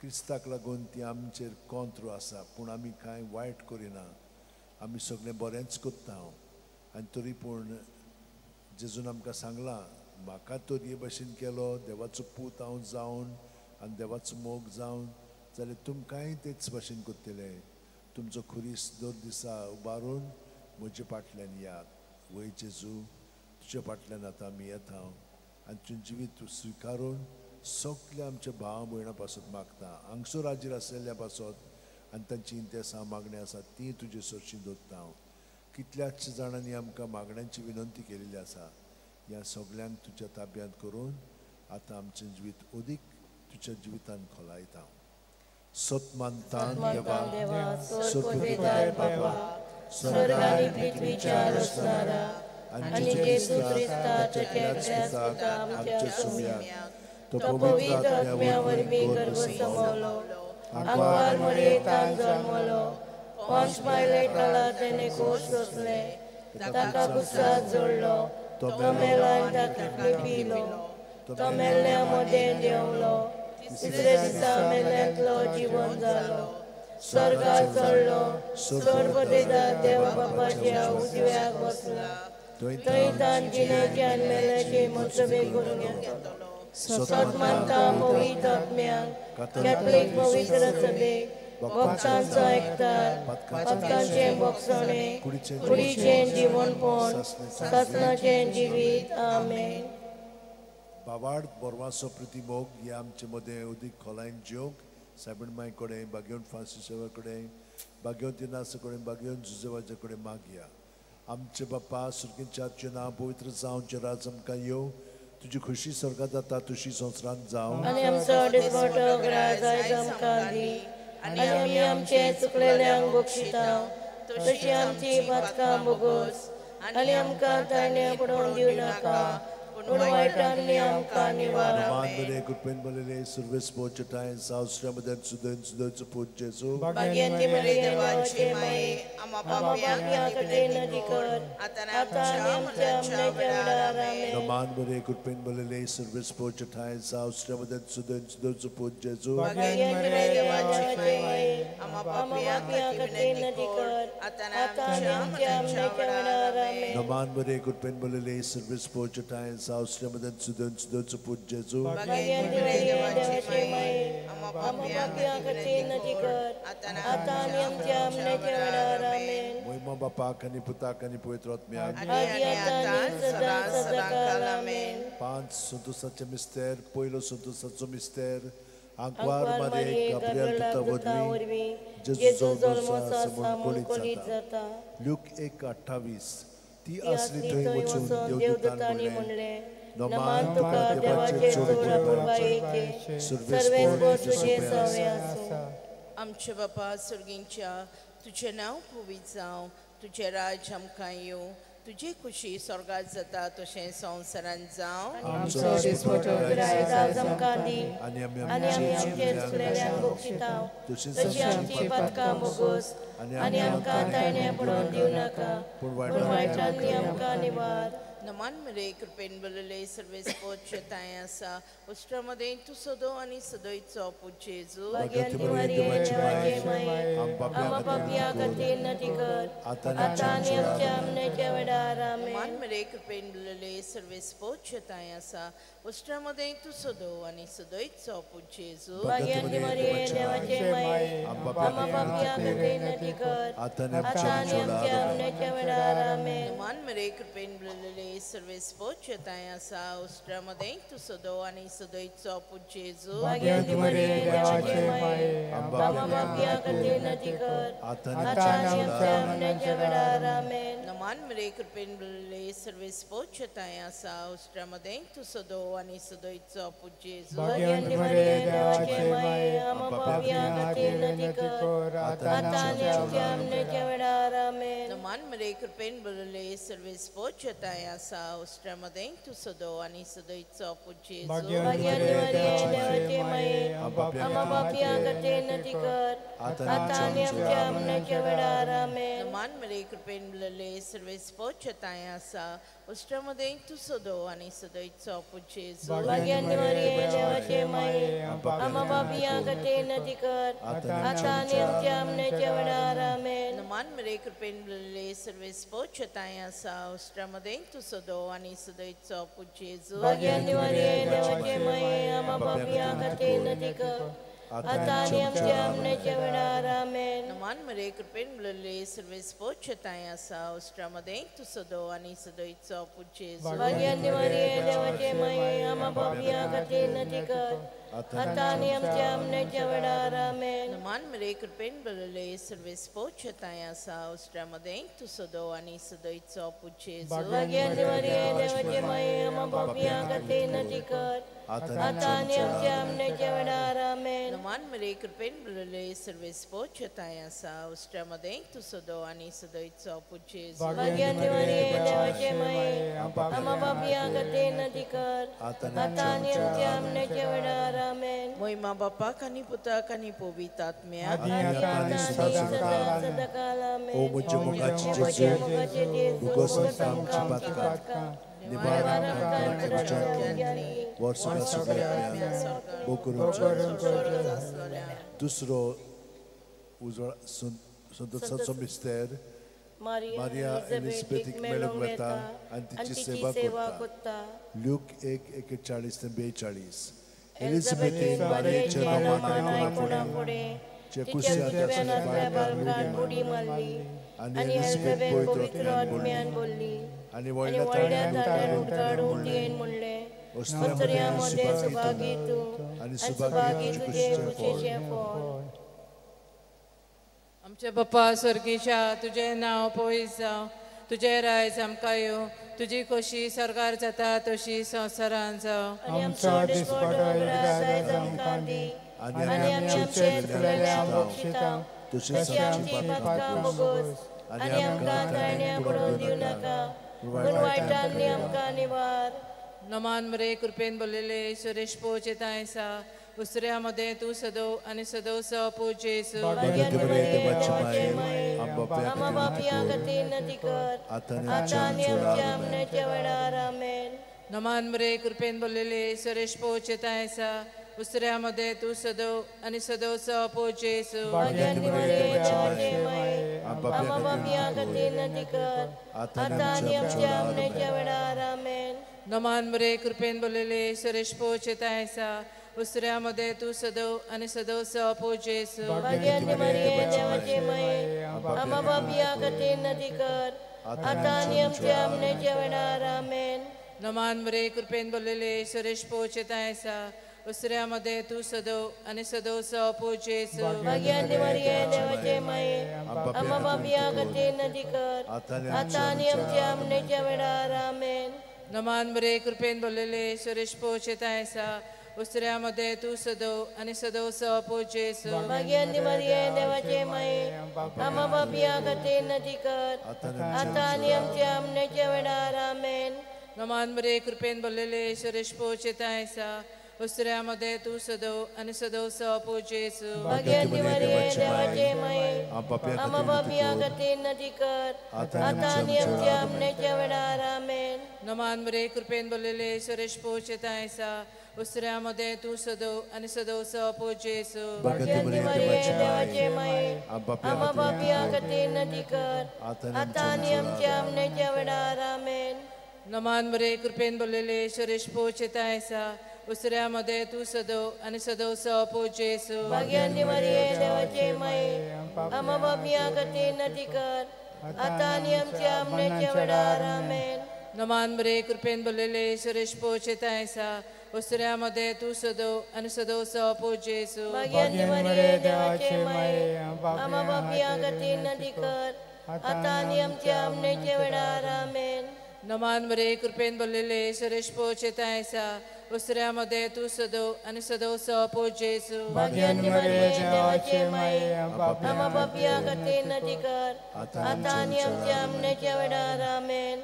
क्रिस्ताक लागून ती आमचेर कोंत्र आसा पूण आमी कांय वायट करिना, आमी सगळें बरेंच करता. आनी तरी पूण जेजून आमकां सांगलां, म्हाका तर हे भशेन केलो देवाचो पूत हांव जावन आनी देवाचो मोग जावन जाल्यार तुमकांय तेच भशेन करतले. तुमचो खुरीस दर दिसा उबारून म्हजे फाटल्यान यात. वय जेजू, तुज्या फाटल्यान आतां आमी येता आनी तुजें जिवीत स्विकारून सगल्या आमच्या भावा भयणां पासत मागता, हांगसर हाजीर आशिल्ल्या पासत आनी तांची इंतेसां मागणीं आसा ती तुजे सरशी दवरता हांव. कितल्याच जाणांनी आमकां मागण्यांची विनंती केलेली आसा. ह्या सगल्यांक तुज्या ताब्यांत करून आतां आमचें जिवीत अदीक तुज्या जिवितान खोलायता. सत मानता देवा, सर्वपिता बाबा, स्वर्ग आनी पृथ्वीच्या रचणारा आनी जेजू क्रिस्ताच्या एकल्याच पुता आमच्या सुम्याक, तो तो पवित्र आत्म्या वरवीं गर्भ समावलो, आंकवार मरयेतान जल्मलो, पंच पायलेटाला तेणे कोश सोंसले, ताका कुसात जोडलो, तो मेलो आनी ताका लिपिलो, तो मेल्ल्या मदें देंवलो, तिसरे दिसा मेल्ल्यांतलो जिवन जालो, स्वर्गार चडलो, सर्वदेदा देव बापाच्या उजव्याक बसला, थंय तान जिणेचे आनी मेल्याचे मोसबे करूंक येतलो. सत मानता पवित्र आत्म्याक, कॅथलीक पवित्र सभेक, भक्तांचो एकतार, भक्तांचें भोगसणें, कुडीचें जिवनपण, सासणाचें जिवीत. आमेन. बाबाड बोरवासो प्रतिमोग हे आमचे मदें उदीक खोलायन जेवंक सायबण माय कडेन, बागेवन फ्रांसिसवा कडेन, बागेवन तिनासा कडेन, बागेवन जुजेवाच्या कडेन मागया. आमचे बापा सुर्गींच्या तुजें नांव पवित्र जावं, राज आमकां येवं, तुजी खुशी स्वर्गांत जाता तशी संवसारांत जावं. आनी आमचो दिसवडो ग्रास आयज आमकां दी, आनी आमी आमचे चुकलेल्यांक बक्षिता तशी आमची पातकां भोगोस, आनी आमकां ताणे पडोवन दिवं नाका, पूण वायटांनी आमकां निवार. मान बरे कृपेन बरलेले सर्वेस पोचटाय सावसऱ्या मदन सुदन सुदनचो पूत जेजू. भाग्यांती मरे देवाची माये, आम्हा पाप्यां खातीर विनंती कर, आतां आनी आमच्या मरणाच्या वेळार. आमेन. मान बरे कृपेन बरलेले सर्वेस पोचटाय सावसऱ्या मदन सुदन सुदनचो पूत जेजू. भाग्यांती मरे देवाची माये, आम्हा पाप्यां खातीर विनंती कर, आतां आनी आमच्या मरणाच्या वेळार. आमेन. मान बरे कृपेन बरलेले सर्वेस पोचटाय सावसऱ्या मदन सुदन सुदनचो पूत जेजू. भाग्यांती मरे देवाची माये, आम्हा पाप्यां खातीर विनंती कर, आतां आनी आमच्या मरणाच्या वेळार. आमेन. मोहिमा बापाक आनी पुताक आनी पवित्र आत्म्याक, आदी आतां आनी सदां सदांकाळ. आमेन. 5 संतोसाचे मिस्तेर. पयलो संतोसाचो मिस्तेर, आंकवार मारये गाब्रियल दुता वरवीं जेजू जल्मो आसा म्हूण कळीत जाता. ल्यूक 1:28. ती आसली थंय वचून देवदूतांनी म्हणलें, नमान तुका देवाचे चड अपुरबायेचें, सर्वेस्पर तुजें सवें आसूं. आमचे बापा सर्गींच्या, तुजें नांव पवित्र जावं, तुजें राज्य आमकां येवं, तुजी खुशी स्वर्गात जाता तशें संवसारांत जावं. आमचो दिसवडो ग्रास आज आमकां दी, आनी आमी आमचे चुकलेल्यांक बक्षिता तशी आमची पातकां भोगोस, आनी आमकां ताणे पडोवन दिवं नाका, पूण वायटांनी आमकां निवार. नमान मरे कृपेन बरलेले सर्वेस पोचताय आसा, उश्टा मदें तूं सदो आनी सदयचो पूत जेजू. भाग्यांती मरिये देवाचे माये, आम्हा पापयां खातीर विनंती कर, आतां आनी आमच्या मरणाच्या वेळार. आमेन. नमान मरे कृपेन बरलेले सर्वेस पोचताय आसा, उश्टा मदें तूं सदो आनी सदयचो पूत जेजू. भाग्यांती मरिये देवाचे माये, आम्हा पापयां खातीर विनंती कर, आतां आनी आमच्या मरणाच्या वेळार. आमेन. नमान मरे कृपेन बरलेले सर्वेस पोचताय आसा, उश्टा मदें तूं सदो आनी सदयचो पूत जेजू. भाग्यांती मरिये देवाचे माये, आम्हा पापयां खातीर विनंती कर, आतां आनी आमच्या मरणाच्या वेळार. आमेन. नमान मरे कृपेन बरलेले सर्वेस पोचताय आसा, उश्टा मदें तूं सदो आनी सदयचो पूत जेजू. भाग्यांती मरिये देवाचे माये, आम्हा पापयां खातीर विनंती कर, आतां आनी आमच्या मरणाच्या वेळार. आमेन. नमान मरे कृपेन बरलेले सर्वेस पोचताय आसा, उश्टा मदें तूं सदो आनी सदयचो पूत जेजू. भाग्यांती मरिये देवाचे माये, आम्हा पापयां खातीर विनंती कर, आतां आनी आमच्या मरणाच्या वेळार. आमेन. नमान मरे कृपेन बरलेले सर्वेस पोचताय आसा, उश्टा मदें तूं सदो आनी सदयचो पूत जेजू. भाग्यांती मरिये देवाचे माये, आम्हा पापयां खातीर विनंती कर, आतां आनी आमच्या मरणाच्या वेळार. आमेन. नमान मरे कृपेन बरलेले सर्वेस पोचताय आसा, उश्टा मदें तूं सदो आनी सदयचो पूत जेजू. भाग्यांती मरिये देवाचे माये, आम्हा पापयां खातीर विनंती कर, आतां आनी आमच्या मरणाच्या वेळार. आमेन. नमान मरे कृपेन बरलेले सर्वेस पोचताय आसा, उश्टा मदें तूं सदो आनी सदयचो पूत जेजू. भाग्यांती मरिये देवाचे माये, आम्हा पापयां खातीर विनंती कर, आतां आनी आमच्या मरणाच्या वेळार. आमेन. नमान मरे कृपेन बरलेले सर्वेस पोचताय आसा, उश्टा मदें तूं सदो आनी सदयचो पूत जेजू. भाग्यांती मरिये देवाचे माये, आम्हा पापयां खातीर विनंती कर, आतां आनी आमच्या मरणाच्या वेळार. आमेन. नमान मरे कृपेन बरलेले सर्वेस पोचताय आसा, उश्टा मदें तूं सदो आनी सदयचो पूत जेजू. भाग्यांती मरिये देवाचे माये, आम्हा पापयां खातीर विनंती कर, आतां आनी आमच्या मरणाच्या वेळार. आमेन. मोहिमा बापाक आनी पुताक आनी पवित्र आत्म्याक ओ म्हज्या मोगाचे जेजू, भुगोस आमची पातकां, निवार आमकां नरकाच्या वर्सुका सगळ्या आत्म्यांक भोग करून चड. दुसरो उजळ संतोषाचो मिस्तेर, मारिया एलिझाबेथीक मेळूंक वता आनी तिची सेवा करता. ल्यूक 1:41-42. एलिझाबेथीन मारियेचें रोमान आयकुना फुडें चे कुस्यांत आसलेल्या बाळकान उडी मारली आनी एलिझाबेथ पवित्र आत्म्यान भरली आनी व्हडल्या ताळ्यान उडकाडून तिणें म्हणलें, स्त्रियां मदें सुभागी तूं आनी सुभागी तुजें कुशीचें फळ. आमच्या बापा स्वर्गीच्या, तुजें नांव पवित्र जावं, तुजें रायज आमकां येवं, तुजी खोशी स्वर्गार जाता तशी संवसारान जावं. आनी आमचो दिसपटो ग्रास आयज आमकां दी आनी आमी आमचे चुकलेल्यांक बक्षिता तशी आमची पातकां भोगोस आनी आमकां ताळण्या पडोवन दिवं नाका, पूण वायटांनी आमकां निवार. नमान मरे कृपेन बोललेले सुरेश पोचे आसा, उसऱ्या मदें तूं सदो आनी सदो स पो जेजू. आमा बापया खातीर नती कर, आतां आनी आमच्या मरणाच्या वेळार. आमेन. नमान मरे कृपेन बोललेले सुरेश पोचे आसा, उसऱ्या मदें तूं सदो आनी सदो स पो जेजू. आमा बापया खातीर नती कर, आतां आनी आमच्या मरणाच्या वेळार. आमेन. नमान मरे कृपेन बोललेले सुरेश पोचे आसा, उसऱ्या मदें तूं सदो आनी सदो स पो जेजू. आमा बापया खातीर नती कर, आतां आनी आमच्या मरणाच्या वेळार. आमेन. नमान मरे कृपेन बोललेले सुरेश पोचे आसा, उसऱ्या मदें तूं सदो आनी सदो स पो जेजू. आमा बापया खातीर नती कर, आतां आनी आमच्या मरणाच्या वेळार. आमेन. नमान मरे कृपेन बोललेले सुरेश पोचे आसा, उसऱ्या मदें तूं सदो आनी सदो स पो जेजू. आमा बापया खातीर नती कर, आतां आनी आमच्या मरणाच्या वेळार. आमेन. नमान मरे कृपेन बोललेले सुरेश पोचे आसा, उसऱ्या मदें तूं सदो आनी सदो स पो जेजू. आमा बापया खातीर नती कर, आतां आनी आमच्या मरणाच्या वेळार. आमेन. नमान मरे कृपेन बोललेले सुरेश पोचे आसा, उसऱ्या मदें तूं सदो आनी सदो स पो जेजू. आमा बापया खातीर नती कर, आतां आनी आमच्या मरणाच्या वेळार. आमेन. नमान मरे कृपेन बोललेले सुरेश पोचे आसा, उसऱ्या मदें तूं सदो आनी सदो स पो जेजू. आमा बापया खातीर नती कर, आतां आनी आमच्या मरणाच्या वेळार. आमेन. नमान मरे कृपेन बोललेले सुरेश पोचे आसा, उसऱ्या मदें तूं सदो आनी सदो स पो जेजू. आमा बापया खातीर नती कर, आतां आनी आमच्या मरणाच्या वेळार. आमेन. नमान मरे कृपेन बोललेले सुरेश पोचे आसा, उसऱ्या मदें तूं सदो आनी सदो स पो जेजू. आमा बापया खातीर नती कर, आतां आनी आमच्या मरणाच्या वेळार. आमेन.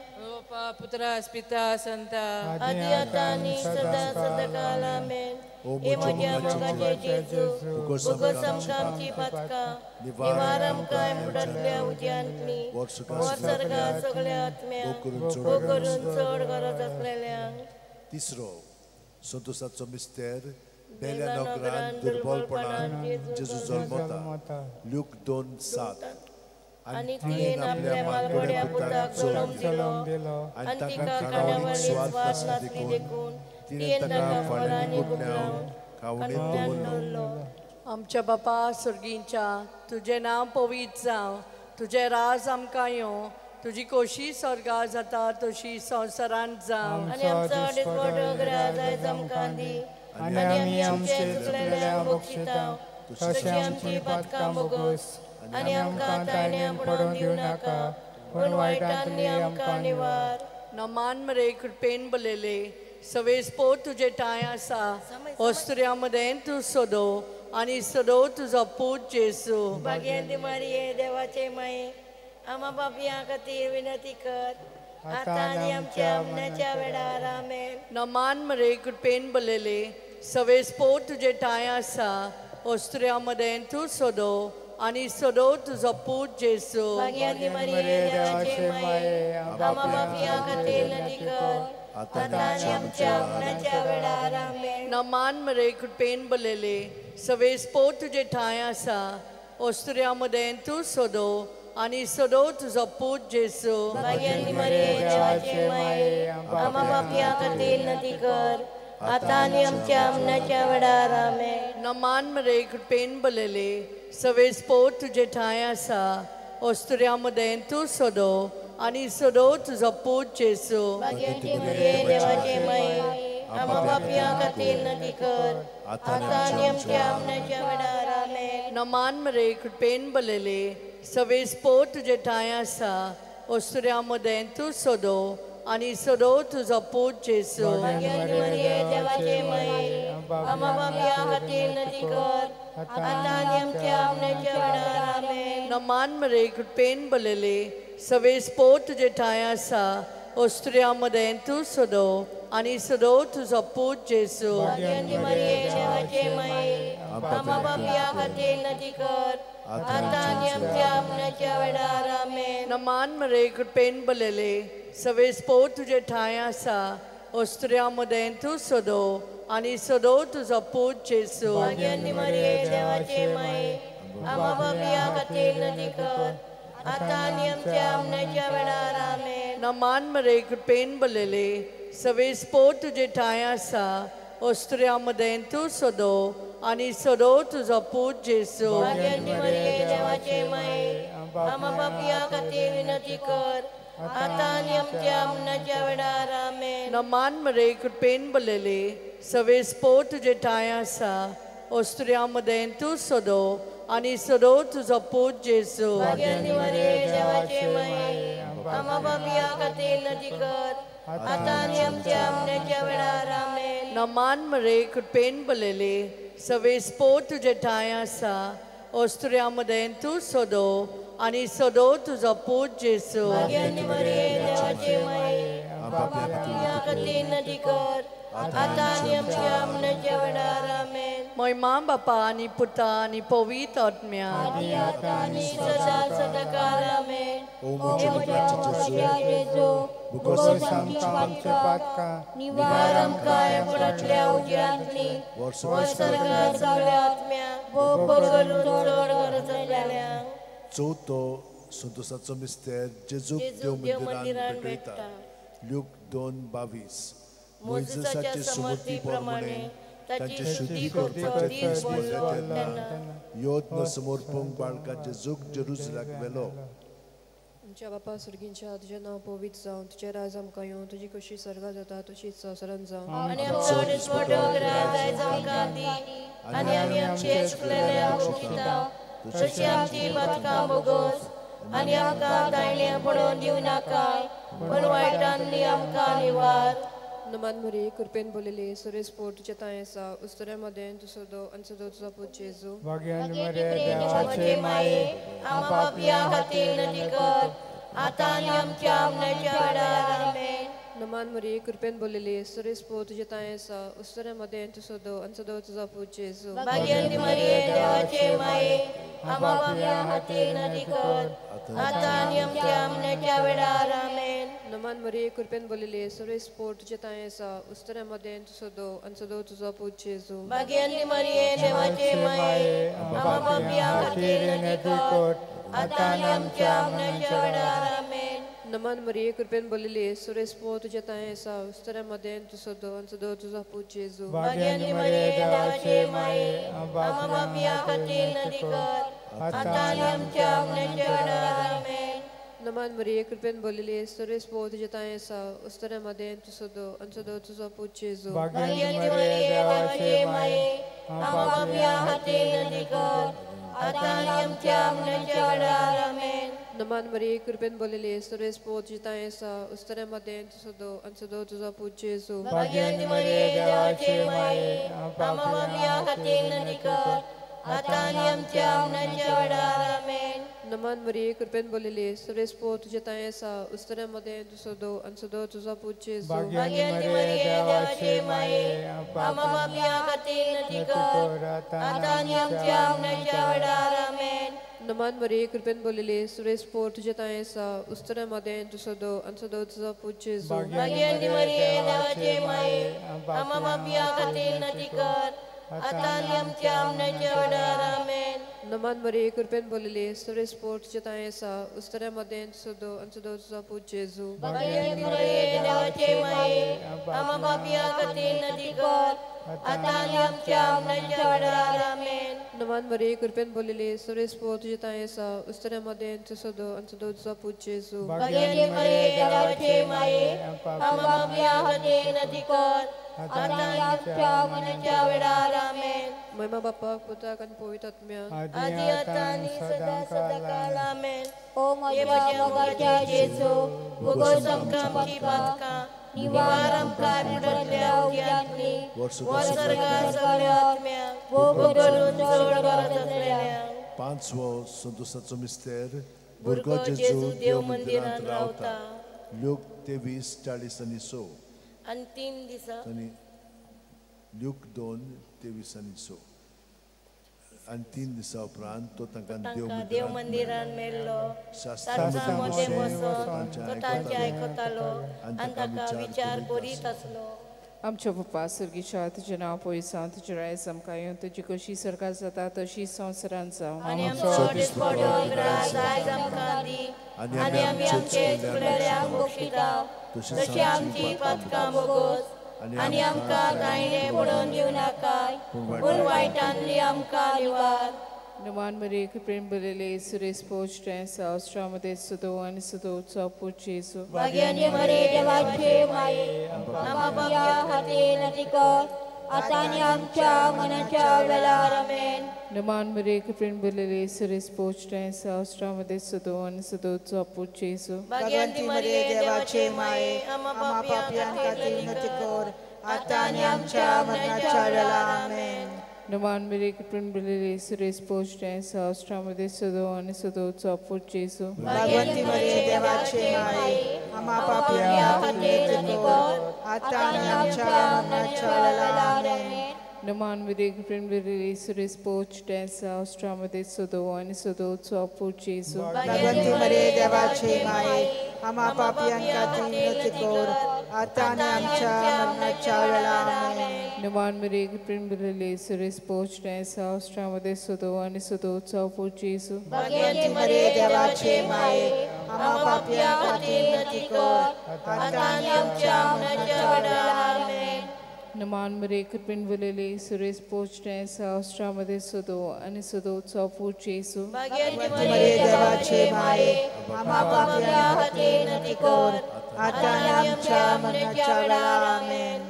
पुत्रा पिता संता आदी आतां आनी सदां सदांकाळ. आमेन. हे म्हज्या मोगाचे जेजू, भोगोस आमकां आमची पातकां, निवार आमकां बुडांतल्या उज्यांतली, व्हर सर्गांत सगळ्या आत्म्यांक, भोग करून चड गरज आसलेल्यांक. तिसरो संतोषाचो मिस्तेर, बेल्या नगरान दुर्बलपणान जेजू जल्मता. ल्यूक 2:7. आनी तिणें आपल्या मालगड्या पुताक जल्म दिलो आनी तिका खाणावळीक स्वाद नासली देखून तिणें ताका फळांनी गुठलावन खावणेंत दवरलो. आमच्या बापा स्वर्गींच्या, तुजें नांव पवित्र जावं, तुजें राज आमकां येवं, तुजी खोशी स्वर्गार जाता तशी संवसारांत जावं. आनी आमचो दिसवडो ग्रास आयज आमकां दी आनी आमी आमचे चुकलेल्यांक बक्षिता तशी आमची पातकां भोगोस आनी आमकां ताळण्या पडोवन दिवं नाका, पूण वायटांतली आमकां निवार. नमान मरे कृपेन बलयले, सवेस पो तुजे ठांय आसा, वस्त्र्या मदें तूं सदो आनी सदो तुजो पूत जेजू. भाग्यांती मारिये देवाचे माये, आमा बापया खातीर विनंती कर, आतां आनी आमच्या मरणाच्या वेळार. आमेन. नमान मरे कृपेन बलयले, सवेस पोट तुजे ठांय आसा ओस्तुऱ्या मदें तूं सोदो आनी सोदो तुजो पूत जेजू. भाग्यांती मरिये देवाचे माये आमा पापयां खातीर विनंती कर आतां आनी आमच्या मरणाच्या वेळार. आमेन. नमान मरे कृपेन भरलेले सवेस पोट तुजे ठांय आसा ओस्तुऱ्या मदें तूं सोदो आनी सोदो तुजो पूत जेजू. भाग्यांती मरिये देवाचे माये आमा पापयां खातीर विनंती कर आतां आनी आमच्या मरणाच्या वेळार. आमेन. नमान मरे कृपेन भरलेले सवेस पोट तुजे ठांय आसा ओस्तुऱ्या मदें तूं सोदो आनी सोदो तुजो पूत जेजू. भाग्यांती मरिये देवाचे माये आमा पापयां खातीर विनंती कर आतां आनी आमच्या मरणाच्या वेळार. आमेन. नमान मरे कृपेन भरलेले सवेस पोट तुजे ठांय आसा ओस्तुऱ्या मदें तूं सोदो आनी सोदो तुजो पूत जेजू. भाग्यांती मरिये देवाचे माये आमा पापयां खातीर विनंती कर आतां आनी आमच्या मरणाच्या वेळार. आमेन. नमान मरे कृपेन भरलेले सवेस पोट तुजे ठांय आसा ओस्तुऱ्या मदें तूं सोदो आनी सोदो तुजो पूत जेजू. भाग्यांती मरिये देवाचे माये आमा पापयां खातीर विनंती कर आतां आनी आमच्या मरणाच्या वेळार. आमेन. नमान मरे कृपेन भरलेले सवेस पोट तुजे ठांय आसा ओस्तुऱ्या मदें तूं सोदो आनी सोदो तुजो पूत जेजू. भाग्यांती मरिये देवाचे माये आमा पापयां खातीर विनंती कर आतां आनी आमच्या मरणाच्या वेळार. आमेन. नमान मरे कृपेन भरलेले सवेस पोट तुजे ठांय आसा ओस्तुऱ्या मदें तूं सोदो आनी सोदो तुजो पूत जेजू. भाग्यांती मरिये देवाचे माये आमा पापयां खातीर विनंती कर आतां आनी आमच्या मरणाच्या वेळार. आमेन. नमान मरे कृपेन भरलेले सवेस पोट तुजे ठांय आसा ओस्तुऱ्या मदें तूं सोदो आनी सोदो तुजो पूत जेजू. भाग्यांती मरिये देवाचे माये आमा पापयां खातीर विनंती कर आतां आनी आमच्या मरणाच्या वेळार. आमेन. नमान मरे कृपेन भरलेले सवेस पोट तुजे ठांय आसा ओस्तुऱ्या मदें तूं सोदो आनी सोदो तुजो पूत जेजू. भाग्यांती मरिये देवाचे माये आमा पापयां खातीर विनंती कर आतां आनी आमच्या मरणाच्या वेळार. आमेन. महिमा बापा आनी पुता आनी पवित्र आत्म्या आनी सदा सदाकाळ. आमेन. ओ म्हज्या जेजू भोगोस आमच्या पातकां निवार आमकां बुडांतल्या उज्यांतली वर्सर्गात सगळ्या आत्म्या करून चड गरज आसलेल्या. चवथो संतोषाचो मिस्तेर जेजूक जेजूक देव देव मंदिरान मंदिरान भेटयता. भेटता. ल्यूक 2:22. मोजेसाचे मोयजेसाचे समर्थी समर्थी प्रमाणे प्रमाणे ताची तांचे शुद्धी शुद्धी करपाचे करपाचे दीस दीस भरलो भरले तेन्ना तेन्ना यत्न समर्पूंक बाळका जेजूक जेरुजलाक व्हेलो. आमच्या बापा सुर्गींच्या तुजें नांव पवित्र जावं, तुजें राज आमकां येवं, तुजी खोशी स्वर्गात जाता तशीच संवसारांत जावं. आनी आमचो दिसवडो ग्रास आयज आमकां दी आनी आमी आमचे चुकलेले भोगशिता तशी आमची पातकां भोगोस आनी आमकां ताळणे पडोवन दिवं नाका पूण वायटांनी आमकां निवार. नमान मरिये कृपेन भरलेली सुरेश पोट तुजें तांय आसा उस्तुऱ्या मदें तूं सोदो आनी सोदो तुजो पूत जेजू. देवाचे माये आमा पापयां खातीर विनंती कर आतां आनी आमच्या मरणाच्या वेळार. आमेन. नमान मरिये कृपेन भरलेली सुरेश पोट तुजें तांय आसा उस्तुऱ्या मदें तूं सोदो आनी सोदो तुजो पूत जेजू. भाग्यांती मरिये देवाचे माये आमा पापयां खातीर विनंती कर आतां आनी आमच्या मरणाच्या वेळार. आमेन. नमान मरिये कृपेन भरलेली सुरेश पोट तुजें तांय आसा उस्तुऱ्या मदें तूं सोदो आनी सोदो तुजो पूत जेजू. भाग्यांती मरिये देवाचे माये आमा पापयां खातीर विनंती कर आतां आनी आमच्या मरणाच्या वेळार. आमेन. नमान मरिये कृपेन भरलेली सुरेश पोट तुजें तांय आसा उस्तुऱ्या मदें तूं सोदो आनी सोदो तुजो पूत जेजू. भाग्यांती मरिये देवाचे माये आमा पापयां खातीर विनंती कर आतां आनी आमच्या मरणाच्या वेळार. आमेन. नमान मरिये कृपेन भरलेली सुरेश पोट तुजें तांय आसा उस्तुऱ्या मदें तूं सोदो आनी सोदो तुजो पूत जेजू. भाग्यांती मरिये देवाचे माये आमा पापयां खातीर विनंती कर आतां आनी आमच्या मरणाच्या वेळार. आमेन. नमान मरिये कृपेन भरलेली सुरेश पोट तुजें तांय आसा उस्तुऱ्या मदें तूं सोदो आनी सोदो तुजो पूत जेजू. भाग्यांती मरिये देवाचे माये आमा पापयां खातीर विनंती कर आतां आनी आमच्या मरणाच्या वेळार. आमेन. नमन मरिये, कृपेन भरलेली, सर्वेस्पोर तुजे तांय आसा, उस्तऱ्या मदें तूं सदो आनी सदो तुजो पूत जेजू. भाग्यवंती मरिये, देवाचे माये, आमा पापयां खातीर विनंती कर, आतां आनी आमच्या मरणाच्या वेळार. आमेन. नमन मरिये, कृपेन भरलेली, सर्वेस्पोर तुजे तांय आसा, उस्तऱ्या मदें तूं सदो आनी सदो तुजो पूत जेजू. भाग्यवंती मरिये, देवाचे माये, आमा पापयां खातीर विनंती कर, आतां आनी आमच्या मरणाच्या वेळार. आमेन. नमन मरिये, कृपेन भरलेली, सर्वेस्पोर तुजे तांय आसा, उस्तऱ्या मदें तूं सदो आनी सदो तुजो पूत जेजू. भाग्यवंती मरिये, देवाचे माये, आमा पापयां खातीर विनंती कर, आतां आनी आमच्या मरणाच्या वेळार. आमेन. नमन मरिये, कृपेन भरलेली, सर्वेस्पोर तुजे तांय आसा, उस्तऱ्या मदें तूं सदो आनी सदो तुजो पूत जेजू. भाग्यवंती मरिये, देवाचे माये, आमा पापयां खातीर विनंती कर, आतां आनी आमच्या मरणाच्या वेळार. आमेन. महिमा बापाक, पुताक आनी पवित्र आत्म्याक, आदी आतां आनी सदां सदांकाळ. आमेन. ओ म्हज्या मोगाच्या जेजू, भोगोस आमकां आमची पातकां, निवार आमकां बुडतल्या उद्यांतली, वर्सर्गा सगळ्या आत्म्यांक, भोग करून चड गरज आसलेल्यांक. पांचवो संतोषाचो मिस्तेर, भुरगो जेजू देव मंदिरांत रावता. ल्यूक 23:40 आनी 6. आनी 3 दिसा आनी ल्यूक 2:23 आनी 6. आनी 3 दिसा उपरांत तो तांकां देव मंदिरांत मेल्लो. शास्त्रां मदें बसून तो तांचें आयकतालो आनी ताका विचार करीत आसलो. आमच्या पप्पा सर्गीच्या, तुजें नांव पयस जावं, तुजें रायज आमकां येवं, तुजी कशी सरकार जाता तशी संवसारांत जावं. आनी आमचो दिसपडो ग्रास आयज आमकां दी, आनी आमी आमचे चुकलेल्यांक बक्षिता तशी आमची पातकां भोगोस, आनी आमकां तायणे पडोवन दिवं नाकाय, पूण वायटांतली आमकां निवार. नमन मरिये, कृपेन भरलेली, सर्वेस्पोर तुजें आसा, उस्तऱ्या सदो आनी सदोचो पूत जेजू. भाग्यवंती मरिये, देवाचे माये, आमा पापयां खातीर विनंती कर, आतां आनी आमच्या मरणाच्या वेळार. आमेन. नमन मरिये, कृपेन भरलेली, सर्वेस्पोर तुजें आसा, उस्तऱ्या सदो आनी सदोचो पूत जेजू. भाग्यवंती मरिये, देवाचे माये, आमा पापयां खातीर विनंती कर, आतां आनी आमच्या मरणाच्या वेळार. आमेन. नमन मरिये, कृपेन भरलेली, सर्वेस्पोर तुजें आसा, उस्तऱ्या सदो आनी सदोचो पूत जेजू. भाग्यवंती मरिये, देवाचे माये, आमा पापयां खातीर विनंती कर, आतां आनी आमच्या मरणाच्या वेळार. आमेन. नमन मरिये, कृपेन भरलेली, सर्वेस्पोर तुजें आसा, उस्तऱ्या सदो आनी सदोचो पूत जेजू. भाग्यवंती मरिये, देवाचे माये, आमा पापयां खातीर विनंती कर, आतां आनी आमच्या मरणाच्या वेळार. आमेन. नमन मरिये, कृपेन भरलेली, सर्वेस्पोर तुजें आसा, उस्तऱ्या सदो आनी सदोचो पूत जेजू. भाग्यवंती मरिये, देवाचे माये, आमा पापयां खातीर विनंती कर, आतां आनी आमच्या मरणाच्या वेळार. आमेन. नमन मरिये, कृपेन भरलेली, सर्वेस्पोर तुजें आसा, उस्तऱ्या सदो आनी सदोचो पूत जेजू. भाग्यवंती मरिये, देवाचे माये, आमा पापयां खातीर विनंती कर, आतां आनी आमच्या मरणाच्या वेळार. आमेन.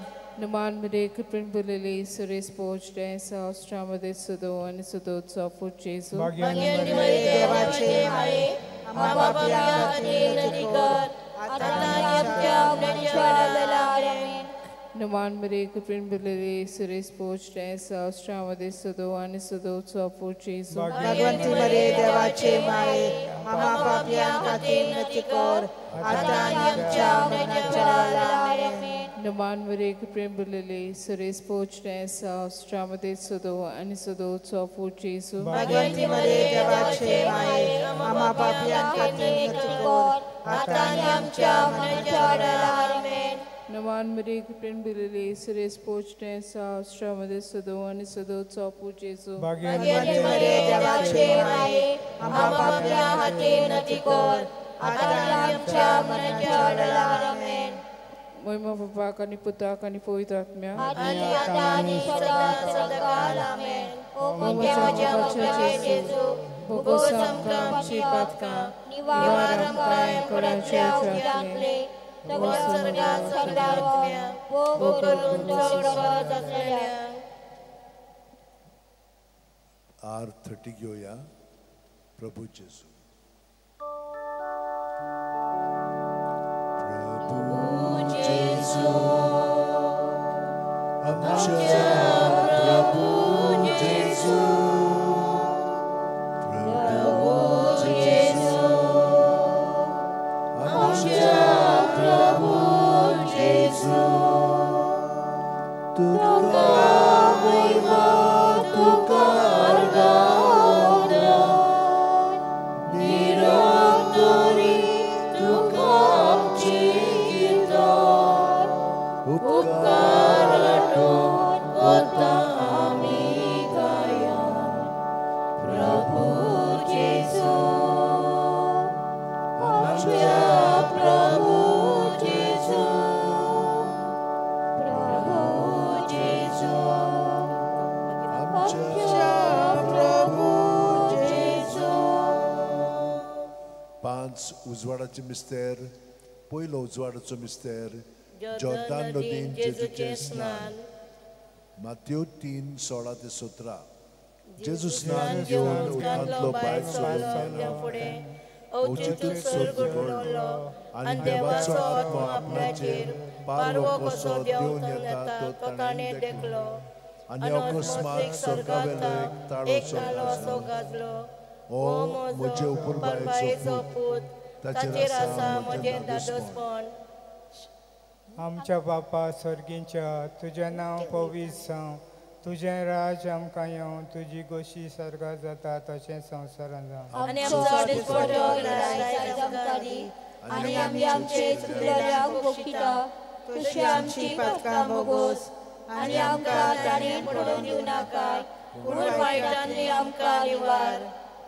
नमन मरिये, कृपेन भरलेली, सर्वेस्पोर तुजें आसा, उस्तऱ्या सदो आनी सदोचो पूत जेजू. भाग्यवंती मरिये, देवाचे माये, आमा पापयां खातीर विनंती कर, आतां आनी आमच्या मरणाच्या वेळार. आमेन. नमन मरिये, कृपेन भरलेली, सर्वेस्पोर तुजें आसा, उस्तऱ्या सदो आनी सदोचो पूत जेजू. भाग्यवंती मरिये, देवाचे माये, आमा पापयां खातीर विनंती कर, आतां आनी आमच्या मरणाच्या वेळार. आमेन. नमन मरिये, कृपेन भरलेली, सर्वेस्पोर तुजें आसा, उस्तऱ्या सदो आनी सदोचो पूत जेजू. भाग्यवंती मरिये, देवाचे माये, आमा पापयां खातीर विनंती कर, आतां आनी आमच्या मरणाच्या वेळार. आमेन. नमन मरिये, कृपेन भरलेली, सर्वेस्पोर तुजें आसा, उस्तऱ्या सदो आनी सदोचो पूत जेजू. भाग्यवंती मरिये, देवाचे माये, आमा पापयां खातीर विनंती कर, आतां आनी आमच्या मरणाच्या वेळार. आमेन. महिमा बापाक आनी पुताक आनी पवित्र आत्म्याक, आनी आतां आनी सदां सदांकाळ. आमेन. ओ म्हज्या मोगाच्या जेजू, भोगोस आमकां आमची पातकां, निवार आमकां कोणाच्या उद्यांतले, सगळ्या सगळ्या आत्म्यांक, भोग करून चड गरज आसलेल्यांक. R30 घेवया. प्रभू जेजू, प्रभू जेजू, आमच्या प्रभू जेजू, पांच उजवाडाचे मिस्तेर. पयलो उजवाडाचो मिस्तेर जॉर्दान नदीन जेजूचें स्नान. मातेव 3:16-17. जेजू स्नान घेवन उदकांतलो भायर सरलो फुडें अवचितूच स्वर्ग उगडलो आनी देवाचो आत्मो आपणाचेर पारवो कसो देंवन येता तो ताणें देखलो. आनी अकस्मात स्वर्गावेलो एक ताळो असो गाजलो, हो म्हजो उपरबायेचो पूत, ताचेर आसा म्हजें धादोसपण. आमच्या बापा स्वर्गींच्या, तुजें नांव पवित्र जावं, तुजें राज आमकां येवं, तुजी गोशी स्वर्गात जाता तशें संवसारांत जावं. आनी आमचो दिसपडो आयज आमकां दी, आनी आमी आमचे चुकलेल्यांक बक्षिता तशी आमची पातकां भोगोस, आनी आमकां ताणें पडोवन दिवं नाका, पूण वायटांतली आमकां निवार.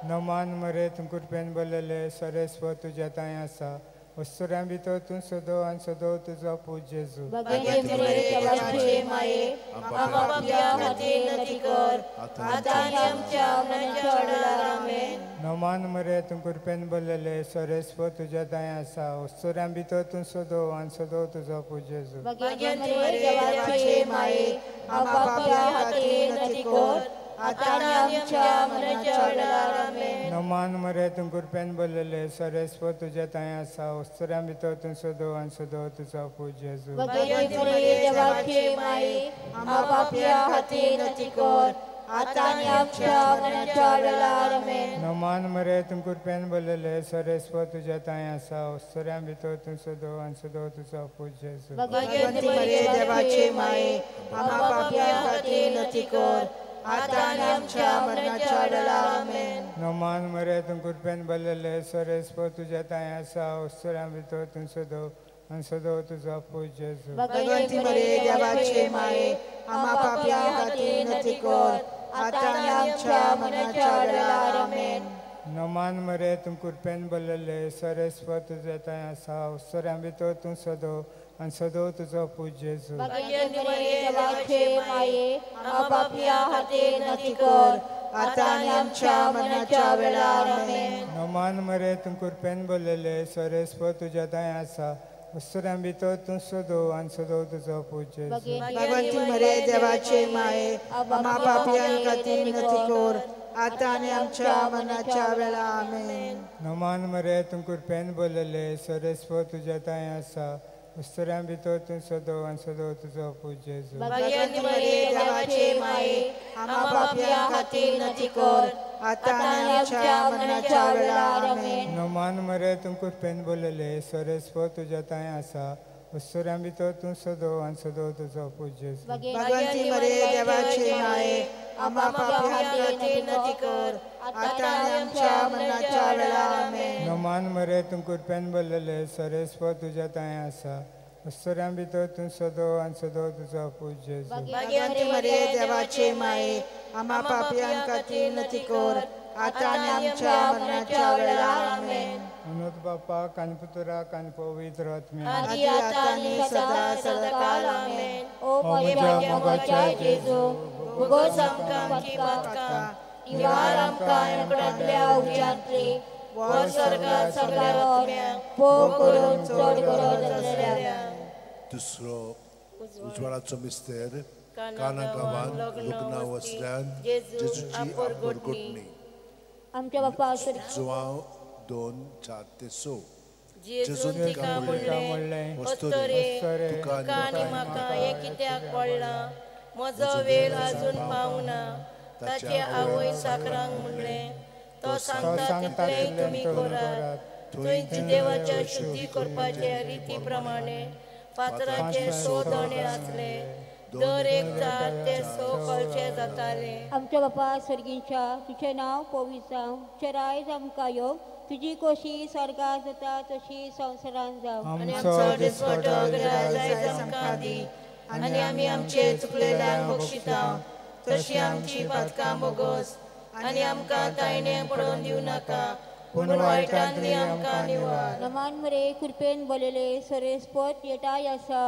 नमान मरे तूं कृपेन भरलेले, सर्वेस्पर तुज्या तांय आसा, वस्तुऱ्यां भितर तूं सदो आनी सदो तुजो पूत जेजू. भगवंती मरिये देवाचे माये, आमकां पापयां खातीर विनंती कर, आतां आनी आमच्या मरणाच्या वेळार. आमेन. नमान मरिये तूं कृपेन भरलेले, सर्वेस्पर तुज्या तांय आसा, वस्तुऱ्यां भितर तूं सदो आनी सदो तुजो पूत जेजू. भगवंती मरिये देवाचे माये, आमकां पापयां खातीर विनंती कर, आतां आनी आमच्या मरणाच्या वेळार. आमेन. नमान मरिये तूं कृपेन भरलेले, सर्वेस्पर तुज्या तांय आसा, वस्तुऱ्यां भितर तूं सदो आनी सदो तुजो पूत जेजू. भगवंती मरिये देवाचे माये, आमकां पापयां खातीर विनंती कर, आतां आनी आमच्या मरणाच्या वेळार. आमेन. नमान मरिये तूं कृपेन भरलेले, सर्वेस्पर तुज्या तांय आसा, वस्तुऱ्यां भितर तूं सदो आनी सदो तुजो पूत जेजू. भगवंती मरिये देवाचे माये, आमकां पापयां खातीर विनंती कर, आतां आनी आमच्या मरणाच्या वेळार. आमेन. नमान मरिये तूं कृपेन भरलेले, सर्वेस्पर तुज्या तांय आसा, वस्तुऱ्यां भितर तूं सदो आनी सदो तुजो पूत जेजू. भगवंती मरिये देवाचे माये, आमकां पापयां खातीर विनंती कर, आतां आनी आमच्या मरणाच्या वेळार. आमेन. नमान मरिये तूं कृपेन भरलेले, सर्वेस्पर तुज्या तांय आसा, वस्तुऱ्यां भितर तूं सदो आनी सदो तुजो पूत जेजू. भगवंती मरिये देवाचे माये, आमकां पापयां खातीर विनंती कर, आतां आनी आमच्या मरणाच्या वेळार. आमेन. नमान मरिये तूं कृपेन भरलेले, सर्वेस्पर तुज्या तांय आसा, वस्तुऱ्यां भितर तूं सदो आनी सदो तुजो पूत जेजू. भगवंती मरिये देवाचे माये, आमकां पापयां खातीर विनंती कर, आतां आनी आमच्या मरणाच्या वेळार. आमेन. नमान मरिये तूं कृपेन भरलेले, सर्वेस्पर तुज्या तांय आसा, वस्तुऱ्यां भितर तूं सदो आनी सदो तुजो पूत जेजू. भगवंती मरिये देवाचे माये, आमकां पापयां खातीर विनंती कर, आतां आनी आमच्या मरणाच्या वेळार. आमेन. नमान मरिये तूं कृपेन भरलेले, सर्वेस्पर तुज्या तांय आसा, वस्तुऱ्यां भितर तूं सदो आनी सदो तुजो पूत जेजू. भगवंती मरिये देवाचे माये, आमकां पापयां खातीर विनंती कर, आतां आनी आमच्या मरणाच्या वेळार. आमेन. नमान मरिये तूं कृपेन भरलेले, सर्वेस्पर तुज्या तांय आसा, वस्तुऱ्यां भितर तूं सदो आनी सदो तुजो पूत जेजू. भगवंती मरिये देवाचे माये, आमकां पापयां खातीर विनंती कर, आतां आनी आमच्या मरणाच्या वेळार. आमेन. अनंत बापाक आनी पुत्राक आनी पवित्र आत्म्याक, आदी आतां आनी सदा सदाकाल. आमेन. ओ म्हज्या मोगाच्या जेजू, भोगोस आमकां आमचीं पातकां, निवार आमकां उकडांतल्या उज्यांतली, व्हर स्वर्गांत सगळ्या आत्म्यांक, पोग करून चड गरज आसलेल्यांक. दुसरो उजवाडाचो मिस्तेर काना गांवांत लग्ना वसल्यान जेजूची आपरगोटणी. आमच्या बापा जुवांव 2:4-6. जेजून तिका म्हणलें, अस्तुरे, तुका आनी म्हाका हें कित्याक पडलां? म्हजो वेळ अजून पावना. ताचे आवय साकरांक म्हणलें, तो सांगता तितलें तुमी करात. थंय देवाच्या शुद्धी करपाचे रिती प्रमाणे फातराचे 100 दोणे आसले, दर एक चार ते 100 कळचे जाताले. आमच्या बापा स्वर्गींच्या, तुजें नांव पवित्र जावं, तुजें रायज आमकां येवं, तुजी कोशी स्वर्गात जाता तशी संवसारांत जावं. आनी आमचो दिसपटो आयज आमकां दी, आनी आमी आमचे चुकलेल्यांक बक्षिता तशी आमची पातकां भोगोस, आनी आमकां तायणे पडोवन दिवं नाका, पूण वायटांतली आमकां निवार. नमान मरे कृपेन भरलेले, सर्वेस्पर येटाय आसा,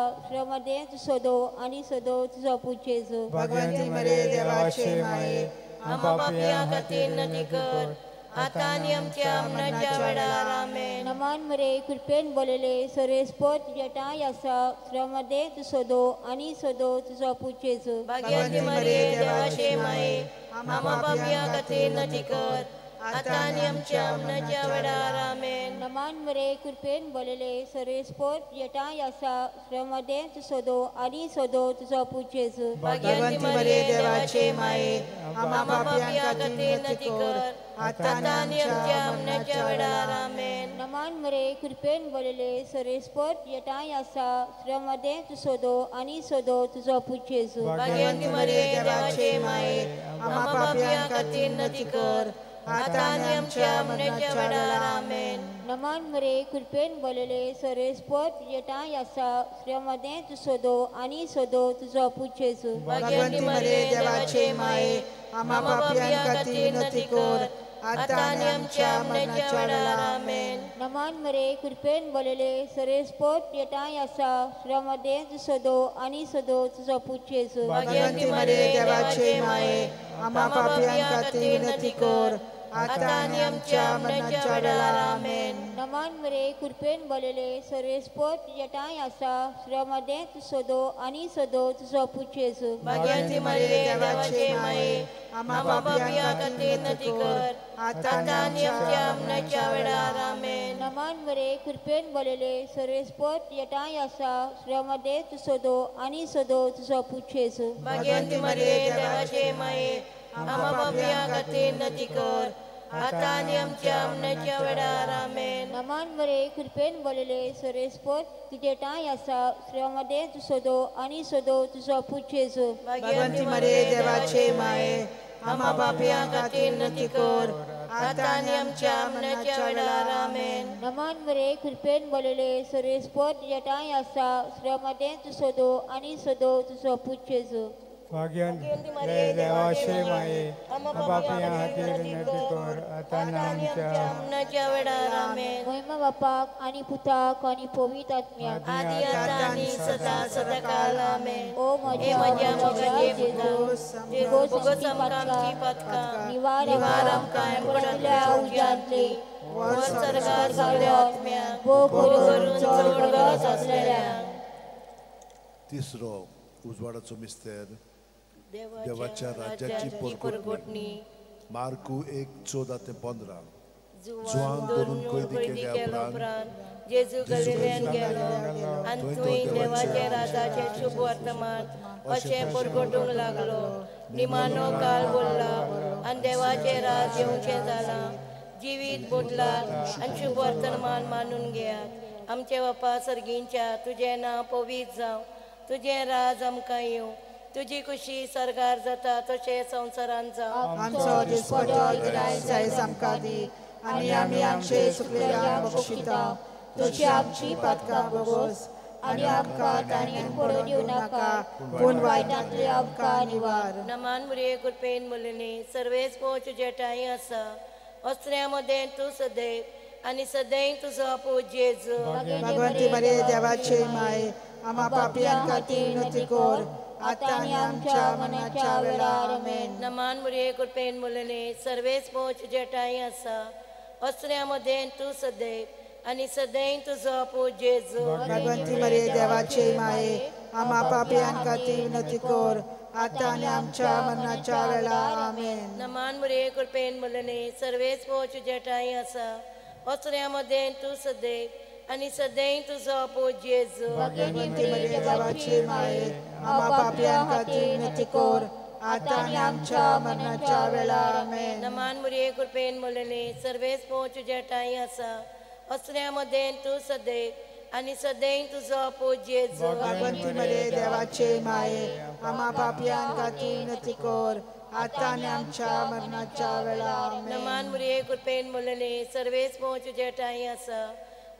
मदें तूं सदो आनी सदो तुजो पूत जेजू. भगवंती मरिये देवाचे माये, आमकां पापयां खातीर विनंती कर, आतां आनी आमच्या मरणाच्या वेळार आमेन. नमन मरे कृपेन बोलले सरेस्पोत तुज्या ठांय आसा, स्त्रियां तूं सदो आनी सदो तुजो पूत जेजू. भाग्यवंती मरिये देवाचे माये, आम्हा पापयां खातीर विनंती कर, आतां आनी आमच्या मरणाच्या वेळार आमेन. नमन मरे कृपेन बोलले सरेस्पोत तुज्या ठांय आसा, स्त्रियां तूं सदो आनी सदो तुजो पूत जेजू. भाग्यवंती मरिये देवाचे माये, आम्हा पापयां खातीर विनंती कर, आतां आनी आमच्या मरणाच्या वेळार आमेन. नमन मरे कृपेन बोलले सरेस्पोत तुज्या ठांय आसा, स्त्रियां तूं सदो आनी सदो तुजो पूत जेजू. भाग्यवंती मरिये देवाचे माये, आम्हा पापयां खातीर विनंती कर, आतां आनी आमच्या मरणाच्या वेळार आमेन. नमन मरे कृपेन बोलले सरेस्पोत तुज्या ठांय आसा, स्त्रियां तूं सदो आनी सदो तुजो पूत जेजू. भाग्यवंती मरिये देवाचे माये, आम्हा पापयां खातीर विनंती कर, आतां आनी आमच्या मरणाच्या वेळार आमेन. नमन मरे कृपेन बोलले सरेस्पोत तुज्या ठांय आसा, स्त्रियां तूं सदो आनी सदो तुजो पूत जेजू. भाग्यवंती मरिये देवाचे माये, आम्हा पापयां खातीर विनंती कर, आतां आनी आमच्या मरणाच्या वेळार आमेन. नमन मरे कृपेन बोलले सरेस्पोत तुज्या ठांय आसा, स्त्रियां तूं सदो आनी सदो तुजो पूत जेजू. भाग्यवंती मरिये देवाचे माये, आम्हा पापयां खातीर विनंती कर, आतां आनी आमच्या मरणाच्या वेळार आमेन. नमन मरे कृपेन बोलले सरेस्पोत तुज्या ठांय आसा, स्त्रियां तूं सदो आनी सदो तुजो पूत जेजू. भाग्यवंती मरिये देवाचे माये, आम्हा पापयां खातीर विनंती कर, आतां आनी आमच्या मरणाच्या वेळार आमेन. नमन मरे कृपेन बोलले सरेस्पोत तुज्या ठांय आसा, स्त्रियां तूं सदो आनी सदो तुजो पूत जेजू. भाग्यवंती मरिये देवाचे माये, आम्हा पापयां खातीर विनंती कर, आतां आनी आमच्या मरणाच्या वेळार आमेन. नमन मरे कृपेन बोलले सरेस्पोत तुज्या ठांय आसा, स्त्रियां तूं सदो आनी सदो तुजो पूत जेजू. भाग्यवंती मरिये देवाचे माये, आम्हा पापयां खातीर विनंती कर, आतां आनी आमच्या मरणाच्या वेळार आमेन. महिमा बापाक आनी पुताक आनी पवित्र आत्म्याक, आदी आतां आनी सदा सदाकाल आमेन. ओ हे म्हज्या मोगाचे जेजू, भोगोस आमकां आमचीं पातकां, निवार आमकां हेमपणांतल्या उज्यांतले, व्हर स्वर्गार सगल्या आत्म्यांक, भोग करून चड गरज आसलेल्यांक. तिसरो उजवाडाचो मिस्तेर, देवाच्या राज्याची परगटणी. मार्कू 1:14-15. जुवान धरून कैदी केल्या उपरांत जेजू गलिलेन गेलो आनी थंय देवाच्या राजाचें शुभ वर्तमान अशें परगटूंक लागलो. निमाणो काळ बोल्ला आनी देवाचें राज येवचें जालां. जिवीत बदलात आनी शुभ वर्तमान मानून घेयात. आमचे बापा सर्गींच्या, तुजें नांव पवित्र जावं, तुजें राज आमकां येवं, तुजी खुशी सर्गार जाता तशें संवसारांत जावं. आमचो दिसपटो गिरायक आयज आमकां दी, आनी आमी आमचे चुकलेल्यांक बक्षिता, तशी आमची पातकां भोगोस, आनी आमकां ताणयेन पडून दिवं नाका, पूण वायटांतले आमकां निवार. नमान मुरये कृपेन मुलिनी सर्वेच पोव तुजे ठांय आसा, अस्त्र्या मदें तूं सदैव आनी सदैव तुजो पूत जेजू. भगवंती मरिये देवाचे माये, आम्हा पापयां खातीर विनंती कर, आतां आनी आमच्या मरणाच्या वेळार आमेन. नमान मुरये कृपेन मुलिनी सर्वेच पोव तुजे ठांय आसा, अस्त्र्या मदें तूं सदैव आनी सदैव तुजो पूत जेजू. भगवंती मरिये देवाचे माये, आम्हा पापयां खातीर विनंती कर, आतां आनी आमच्या मरणाच्या वेळार आमेन. नमान मुरये कृपेन मुलिनी सर्वेच पोव तुजे ठांय आसा, अस्त्र्या मदें तूं सदैव आनी सदैव तुजो पूत जेजू. भगवंती मरिये देवाचे माये, आम्हा पापयां खातीर विनंती कर, आतां आनी आमच्या मरणाच्या वेळार आमेन. नमान मुरये कृपेन मुलिनी सर्वेच पोव तुजे ठांय आसा, अस्त्र्या मदें तूं सदैव आनी सदैव तुजो पूत जेजू. भगवंती मरिये देवाचे माये, आम्हा पापयां खातीर विनंती कर, आतां आनी आमच्या मरणाच्या वेळार आमेन. नमान मुरये कृपेन मुलिनी सर्वेच पोव तुजे ठांय आसा,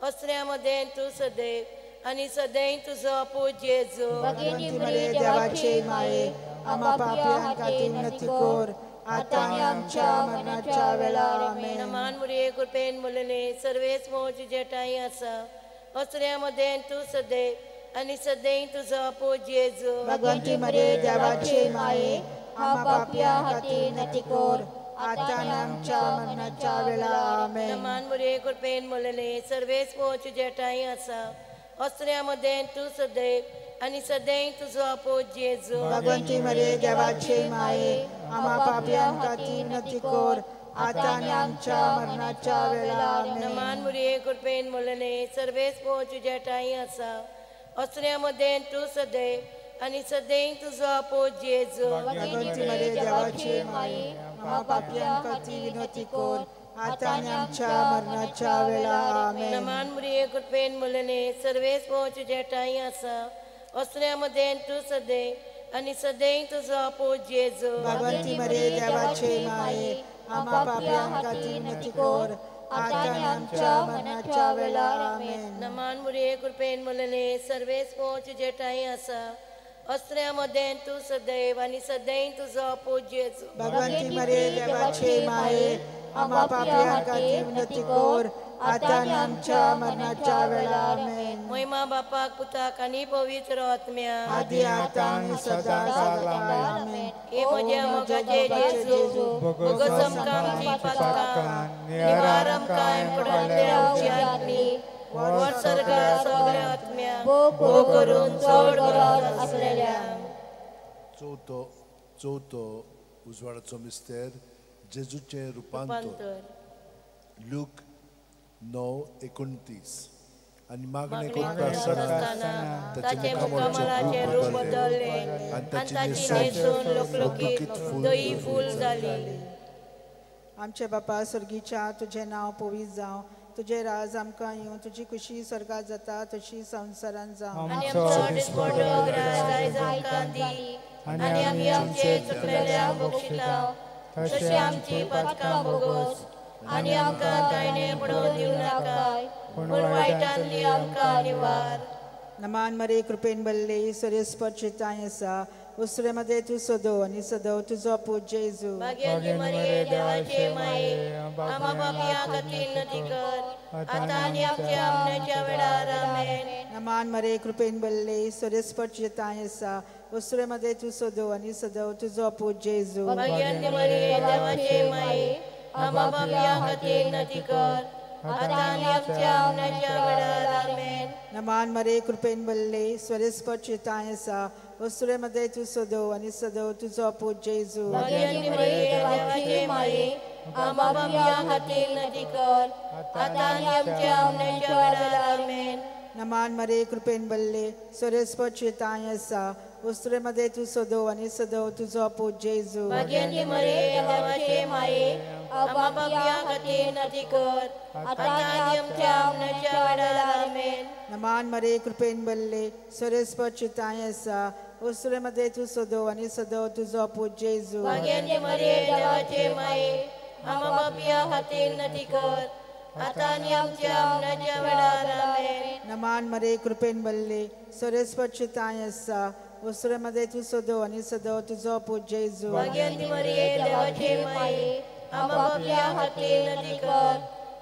अस्त्र्या मदें तूं सदैव आनी सदैव तुजो पूत जेजू. भगवंती मरिये देवाचे माये, आम्हा पापयां खातीर विनंती कर, आतां आनी आमच्या मरणाच्या वेळार आमेन. नमान मुरये कृपेन मुलिनी सर्वेच पोव तुजे ठांय आसा, अस्त्र्या मदें तूं सदैव आनी सदैव तुजो पूत जेजू. भगवंती मरिये देवाचे माये, आम्हा पापयां खातीर विनंती कर, आतां आमच्या मरणाच्या वेळार आमेन. नमान मरिये कृपेन भरलेले सर्वेस पोर तुज्या ठांय आसा, अस्त्र्या मदें तूं सदैव आनी सदैव तुजो आपोत जेजू. भगवंती मरिये देवाचे माये, आम्हा पापयां खातीर विनंती कर, आतां आनी आमच्या मरणाच्या वेळार आमेन. नमान मरिये कृपेन भरलेले सर्वेस पोर तुज्या ठांय आसा, अस्त्र्या मदें तूं सदैव आनी सदैव तुजो आपोत जेजू. भगवंती मरिये देवाचे माये, आम्हा पापयां खातीर विनंती कर, आतां आनी आमच्या मरणाच्या वेळार आमेन. नमान मरिये कृपेन भरलेले सर्वेस पोर तुज्या ठांय आसा, अस्त्र्या मदें तूं सदैव आनी सदैव तुजो आपोत जेजू. भगवंती मरिये देवाचे माये, आम्हा पापयां खातीर विनंती कर, आतां आनी आमच्या मरणाच्या वेळार आमेन. नमान मरिये कृपेन भरलेले सर्वेस पोर तुज्या ठांय आसा, अस्त्र्या मदें तूं सदैव आनी सदैव तुजो आपोत जेजू. भगवंती मरिये देवाचे माये, आम्हा पापयां खातीर विनंती कर, आतां आनी आमच्या मरणाच्या वेळार आमेन. महिमा बापाक पुताक आनी पवित्र आत्म्याक, आदी आतां आनी सदां सदां आमेन. हे म्हज्या मोगाचे जेजू, बोगस आमकां आमची पातकां निवार आमकां पडल्या उज्यांतली, वर सर्गा सगळ्या आत्म्या भोग करून चड गरज आसलेल्या. चवथो उजवाडाचो मिस्तेर जेजूचें रुपांतर. लूक 9:29. आनी मागणें करता आसतना ताचें मुखामळाचें रूप बदल्लें आनी ताची न्हेसून लकलकीत दही फूल जाली. आमचे बापा स्वर्गीच्या, तुजें नांव पवित्र जावं, तुजें राज आमकां येवं, तुजी खुशी स्वर्गात जाता तशी संवसारांत जावं. आनी आमचो दिसपडो ग्रास आयज आमकां दी, आनी आमी आमचे चुकलेल्यांक बक्षिता तशें आमची पातकां भोगोस, आनी आमकां ताणे पडोवन दिवं नाका, पूण वायटांतली आमकां निवार. नमान मरिये कृपेन भरलेले सर्वेस्पर तुज्या आसा, उसरे मध्ये तूं सदो आनी सदो तुजो पूत जेजू. भाग्यांची मरिये देवाचे माये, आम्हा पापयां खातीर विनंती कर, आतां आनी आमच्या मरणाच्या वेळार आमेन. नमान मरिये कृपेन भरलेले सर्वेस्पर तुज्या आसा, उसरे मध्ये तूं सदो आनी सदो तुजो पूत जेजू. भाग्यांची मरिये देवाचे माये, आम्हा पापयां खातीर विनंती कर, आतां आनी आमच्या मरणाच्या वेळार आमेन. नमान मरिये कृपेन भरलेले सर्वेस्पर तुज्या आसा, उसरे मध्ये तूं सदो आनी सदो तुजो पूत जेजू. भाग्यांची मरिये देवाचे माये, आम्हा पापयां खातीर विनंती कर, आतां आनी आमच्या मरणाच्या वेळार आमेन. नमान मरिये कृपेन भरलेले सर्वेस्पर तुज्या आसा, उसरे मध्ये तूं सदो आनी सदो तुजो पूत जेजू. भाग्यांची मरिये देवाचे माये, आम्हा पापयां खातीर विनंती कर, आतां आनी आमच्या मरणाच्या वेळार आमेन. नमान मरिये कृपेन भरलेले सर्वेस्पर तुज्या आसा, उसरे मध्ये तूं सदो आनी सदो तुजो पूत जेजू. भाग्यांची मरिये देवाचे माये, आम्हा पापयां खातीर विनंती कर, आतां आनी आमच्या मरणाच्या वेळार आमेन. नमान मरिये कृपेन भरलेले सर्वेस्पर तुज्या आसा, उसरे मध्ये तूं सदो आनी सदो तुजो पूत जेजू. भाग्यांची मरिये देवाचे माये, आम्हा पापयां खातीर विनंती कर,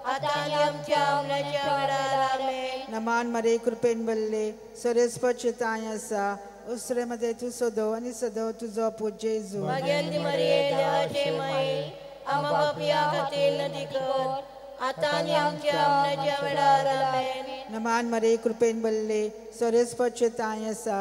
आतां आनी आमच्या मरणाच्या वेळार आमेन. नमान मरिये कृपेन भरलेले सर्वेस्पर तुज्या आसा, उसरे मध्ये तूं सदो आनी सदो तुजो पूत जेजू. भाग्यांची मरिये देवाचे माये, आम्हा पापयां खातीर विनंती कर, आतां आनी आमच्या मरणाच्या वेळार आमेन. नमान मरिये कृपेन भरलेले सर्वेस्पर तुज्या आसा,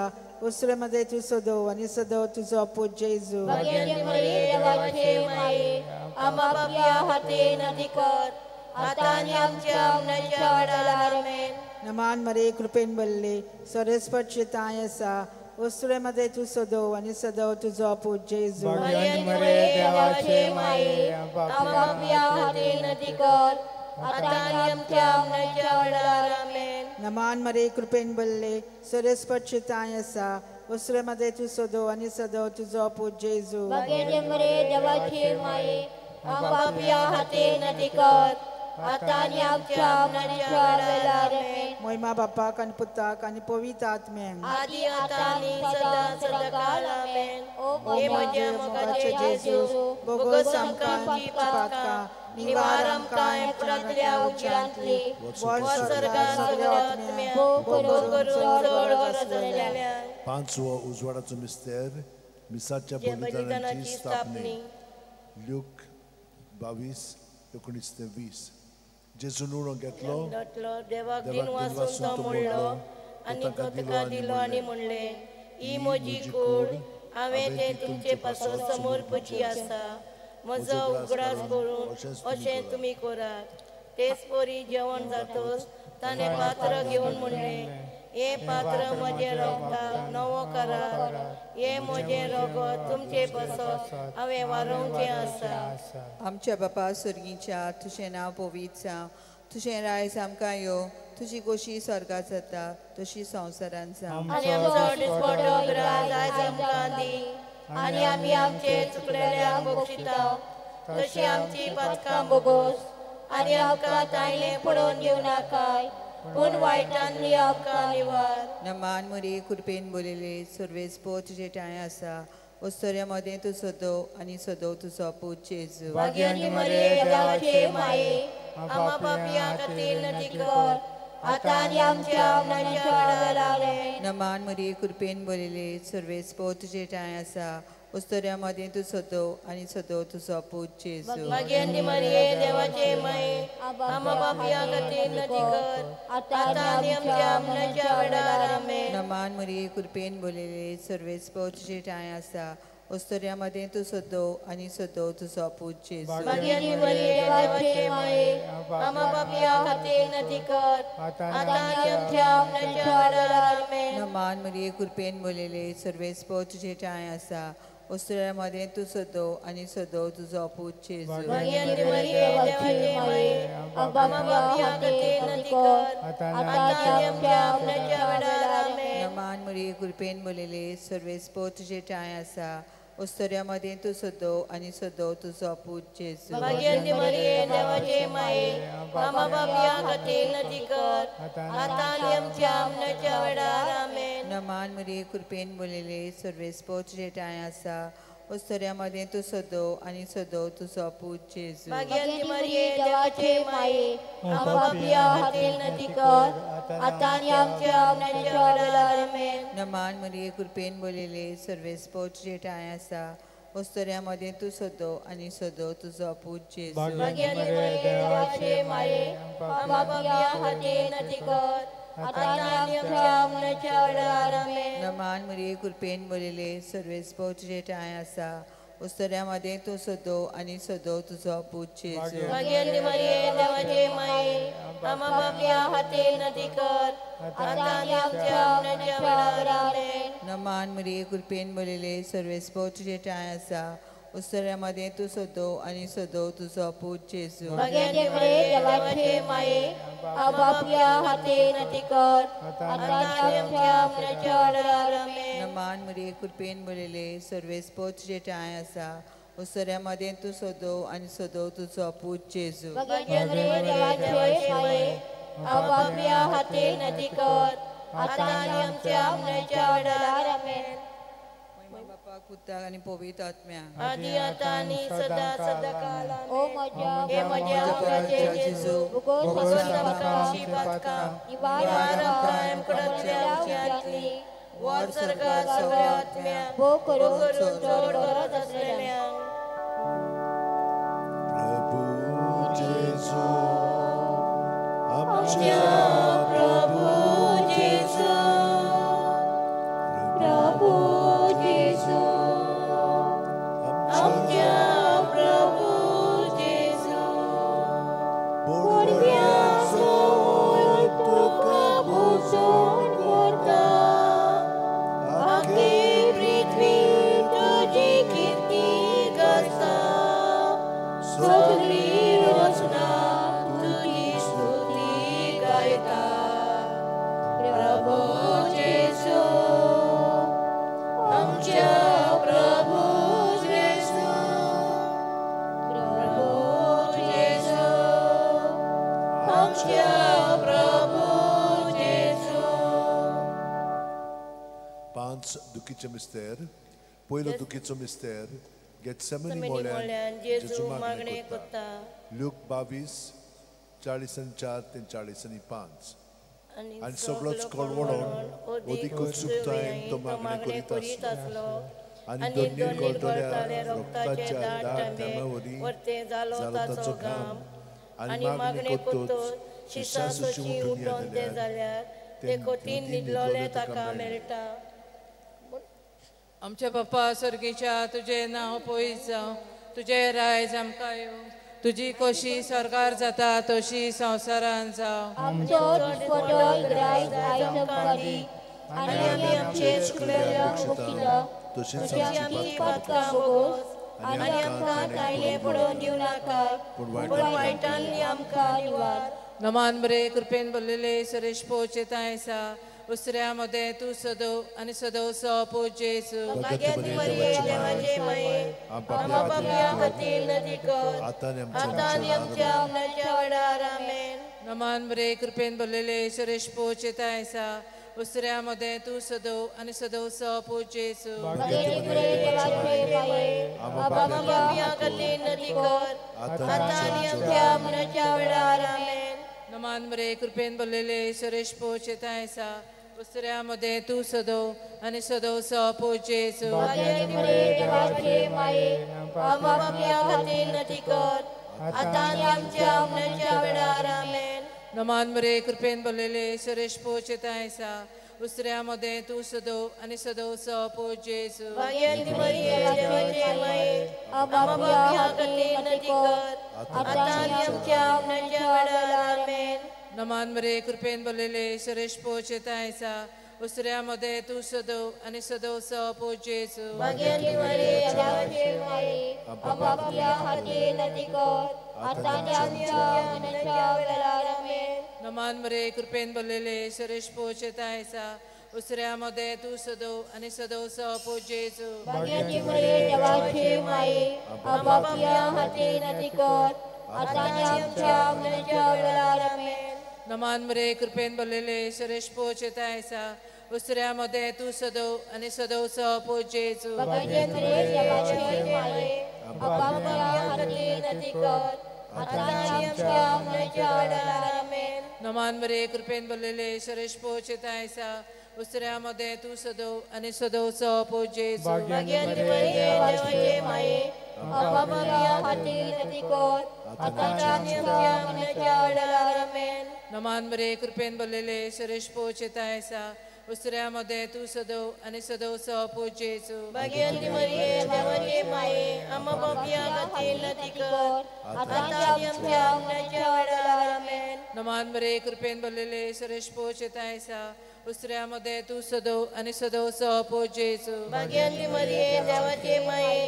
उसरे मध्ये तूं सदो आनी सदो तुजो पूत जेजू. भाग्यांची मरिये देवाचे माये, आम्हा पापयां खातीर विनंती कर, आतां आनी आमच्या मरणाच्या वेळार आमेन. नमान मरिये कृपेन भरलेले सर्वेस्पर तुज्या आसा, उसरे मध्ये तूं सदो आनी सदो तुजो पूत जेजू. भाग्यांची मरिये देवाचे माये, आम्हा पापयां खातीर विनंती कर, आतां आनी आमच्या मरणाच्या वेळार आमेन. नमान मरिये कृपेन भरलेले सर्वेस्पर तुज्या आसा, उसरे मध्ये तूं सदो आनी सदो तुजो पूत जेजू. भाग्यांची मरिये देवाचे माये, आम्हा पापयां खातीर विनंती कर, आतां आनी आमच्या मरणाच्या वेळार आमेन. महिमा बापाक आनी पुताक आनी पवित्र आत्म्याक, आदी आतां आनी सदां सदांकाळ आमेन. हे म्हज्या मोगाचे जेजू, बोगस आमकां आमची पातकां निवार आमकां पडतल्या उज्यांतली, वर सर्गा सगळ्या आत्म्यांक भोग करून चड गरज आसलेल्या. पांचवो उजवाडाचो मिस्तेर मिसाच्या बलिदानाची स्थापने. लूक 22 19 ते 20. जेजून उणो घेतलो, देवाक दिनवासून तो मोडलो आनी तो ताका दिलो आनी म्हणलें, ही म्हजी कूड, हांवें तें तुमचे पासत समर्पची आसा. म्हजो उगडास करून अशें तुमी करात. तेच परी जेवण जातच ताणें पात्र घेवन म्हणलें, हें पात्र म्हजें रगताक नवो करार, हें म्हजें रगत तुमचे पासत हांवें वारोवचें आसा. आमच्या बापा स्वर्गीच्या, तुजें नांव पवित्र जावं, तुजें रायज आमकां यो, तुजी गोशी स्वर्गात जाता तशी संवसारांत जावं. आनी आमचो दिसपडो ग्रास आयज आमकां दी, आनी आमी आमचे चुकलेल्यांक बक्षिता तशी आमची पातकां बोगोस, आनी आमकां तायलें पडोवन घेवं नाकाय, पूण वायटांतली आमकां निवार. नमान मुरी कृपेन बोलिले, सर्वेस पो तुजे ठांय आसा, ओस्तोऱ्या मदें तूं सदो आनी सदो तुजो पूत जेजू. भाग्यवंती मरिये देवाचे माये, आमा पापयां खातीर नदी कर, आतां आनी आमच्या मरणाच्या वेळार. आमेन. नमान मुरी कृपेन बोलिले, सर्वेस पो तुजे ठांय आसा, ओस्तोऱ्या मदें तूं सदो आनी सदो तुजो पूत जेजू. भाग्यवंती मरिये देवाचे माये, आमा पापयां खातीर नदी कर, आतां आनी आमच्या मरणाच्या वेळार. आमेन. नमान मुरी कृपेन बोलिले, सर्वेस पो तुजे ठांय आसा, ओस्तोऱ्या मदें तूं सदो आनी सदो तुजो पूत जेजू. भाग्यवंती मरिये देवाचे माये, आमा पापयां खातीर नदी कर, आतां आनी आमच्या मरणाच्या वेळार. आमेन. नमान मुरी कृपेन बोलिले, सर्वेस पो तुजे ठांय आसा, ओस्तोऱ्या मदें तूं सदो आनी सदो तुजो पूत जेजू. भाग्यवंती मरिये देवाचे माये, आमा पापयां खातीर नदी कर, आतां आनी आमच्या मरणाच्या वेळार. आमेन. नमान मुरी कृपेन बोलिले, सर्वेस पो तुजे ठांय आसा, ओस्तोऱ्या मदें तूं सदो आनी सदो तुजो पूत जेजू. भाग्यवंती मरिये देवाचे माये, आमा पापयां खातीर नदी कर, आतां आनी आमच्या मरणाच्या वेळार. आमेन. नमान मुरी कृपेन बोलिले, सर्वेस पो तुजे ठांय आसा, ओस्तोऱ्या मदें तूं सदो आनी सदो तुजो पूत जेजू. भाग्यवंती मरिये देवाचे माये, आमा पापयां खातीर नदी कर, आतां आनी आमच्या मरणाच्या वेळार. आमेन. नमान मुरी कृपेन बोलिले, सर्वेस पो तुजे ठांय आसा, ओस्तोऱ्या मदें तूं सदो आनी सदो तुजो पूत जेजू. भाग्यवंती मरिये देवाचे माये, आमा पापयां खातीर नदी कर, आतां आनी आमच्या मरणाच्या वेळार. आमेन. नमान मुरी कृपेन बोलिले, सर्वेस पो तुजे ठांय आसा, ओस्तोऱ्या मदें तूं सदो आनी सदो तुजो पूत जेजू. भाग्यवंती मरिये देवाचे माये, आमा पापयां खातीर नदी कर, आतां आनी आमच्या मरणाच्या वेळार. आमेन. नमान मुरी कृपेन बोलिले, सर्वेस पो तुजे ठांय आसा, ओस्तोऱ्या मदें तूं सदो आनी सदो तुजो पूत जेजू. भाग्यवंती मरिये देवाचे माये, आमा पापयां खातीर नदी कर, आतां आनी आमच्या मरणाच्या वेळार. आमेन. नमान मुरी कृपेन बोलिले, सर्वेस पो तुजे ठांय आसा, ओस्तोऱ्या मदें तूं सदो आनी सदो तुजो पूत जेजू. भाग्यवंती मरिये देवाचे माये, आमा पापयां खातीर नदी कर, आतां आनी आमच्या मरणाच्या वेळार. आमेन. बापाक, पुताक आनी पवित्र आत्म्याक, आदी आतां आनी सदां सदां काल. ओ म्हज्या हे म्हज्या मोगाचे जेजू, बोगोस आमकां आमचीं पातकां, निवार आमकां आमकडतल्या उज्यांतली, वर स्वर्गात सगळ्या आत्म्यांक, भोव करून करून चड गरज आसलेल्यांक. प्रभू जेजू, आमच्या प्रभू जेजू, प्रभू जेजू, आमच्या प्रभू जेजू, पुरव्याचो तुका भोजन करता, आखी पृथ्वी तुजी कीर्ती गाता, सगळी रचना तुजी स्तुती गायता. प्रभू जेजू, आमच्या प्रभू जेजू, प्रभू जेजू, आमच्या प्रभू जेजू. 5 दुखीचे मिस्तेर. पयलो दुखीचो मिस्तेर, गेत्सेमनी मोळ्यान जेजू मागणें करता. लूक 22 44 ते 45. आनी सगळोच कळवळोन अदीक उत्सुकतायेन तो मागणें करीत आसलो. आनी दोनीर गळटल्या रक्ताच्या दाट थेंब्यावरी वरतें जालो ताचो घाम आनी मागणें करतच शिसां सोशी उठोन तें जाल्यार ते खोतीन न्हिदलोलें ताका मेळटा. आमच्या पप्पा स्वर्गीच्या तुजें नांव पयस जावं, तुजें रायज आमकां येवं, तुजी कोशी स्वर्गार जाता तशी संवसारान जावं. आमचो दिसपटो रायज आयज आमकां दी आनी आमी आमचे चुकलेल्यांक बक्षिता तशी आमची पातकां भोगोस आनी आमकां ताळये पडोवन दिवं नाका पूण वायटांनी आमकां निवार. नमान बरे कृपेन भरलेले सुरेश पोचे आसा उसऱ्या मदें तूं सदो आनी सदोसो पो जेजू. भाग्यांत मरिये देवाचे माये आमा पापयां खातीर नदी कर आतां आनी आमच्या मरणाच्या वेळार. आमेन. नमान बरे कृपेन भरलेले सुरेश पोचे आसा उसऱ्या मदें तूं सदो आनी सदोसो पो जेजू. भाग्यांत मरिये देवाचे माये आमा पापयां खातीर नदी कर आतां आनी आमच्या मरणाच्या वेळार. आमेन. नमान बरे कृपेन भरलेले सुरेश पोचे आसा उसऱ्या मदें तूं सदो आनी सदोसो पो जेजू. भाग्यांत मरिये देवाचे माये आमा पापयां खातीर नदी कर आतां आनी आमच्या मरणाच्या वेळार. आमेन. नमान बरे कृपेन भरलेले सुरेश पोचे आसा उसऱ्या मदें तूं सदो आनी सदोसो पो जेजू. भाग्यांत मरिये देवाचे माये आमा पापयां खातीर नदी कर आतां आनी आमच्या मरणाच्या वेळार. आमेन. नमान बरे कृपेन भरलेले सुरेश पोचे आसा उसऱ्या मदें तूं सदो आनी सदोसो पो जेजू. भाग्यांत मरिये देवाचे माये आमा पापयां खातीर नदी कर आतां आनी आमच्या मरणाच्या वेळार. आमेन. नमान बरे कृपेन भरलेले सुरेश पोचे आसा उसऱ्या मदें तूं सदो आनी सदोसो पो जेजू. भाग्यांत मरिये देवाचे माये आमा पापयां खातीर नदी कर आतां आनी आमच्या मरणाच्या वेळार. आमेन. नमान बरे कृपेन भरलेले सुरेश पोचे आसा उसऱ्या मदें तूं सदो आनी सदोसो पो जेजू. भाग्यांत मरिये देवाचे माये आमा पापयां खातीर नदी कर आतां आनी आमच्या मरणाच्या वेळार. आमेन. नमान बरे कृपेन भरलेले सुरेश पोचे आसा उसऱ्या मदें तूं सदो आनी सदोसो पो जेजू. भाग्यांत मरिये देवाचे माये आमा पापयां खातीर नदी कर आतां आनी आमच्या मरणाच्या वेळार. आमेन. नमान बरे कृपेन भरलेले सुरेश पोचे आसा उसऱ्या मदें तूं सदो आनी सदोसो पो जेजू. भाग्यांत मरिये देवाचे माये आमा पापयां खातीर नदी कर आतां आनी आमच्या मरणाच्या वेळार. आमेन. नमान बरे कृपेन भरलेले सुरेश पोचे आसा उसऱ्या मदें तूं सदो आनी सदोसो पो जेजू. भाग्यांत मरिये देवाचे माये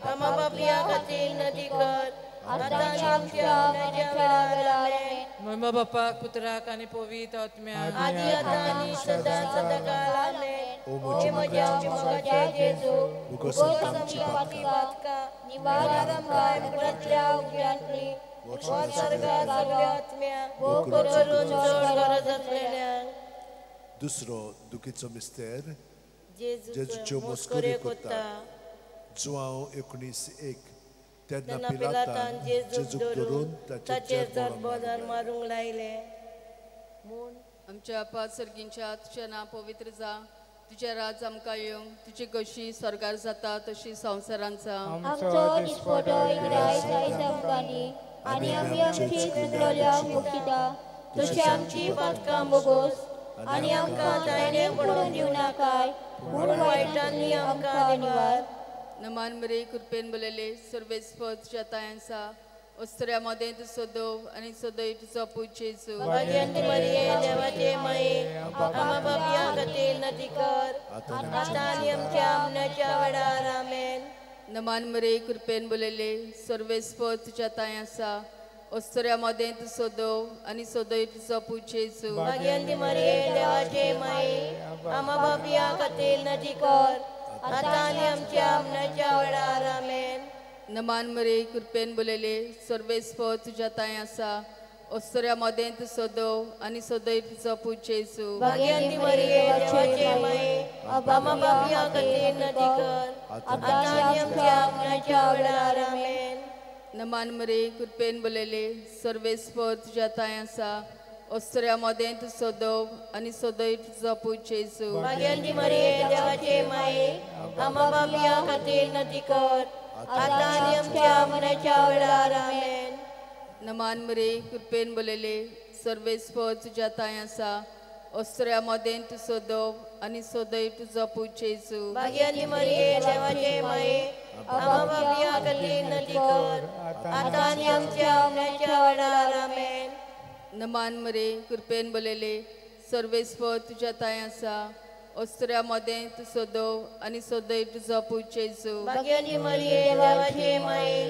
आमा पापयां खातीर नदी कर आतां आनी आमच्या मरणाच्या वेळार. आमेन. महिमा बापाक पुत्राक आनी पवित्र आत्म्याक आदी आतां आनी सदां सदांकाळ. आमेन. ओ ओ म्हज्या मोगाच्या जेजू उगोस आमची पातकां निवार आमकां नरकांतल्या उज्यांतली वच स्वर्गांत सगळ्या आत्म्यांक करून चड गरज आसलेल्यांक. दुसरो दुखीचो मिस्तेर जेजूच्यो जेजूच्यो मस्कऱ्यो मस्कऱ्यो करता. करता. जुआंव 19:1. तेन्ना तेन्ना पिलातान पिलातान जेजूक जेजूक धरून धरून ताचेर ताचेर जगबोधान मारूंक लायलें. म्हूण आमच्या बापा सर्गींच्या तुजें नांव पवित्र जावं, तुजें राज आमकां येवं, तुजी कशी स्वर्गार जाता तशी संवसारांत जावं. आमचो दिसपटो रायज आयज आमकां दी आनी आमी आमची चुकलेल्यांक बक्षिता तशी आमची पातकां भोगोस आनी आमकां ताणे पडोवन दिवं नाकाय पूण वायटांनी आमकां निवार. नमान मरे कृपेन भरलेले सर्वेस्पर तुज्या तायांचा अस्त्र्या मदें तूं सदो आनी सदय तुजो पूत जेजू. भाग्यांत मरिये देवाचे माये आमा पापयां खातीर नदी कर आतां आनी आमच्या मरणाच्या वेळार. आमेन. नमान मरे कृपेन भरलेले सर्वेस्पर तुज्या तायांचा अस्त्र्या मदें तूं सदो आनी सदय तुजो पूत जेजू. भाग्यांत मरिये देवाचे माये आमा पापयां खातीर नदी कर आतां आनी आमच्या मरणाच्या वेळार. आमेन. नमान मरे कृपेन भरलेले सर्वेस्पर तुज्या तायांचा अस्त्र्या मदें तूं सदो आनी सदय तुजो पूत जेजू. भाग्यांत मरिये देवाचे माये आमा पापयां खातीर नदी कर आतां आनी आमच्या मरणाच्या वेळार. आमेन. नमान मरे कृपेन भरलेले सर्वेस्पर तुज्या तायांचा अस्तुऱ्या मदें तूं सदव आनी सदैव तुजो पूत जेजू. भाग्यवंती मरिये देवाचे माये, आम्हा पापयां खातीर नती कर, आतां आनी आमच्या मरणाच्या वेळार. आमेन. नमान मरे, कृपेन बोलयले, सर्वेस्पर तुज्या तांय आसा. अस्तुऱ्या मदें तूं सदव आनी सदैव तुजो पूत जेजू. भाग्यवंती मरिये देवाचे माये, आम्हा पापयां खातीर नती कर, आतां आनी आमच्या मरणाच्या वेळार. आमेन. नमान मरे, कृपेन बोलयले, सर्वेस्पर तुज्या तांय आसा. अस्तुऱ्या मदें तूं सदव आनी सदैव तुजो पूत जेजू. भाग्यवंती मरिये देवाचे माये,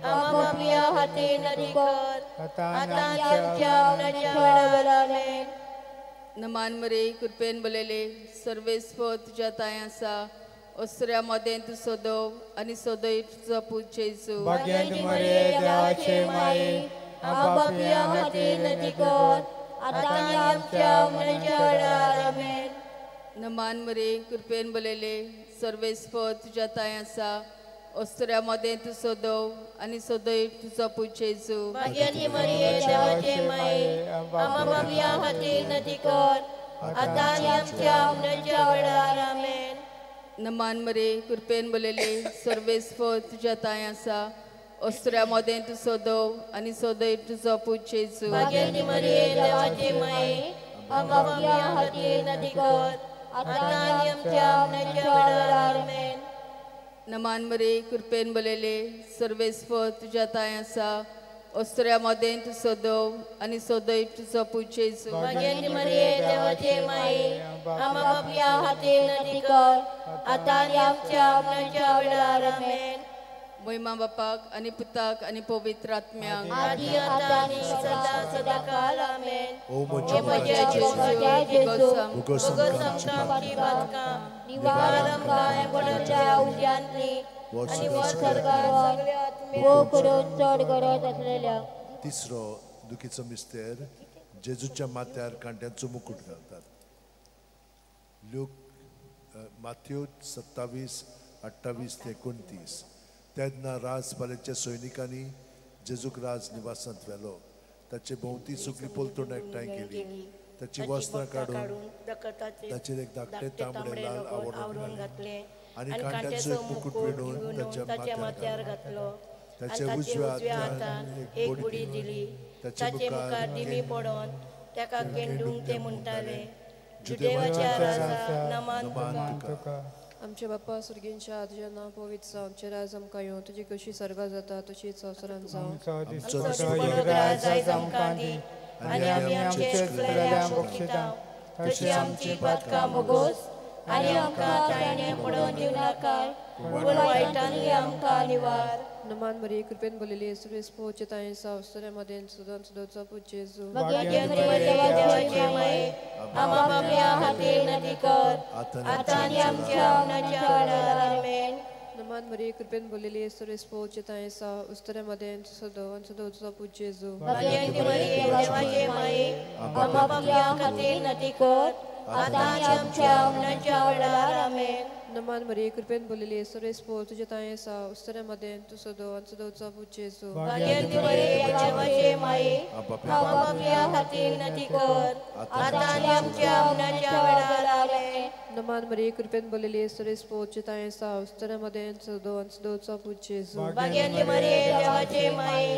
आम्हा पापयां खातीर नती कर, आतां आनी आमच्या मरणाच्या वेळार. आमेन. नमान मरे, कृपेन बोलयले, सर्वेस्पर तुज्या तांय आसा. अस्तुऱ्या मदें तूं सदव आनी सदैव तुजो पूत जेजू. भाग्यवंती मरिये देवाचे माये, आम्हा पापयां खातीर नती कर, आतां आनी आमच्या मरणाच्या वेळार. आमेन. नमान मरे, कृपेन बोलयले, सर्वेस्पर तुज्या तांय आसा. अस्तुऱ्या मदें तूं सदव आनी सदैव तुजो पूत जेजू. भाग्यवंती मरिये देवाचे माये, आम्हा पापयां खातीर नती कर, आतां आनी आमच्या मरणाच्या वेळार. आमेन. नमान मरे, कृपेन बोलयले, सर्वेस्पर तुज्या तांय आसा. अस्तुऱ्या मदें तूं सदव आनी सदैव तुजो पूत जेजू. भाग्यवंती मरिये देवाचे माये, आम्हा पापयां खातीर नती कर, आतां आनी आमच्या मरणाच्या वेळार. आमेन. नमान मरे, कृपेन बोलयले, सर्वेस्पर तुज्या तांय आसा. अस्तुऱ्या मदें तूं सदव आनी सदैव तुजो पूत जेजू. भाग्यवंती मरिये देवाचे माये, आम्हा पापयां खातीर नती कर, आतां आनी आमच्या मरणाच्या वेळार. आमेन. मोहिमा बापाक आनी पुताक आनी पवित्र आत्म्याक, आदी आतां आनी सदां सदांकाळ. आमेन. ओ म्हज्या जेजू, बोगस आमकां आमची पातकां, निवार आमकां पडच्या उज्यांतली आनी स्वर्गार सगळ्या भोव करून चड गरज आसलेल्या. तिसरो दुखीचो मिस्तेर, जेजूच्या माथ्यार कांट्यांचो मुकूट घालतात. लूक माथ्यो 27, 28 ते 29. तेन्ना राजपालेच्या सैनिकांनी जेजूक राज निवासांत व्हेलो. ताचे भोंवती सगळी पलतण एकठांय केली. ताची वस्त्रां काडून ताचेर एक धाकटें तांबडें लाल आवरण घातलें आनी कांट्याचो एक मुकूट विणून ताच्या माथ्यार घातलो. ताच्या उजव्या हातान एक बडी दिली. ताचे मुखार दिमी पडोन ताका केंडूंक ते म्हणटाले, जुदेवाच्या राजा नमान तुका. आमचे बापा स्वर्गींच्या, तुजें नांव पवित्र जावं, आमचें राज आमकां येवं, तुजी कशी स्वर्गार जाता तशीच संवसारांत जावं. आमचो राज आमकां दी आनी आमी आमचे चुकलेल्यांक बक्षिता, तशी आमची पातकां बोगोस आनी आमकां ताणें पडोवन दिवं नाका, पूण वायटांतली आमकां निवार. नमान मरिये, कृपेन भरलेली, येसू तांय आसा. अस्तुऱ्या मदें सदां सदांचो पूत जेजू. भाग्यवंती मरिये देवाचे माये, आम्हा पापयां खातीर नती कर, आतां आनी आमच्या मरणाच्या वेळार. आमेन. नमान मरिये, कृपेन भरलेली, येसू तांय आसा. अस्तुऱ्या मदें सदां सदांचो पूत जेजू. भाग्यवंती मरिये देवाचे माये, आम्हा पापयां खातीर नती कर, आतां आनी आमच्या मरणाच्या वेळार. आमेन. नमान मरिये, कृपेन भरलेली, येसू तुजें तांय आसा. अस्तुऱ्या मदें तूं सदव आनी सदवचो पूत जेजू. भाग्यवंती मरिये देवाचे माये, आम्हा पापयां खातीर नती कर, आतां आनी आमच्या मरणाच्या वेळार. आमेन. नमान मरिये, कृपेन भरलेली, येसू तांय आसा. अस्तुऱ्या मदें सदव आनी सदवचो पूत जेजू. भाग्यवंती मरिये देवाचे माये,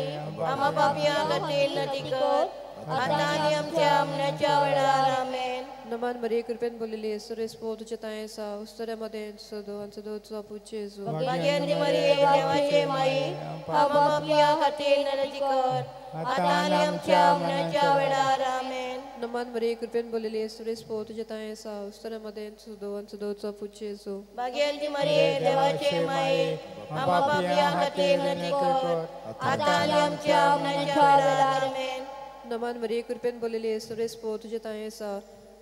आम्हा पापयां खातीर नती कर, आतां आनी आमच्या मरणाच्या वेळार. आमेन. नमान मरिये, कृपेन भरलेली, येसू तुजें तांय आसा. अस्तुऱ्या मदें सदव आनी सदवचो पूत जेजू. भाग्यवंती मरिये देवाचे माये, आम्हा पापयां खातीर नती कर, आतां आनी आमच्या मरणाच्या वेळार. आमेन. नमान मरिये, कृपेन भरलेली, येसू तुजें तांय आसा. अस्तुऱ्या मदें सदव आनी सदवचो पूत जेजू. भाग्यवंती मरिये देवाचे माये, आम्हा पापयां खातीर नती कर, आतां आनी आमच्या मरणाच्या वेळार. आमेन. नमान मरिये, कृपेन भरलेली, येसू तुजें तांय आसा.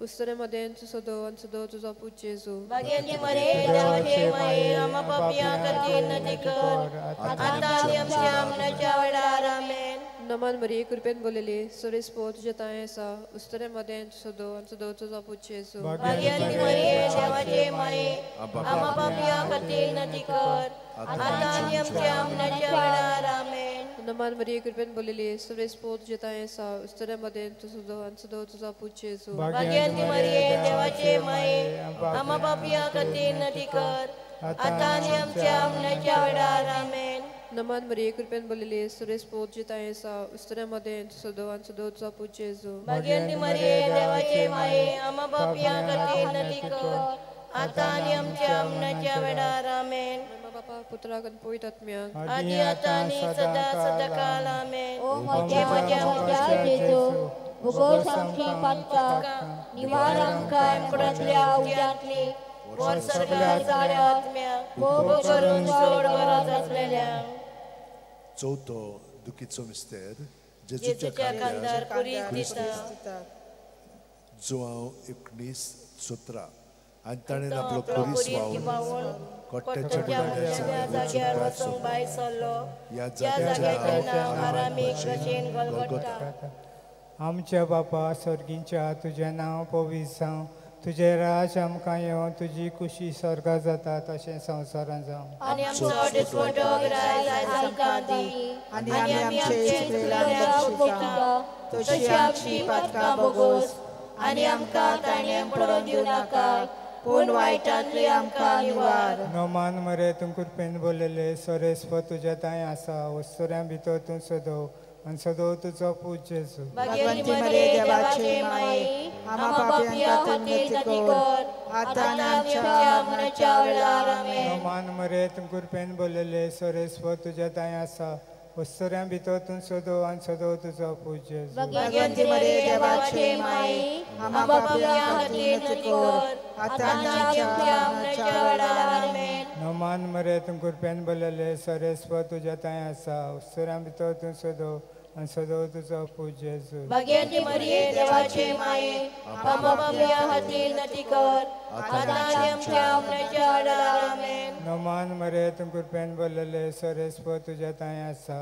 अस्तुऱ्या मदें तूं सदव आनी सदव तुजो पूत जेजू. भाग्यवंती मरिये देवाचे माये, आम्हा पापयां खातीर नती कर, आतां आनी आमच्या मरणाच्या वेळार. आमेन. नमान मरिये, कृपेन भरलेली, येसू तुजें तांय आसा. अस्तुऱ्या मदें तूं सदव आनी सदव तुजो पूत जेजू. भाग्यवंती मरिये देवाचे माये, आम्हा पापयां खातीर नती कर, आतां आनी आमच्या मरणाच्या वेळार. आमेन. नमान मरिये कृपेन बोलिली सुरेश पोत जेताय आसा उस्तऱ्या मदें तूं सुदो आनी सुदो तुजो पूत जेजू. भाग्यवंती मरिये देवाचे माये, आमा पापया खातीर नदी कर, आतां आनी आमच्या मरणाच्या वेळार. आमेन. नमान मरिये कृपेन बोलिली सुरेश पोत जेताय आसा उस्तऱ्या मदें तूं सुदो आनी सुदो तुजो पूत जेजू. भाग्यवंती मरिये देवाचे माये, आमा पापया खातीर नदी कर, आतां आनी आमच्या मरणाच्या वेळार. आमेन. बापा पुत्राक आनी पवित्र आत्म्याक आदी आतां आनी सदां सदांकाळ. आमेन. ओ म्हज्या म्हज्या जेजू, भुगोस आमची पातकां, निवार आमकां कुडांतल्या उज्यांतली, वर सगळ्या सगळ्या आत्म्यांक भोग करून चड गरज आसलेल्यांक. चवथो दुखीचो मिस्तेर, जेजूच्या जेजूच्या खांदार खुरीस दिता. जुआंव 19:17. आनी ताणें आपलो खुरीस व्हांवून कोट्याच्या जाग्यार वचूंक भायर सरलो. ह्या जाग्याचें नांव आरामीक भाशेन गोलगोटा. आमच्या बापा सर्गींच्या, तुजें नांव पवित्र जावं, तुजें राज आमकां येवं, तुजी कुशी स्वर्गात जाता तशें संवसारांत जावं. आनी आमचो दिसवडो ग्रास आयज आमकां दी, आनी आमी आमचे चुकलेल्यांक बक्षिता तशी आमची पातकां भोगोस, आनी आमकां ताणें पडोवन दिवं नाका, पूण वायटांतली आमकां निवार. नमान मरे तूं कृपेन बोलले, सोरेस्प तुज्या तांय आसा, वस्तुऱ्यां भितर तूं सदो आनी सदो तुजो पूत जेजू. भाग्यवंती मरिये देवाचे माये, आमा पापयां खातीर नदी कर, आतां आनी आमच्या मरणाच्या वेळार. आमेन. नमान मरे तूं कृपेन बोलले, सोरेस्प तुज्या तांय आसा, वस्तुऱ्यां भितर तूं सदो आनी सदो तुजो पूत जेजू. भाग्यवंती मरिये देवाचे माये, आमा पापयां खातीर नदी कर, आतां आनी आमच्या मरणाच्या वेळार. आमेन. नमान मरे तूं कृपेन बोलले, सोरेस्प तुज्या तांय आसा, वस्तुऱ्यां भितर तूं सदो आनी सदो तुजो पूत जेजू. भाग्यवंती मरिये देवाचे माये, आमा पापयां खातीर नदी कर, आतां आनी आमच्या मरणाच्या वेळार. आमेन. नमान मरे तूं कृपेन बोलले, सोरेस्प तुज्या तांय आसा,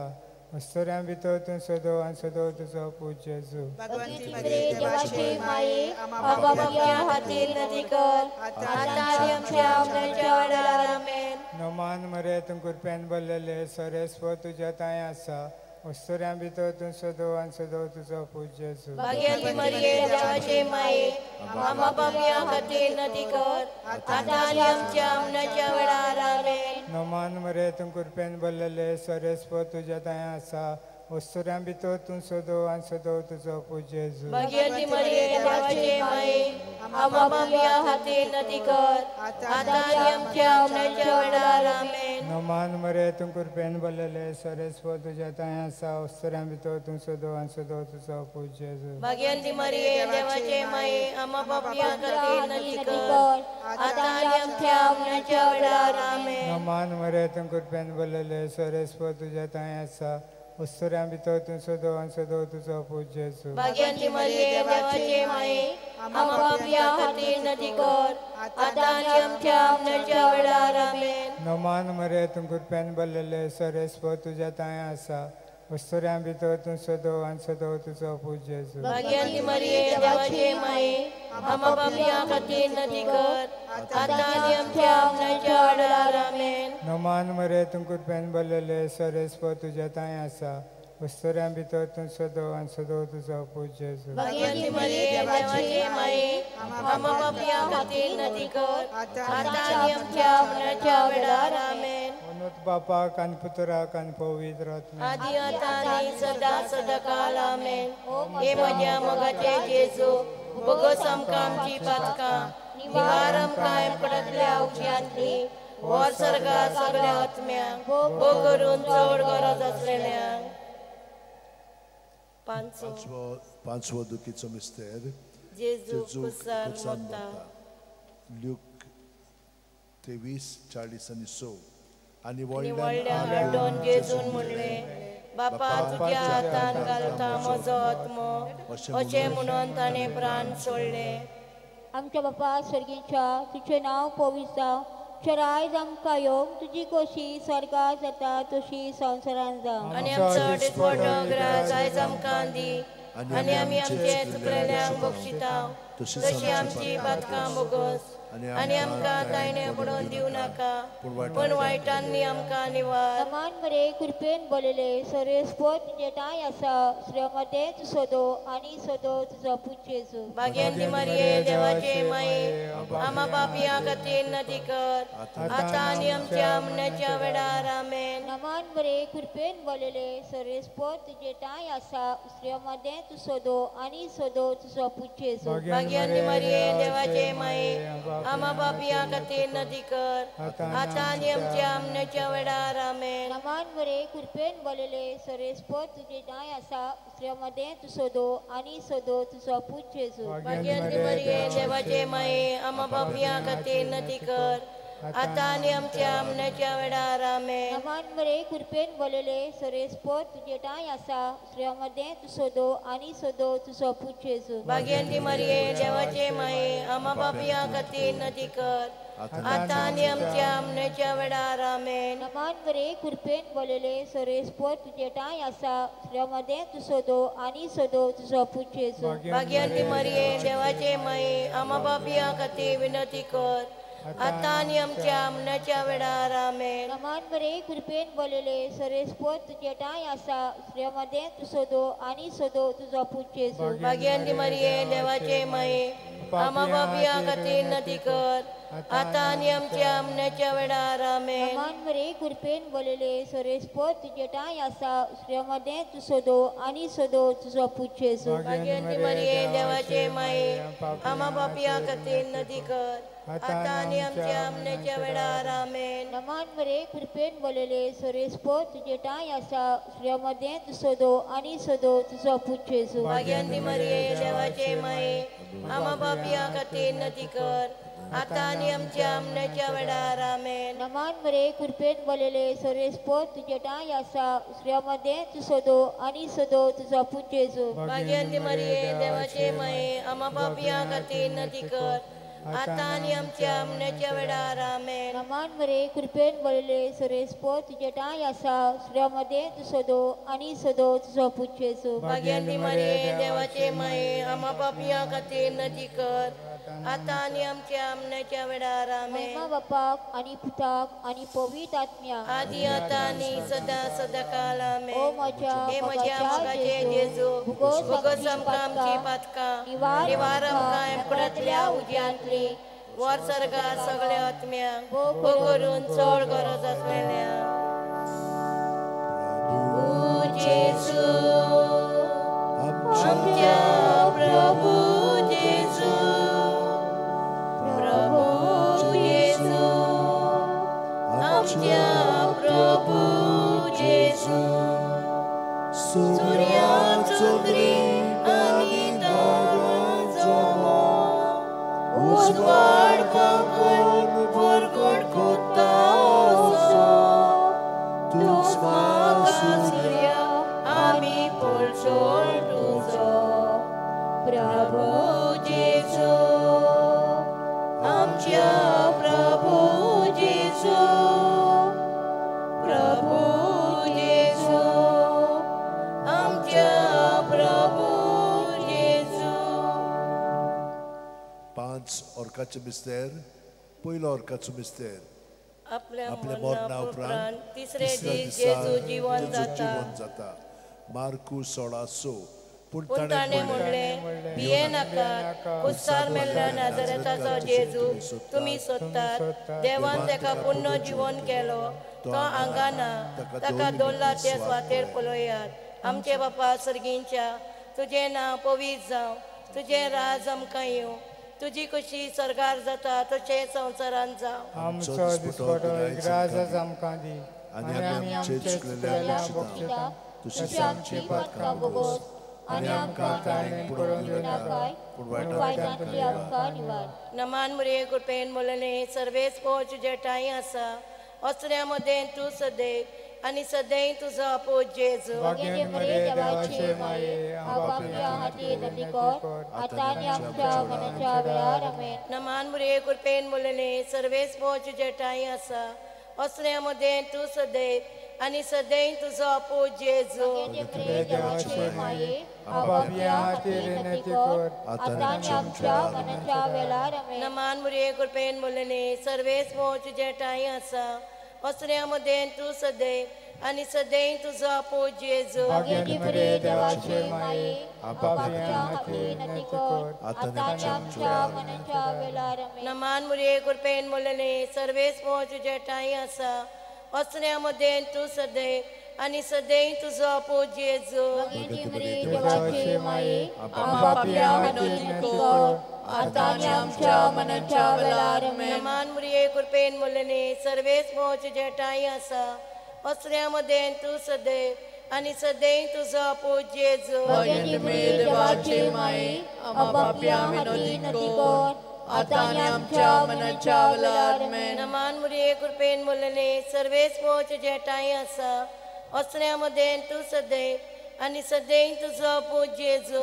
वस्तुऱ्यां भितर तूं सदो आनी सदो तुजो पूत जेजू. भगवंती मरिये देवाचे माये, आमा पापयां खातीर नदी कर, आतां आनी आमच्या मरणाच्या वेळार. आमेन. नमान मरे तूं कृपेन बोलले, सोरेस्प तुज्या तांय आसा, वस्तुऱ्यां भितर तूं सदो आनी सदो तुजो पूत जेजू. भाग्यवंती मरिये देवाचे माये, आमा पापयां खातीर नदी कर, आतां आनी आमच्या मरणाच्या वेळार. आमेन. नमान मरे तूं कृपेन बोलले, सोरेस्प तुज्या तांय आसा, वस्तुऱ्यां भितर तूं सदो आनी सदो तुजो पूत जेजू. भाग्यवंती मरिये देवाचे माये, आमा पापयां खातीर नदी कर, आतां आनी आमच्या मरणाच्या वेळार. आमेन. नमान मरे तूं कृपेन बोलले, सोरेस्प तुज्या तांय आसा, वस्तुऱ्यां भितर तूं सदो आनी सदो तुजो पूत जेजू. भाग्यवंती मरिये देवाचे माये, आमा पापयां खातीर नदी कर, आतां आनी आमच्या मरणाच्या वेळार. आमेन. नमान मरे तूं कृपेन बोलले, सोरेस्प तुज्या तांय आसा, वस्तुऱ्यां भितर तूं सदो आनी सदो तुजो पूत जेजू. भाग्यवंती मरिये देवाचे माये, आमा पापयां खातीर नदी कर, आतां आनी आमच्या मरणाच्या वेळार. आमेन. नमान मरे तूं कृपेन बोलले, सोरेस्प तुज्या तांय आसा, वस्तुऱ्यां भितर तूं सदो आनी सदो तुजो पूत जेजू. भाग्यवंती मरिये देवाचे माये, आमा पापयां खातीर नदी कर, आतां आनी आमच्या मरणाच्या वेळार. आमेन. नमान मरे तूं कृपेन बोलले, सोरेस्प तुज्या तांय आसा, वस्तुऱ्यां भितर तूं सदो आनी सदो तुजो पूत जेजू. भाग्यवंती मरिये देवाचे माये, आमा पापयां खातीर नदी कर, आतां आनी आमच्या मरणाच्या वेळार. आमेन. ओनोत बापाक आनी पुत्राक आनी पवित्र आत्म्याक आदी आतां आनी सदां सदांकाळ. आमेन. हे म्हज्या मोगाचे जेजू, भोगोस आमकां आमची पातकां, निवार आमकां एमकडांतल्या उज्यांतली, वर सर्गा सगळ्या आत्म्यांक भोग करून चड गरज आसलेल्यांक. पांचवो दुखीचो मिस्तेर, जेजू कुसान मरता. ल्यूक 23:40-6. आनी व्हडल्यान आरडून जेजून म्हणलें, बापा तुज्या हातान घालता म्हजो आत्मो. अशें म्हणून ताणें प्राण सोडले. आमच्या बापा सर्गीच्या, तुजें नांव पवित्र जावं, तुजें राज आमकां येवं, तुजी खोशी स्वर्गात जाता तशी संवसारांत जावं. आनी आमचो दिसवडो ग्रास आयज आमकां दी, आनी आमी आमचे चुकलेल्यांक बक्षिता तशी आमची पातकां भोगोस, आनी आमकां तायणे पडोवन दिवं नाका, पूण वायटांनी आमकां निवार. नमान मरे कृपेन बोलले सरेस्पोत तुजे ठांय आसा, स्त्रियां तूं सदो आनी सदो तुजो पूत जेजू. भाग्यवंती मरिये देवाचे माये, आमा पापयां खातीर नदी कर, आतां आनी आमच्या मरणाच्या वेळार. आमेन. नमान मरे कृपेन बोलले सरेस्पोत तुजे ठांय आसा, स्त्रियां तूं सदो आनी सदो तुजो पूत जेजू. भाग्यवंती मरिये देवाचे माये, आमा पापयां खातीर नदी कर, आतां आनी आमच्या मरणाच्या वेळार. आमेन. नमान मरे कृपेन बोलले सरेस्पोत तुजे ठांय आसा, स्त्रियां तूं सदो आनी सदो तुजो पूत जेजू. भाग्यवंती मरिये देवाचे माये, आमा पापयां खातीर नदी कर, आतां आनी आमच्या मरणाच्या वेळार. आमेन. नमान मरे कृपेन बोलले सरेस्पोत तुजे ठांय आसा, स्त्रियां तूं सदो आनी सदो तुजो पूत जेजू. भाग्यवंती मरिये देवाचे माये, आमा पापयां खातीर नदी कर, आतां आनी आमच्या मरणाच्या वेळार. आमेन. नमान मरे कृपेन बोलले सरेस्पोत तुजे ठांय आसा, स्त्रियां तूं सदो आनी सदो तुजो पूत जेजू. भाग्यवंती मरिये देवाचे माये, आमा पापयां खातीर विनंती कर, आतां आनी आमच्या मरणाच्या वेळार. आमेन. नमान मरे कृपेन बोलले सरेस्पोत तुजे ठांय आसा, स्त्रियां तूं सदो आनी सदो तुजो पूत जेजू. भाग्यवंती मरिये देवाचे माये, आमा पापयां खातीर नदी कर, आतां आनी आमच्या मरणाच्या वेळार. आमेन. नमान मरे कृपेन बोलले सरेस्पोत तुजे ठांय आसा, स्त्रियां तूं सदो आनी सदो तुजो पूत जेजू. भाग्यवंती मरिये देवाचे माये, आमा पापयां खातीर नदी कर, आतां आनी आमच्या मरणाच्या वेळार. आमेन. नमान मरे कृपेन बोलले सरेस्पोत तुजे ठांय आसा, स्त्रियां तूं सदो आनी सदो तुजो पूत जेजू. भाग्यवंती मरिये देवाचे माये, आमा पापयां खातीर नदी कर, आतां आनी आमच्या मरणाच्या वेळार. आमेन. नमान मरे कृपेन बोलले सरेस्पोत तुजे ठांय आसा, स्त्रियां तूं सदो आनी सदो तुजो पूत जेजू. भाग्यवंती मरिये देवाचे माये, आमा पापयां खातीर नदी कर, आतां आनी आमच्या मरणाच्या वेळार. आमेन. नमान मरे कृपेन बोलले सरेस्पोत तुजे ठांय आसा, स्त्रियां तूं सदो आनी सदो तुजो पूत जेजू. भाग्यवंती मरिये देवाचे माये, आमा पापयां खातीर नदी कर, आतां आनी आमच्या मरणाच्या वेळार. आमेन. महिमा बापाक आनी पुताक आनी पवित्र आत्म्याक, आदी आतां आनी सदां सदां काल. आमेन. ओ म्हज्या हे म्हज्या मोगाचे जेजू, भोगोस आमकां आमची पातकां, निवार आमकां एमकुडांतल्या उज्यांतली, वर सर्गा सगळ्या आत्म्यांक, भोग करून चड गरज आसलेल्या. प्रभू जेजू, आमच्या प्रभू जेजू, प्रभू जेजू, आमच्या प्रभू जेजू, सुर्या चंद्री आनी तारांचो उजवाड काकून परगट कोता असो, तूंच म्हाका सुर्या आमी पळचोळ तुजो. प्रभू जेजू, आमच्या प्रभू जेजू, प्रभू जेजू, आमच्या प्रभू जेजू. 5 ऑर्काचो मिस्तेर. पयलो ऑर्काचो मिस्तेर, आपल्या आपल्या मरणा उपरांत तिसरे दीस जेजू जिवन जाता. मार्कू 16:6. पूण पूण ताणें म्हणलें, भिये नाकात, कुस्तार मेल्ल्या नाझरेताचो जेजू तुमी सोदतात, देवान ताका पुण्य जिवन केलो, तो हांगा ना, ताका दवरला ते सुवातेर पळयात. आमचे बापा सर्गींच्या, तुजें नांव पवित्र जावं, तुजें राज आमकां येवं, तुजी कशी सर्गार जाता तशें संवसारांत जावं. आमचो दिसपटो ग्रास आमकां दी, आनी आमी आमचे चुकलेल्यांक बक्षिता, तशीच आमची पातकां भोगोस, आनी आमकां ताणें पडोवन दिवं नाका, पूण वायटांतली आमकां निवार. नमान मुरे कृपेन बोलले सर्वेच पोच तुजे ठांय आसा, असल्या मदें तूं सदैव आनी सदैव तुजो पूत जेजू. भाग्यवंती मरिये देवाचे माये, पापयां खातीर नदी कर, आतां आनी आमच्या मरणाच्या वेळार. आमेन. नमान मुरे कृपेन बोलले सर्वेच पोच तुजे ठांय आसा, असल्या मदें तूं सदैव आनी सदैव तुजो पूत जेजू. नमान मुरये कृपेन बोलले सर्वेस मोह तुजे ठांय आसा असऱ्या मदें तूं सदैव आनी सदैव तुजो पूत जेजू. नमान मुरये कृपेन बोलले सर्वेस मोह तुजे ठांय आसा असऱ्या मदें तूं सदैव आनी सदैव तुजो पूत जेजू. नमान मुरये कृपेन बोलले सर्वेस मोह तुजे ठांय आसा असऱ्या मदें तूं सदैव आनी सदैव तुजो पूत जेजू. नमान मुरये कृपेन बोलले सर्वेस मोह तुजे ठांय आसा असऱ्या मदें तूं सदैव आनी सदैव तुजो पूत जेजू.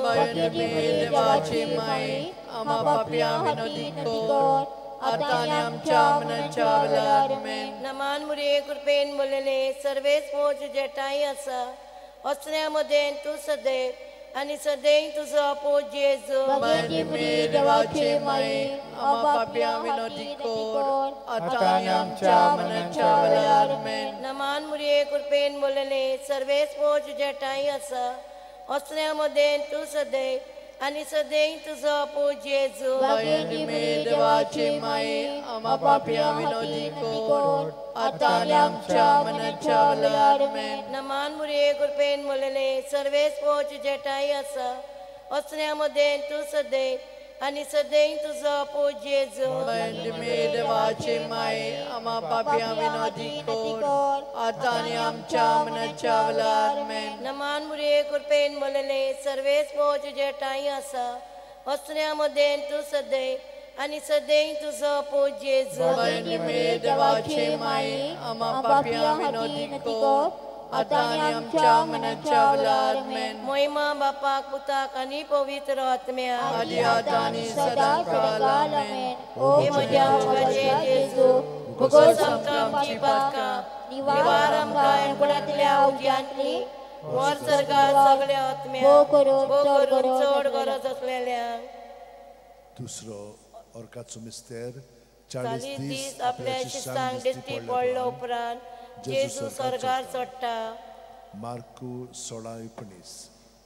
नमान मुरये कृपेन बोलले सर्वेस मोह तुजे ठांय आसा असऱ्या मदें तूं सदैव आनी सदैव तुजो पूत जेजू. नमान मुरये कृपेन बोलले सर्वेस मोह तुजे ठांय आसा असऱ्या मदें तूं सदैव आनी सदैव तुजो पूत जेजू. नमान मुरये कृपेन बोलले सर्वेस मोह तुजे ठांय आसा असऱ्या मदें तूं सदैव आनी सदैव तुजो पूत जेजू. नमान मुरये कृपेन बोलले सर्वेस मोह तुजे ठांय आसा असऱ्या मदें तूं सदैव आनी सदैव तुजो पूत जेजू. मोहिमा बापाक पुताक आनी पवित्र आत्म्याक हे म्हज्या मोगाचे जेजू भोगोस आमकां आमची पातकां निवार आमकां एणकुणांतल्या उज्यांतली वर सरकार सगळ्या आत्म्याक भोव करून चड गरज आसलेल्यांक. दुसरो ऑर्काचो मिस्तेर 40 दीस आपल्या शिस्तांक दिश्टी पडलो उपरांत जेजू स्वर्गार चडटा. मार्कू 16:19.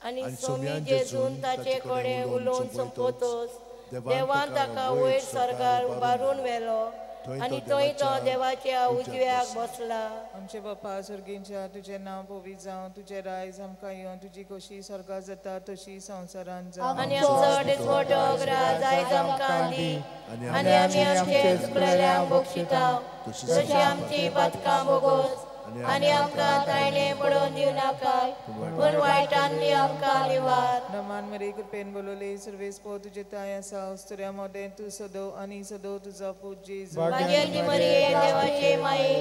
आनी सोमी जेजून ताचे कडेन उलोवन सोंपतच देवान ताका वयर स्वर्गार उबारून व्हेलो आनी थंय तो देवाच्या उजव्याक बसला. आमचे बापा स्वर्गींच्या तुजें नांव पवित्र जावं, तुजें रायज आमकां येवं, तुजी खोशी स्वर्गार जाता तशी संवसारांत जावं. आनी आमचो दिसवटो ग्रास आयज आमकां दी आनी आमी आमचे चुकलेल्यांक बक्षिता तशी आमची पातकां भोगोस आनी आमकां तायणे पडोवन दिवं नाका पूण वायटांतली आमकां निवार. नमान मरे कृपेन बोलवले सर्वेस पो तुजे ठांय आसा अस्तुऱ्यां मदें तूं सदो आनी सदो तुजो पूत जेजू. भाग्यवती मरिये देवाचे माये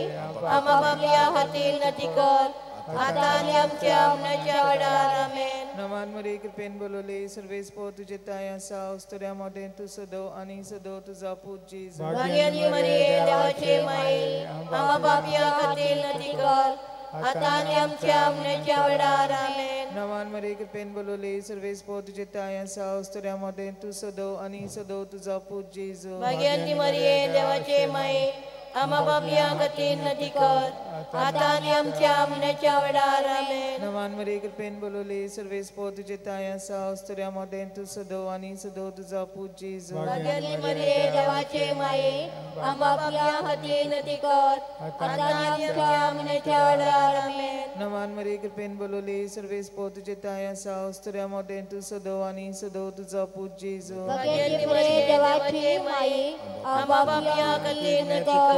आमा बापया खातीर नती कर आतां आनी आमच्या मरणाच्या वेळार. आमेन. नमान मरे कृपेन बोलवले सर्वेस पो तुजे ठांय आसा अस्तुऱ्यां मदें तूं सदो आनी सदो तुजो पूत जेजू. भाग्यवती मरिये देवाचे माये आमा बापया खातीर नती कर आतां आनी आमच्या मरणाच्या वेळार. आमेन. नमान मरे कृपेन बोलवले सर्वेस पो तुजे ठांय आसा अस्तुऱ्यां मदें तूं सदो आनी सदो तुजो पूत जेजू. भाग्यवती मरिये देवाचे माये आमा बापया खातीर नती कर आतां आनी आमच्या मरणाच्या वेळार. आमेन. नमान मरे कृपेन बोलवले सर्वेस पो तुजे ठांय आसा अस्तुऱ्यां मदें तूं सदो आनी सदो तुजो पूत जेजू. भाग्यवती मरिये देवाचे माये आमा बापया खातीर नती कर आतां आनी आमच्या मरणाच्या वेळार. आमेन. नमान मरे कृपेन बोलवले सर्वेस पो तुजे ठांय आसा अस्तुऱ्यां मदें तूं सदो आनी सदो तुजो पूत जेजू. भाग्यवती मरिये देवाचे माये आमा बापया खातीर नती कर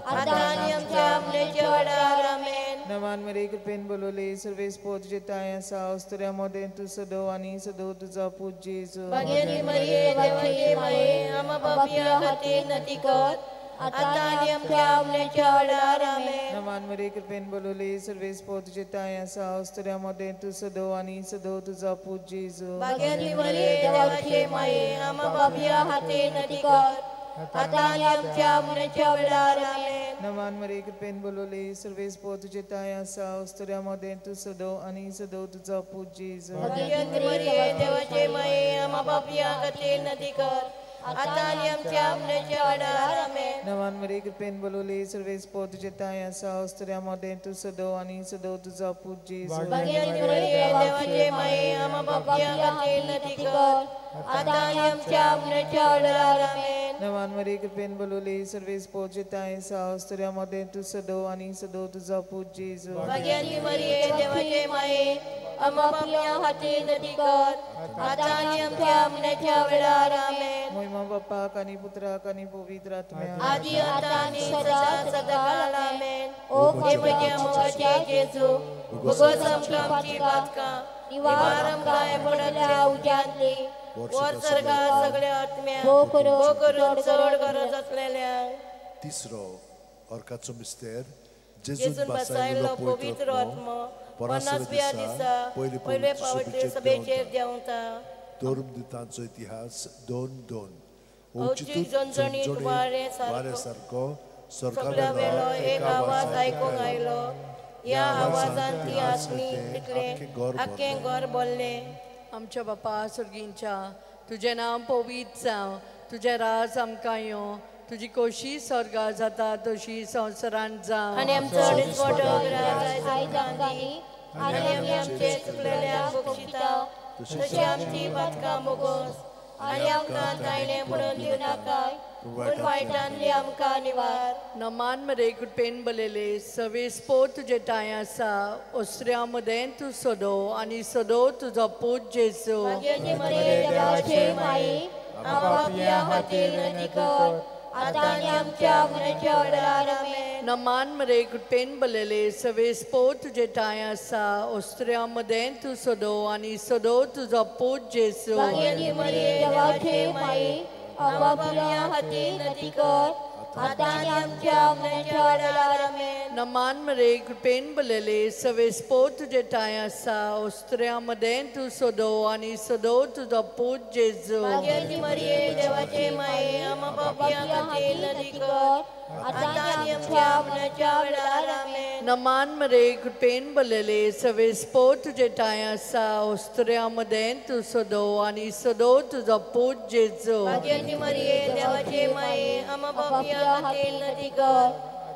आतां आनी आमच्या मरणाच्या वेळार. आमेन. नमान मरे कृपेन बोलवले सर्वेस पो तुजे ठांय आसा अस्तुऱ्यां मदें तूं सदो आनी सदो तुजो पूत जेजू. भाग्यवती मरिये देवाचे माये आमा बापया खातीर नती कर आतां आनी आमच्या मरणाच्या वेळार. आमेन. नमान मरे कृपेन बोलवले सर्वेस पो तुजे ठांय आसा अस्तुऱ्यां मदें तूं सदो आनी सदो तुजो पूत जेजू. भाग्यवती मरिये देवाचे माये आमा बापया खातीर नती कर आतां आनी आमच्या मरणाच्या वेळार. आमेन. नमान मरे कृपेन बोलवले सर्वेस पो तुजे ताय आसा अस्तुऱ्या मदें तूं सदो आनी सदो तुजो पूत जेजू. भाग्यवंती मरिये देवाचे माये आमा पापयां खातीर नदी कर आतां आनी आमच्या मरणाच्या वेळार. आमेन. नमान मरे कृपेन बोलवले सर्वेस पो तुजे ताय आसा अस्तुऱ्या मदें तूं सदो आनी सदो तुजो पूत जेजू. भाग्यवंती मरिये देवाचे माये आमा पापयां खातीर नदी कर आतां आनी आमच्या मरणाच्या वेळार. आमेन. नमान मरे कृपेन बोलवले सर्वेस पो तुजे ताय आसा अस्तुऱ्या मदें तूं सदो आनी सदो तुजो पूत जेजू. भाग्यवंती मरिये देवाचे माये आमा पापयां खातीर नदी कर आतां आनी आमच्या मरणाच्या वेळार. आमेन. मोहिमा बापाक आनी पुत्राक आनी पवित्र आत्म्याक आदी आतां आनी सदां सदांकाळ. आमेन. ओ म्हज्या मोगाचे जेजू भोगोस आमकां आमची पातकां निवार आमकां पडतल्या उज्यांतली वर सर्गात सगळ्या आत्म्यांक भो करून चड गरज आसलेल्यांक. तिसरो अर्काचो मिस्तेर जेजून बसायलो पवित्र आत्मो 50व्या दिसा पयले पावटी सभेचेर देंवता. धर्मदूतांचो इतिहास 2:2. अवचीत झणझणीत वारें सारको सगळ्या वेलो एक आवाज आयकूंक आयलो. ह्या आवाजान ती आसली तितलें आख्खें घर भरलें. आमच्या बापा सर्गींच्या तुजें नांव पवित्र जावं, तुजें राज आमकां येवं, तुजी कोशी स्वर्गार जाता तशी संवसारांत जावं. आनी आमचो दिसवडो ग्रास आयज आमकां दी आनी आमी आमचे चुकलेल्यांक बक्षिता तशी आमची पातकां मोगोस आनी आमकां तायणे पडून दिवं नाकाय पूण वायटांतली आमकां निवार. नमान मरे कृपेन बलेले सवेस पो तुजे ठांय आसा ओसऱ्या मदें तूं सदो आनी सदो तुजो पूत जेजू. भाग्यवंती मरिये देवाचे माये आमकां पापयां खातीर विनंती कर आतां आनी आमच्या मरणाच्या वेळार. आमेन. नमान मरे कृपेन बलेले सवेस पो तुजे ठांय आसा ओसऱ्या मदें तूं सदो आनी सदो तुजो पूत जेजू. भाग्यवंती मरिये देवाचे माये आमकां पापयां खातीर विनंती कर आतां आनी आमच्या मरणाच्या वेळार. आमेन. नमान मरे कृपेन बलेले सवेस पो तुजे ठांय आसा ओसऱ्या मदें तूं सदो आनी सदो तुजो पूत जेजू. भाग्यवंती मरिये देवाचे माये आमकां पापयां खातीर विनंती कर आतां आनी आमच्या मरणाच्या वेळार. आमेन. नमान मरे कृपेन बलेले सवेस पो तुजे ठांय आसा ओसऱ्या मदें तूं सदो आनी सदो तुजो पूत जेजू. भाग्यवंती मरिये देवाचे माये आमकां पापयां खातीर विनंती कर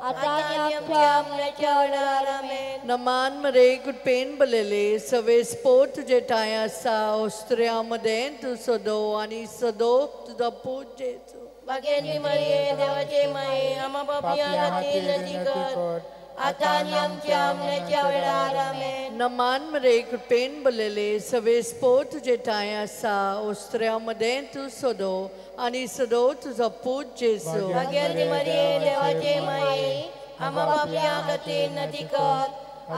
आतां आनी आमच्या मरणाच्या वेळार. आमेन. नमान मरे कृपेन बलेले सवेस पो तुजे ठांय आसा ओसऱ्या मदें तूं सदो आनी सदो तुजो पूत जेजू. भाग्यवंती मरिये देवाचे माये आमकां पापयां खातीर विनंती कर आतां आनी आमच्या मरणाच्या वेळार. आमेन. नमान मरे कृपेन बलेले सवेस पो तुजे ठांय आसा ओसऱ्या मदें तूं सदो आनी सदो तुजो पूत जेजू. भाग्यवंती मरिये देवाचे माये आमकां पापयां खातीर विनंती कर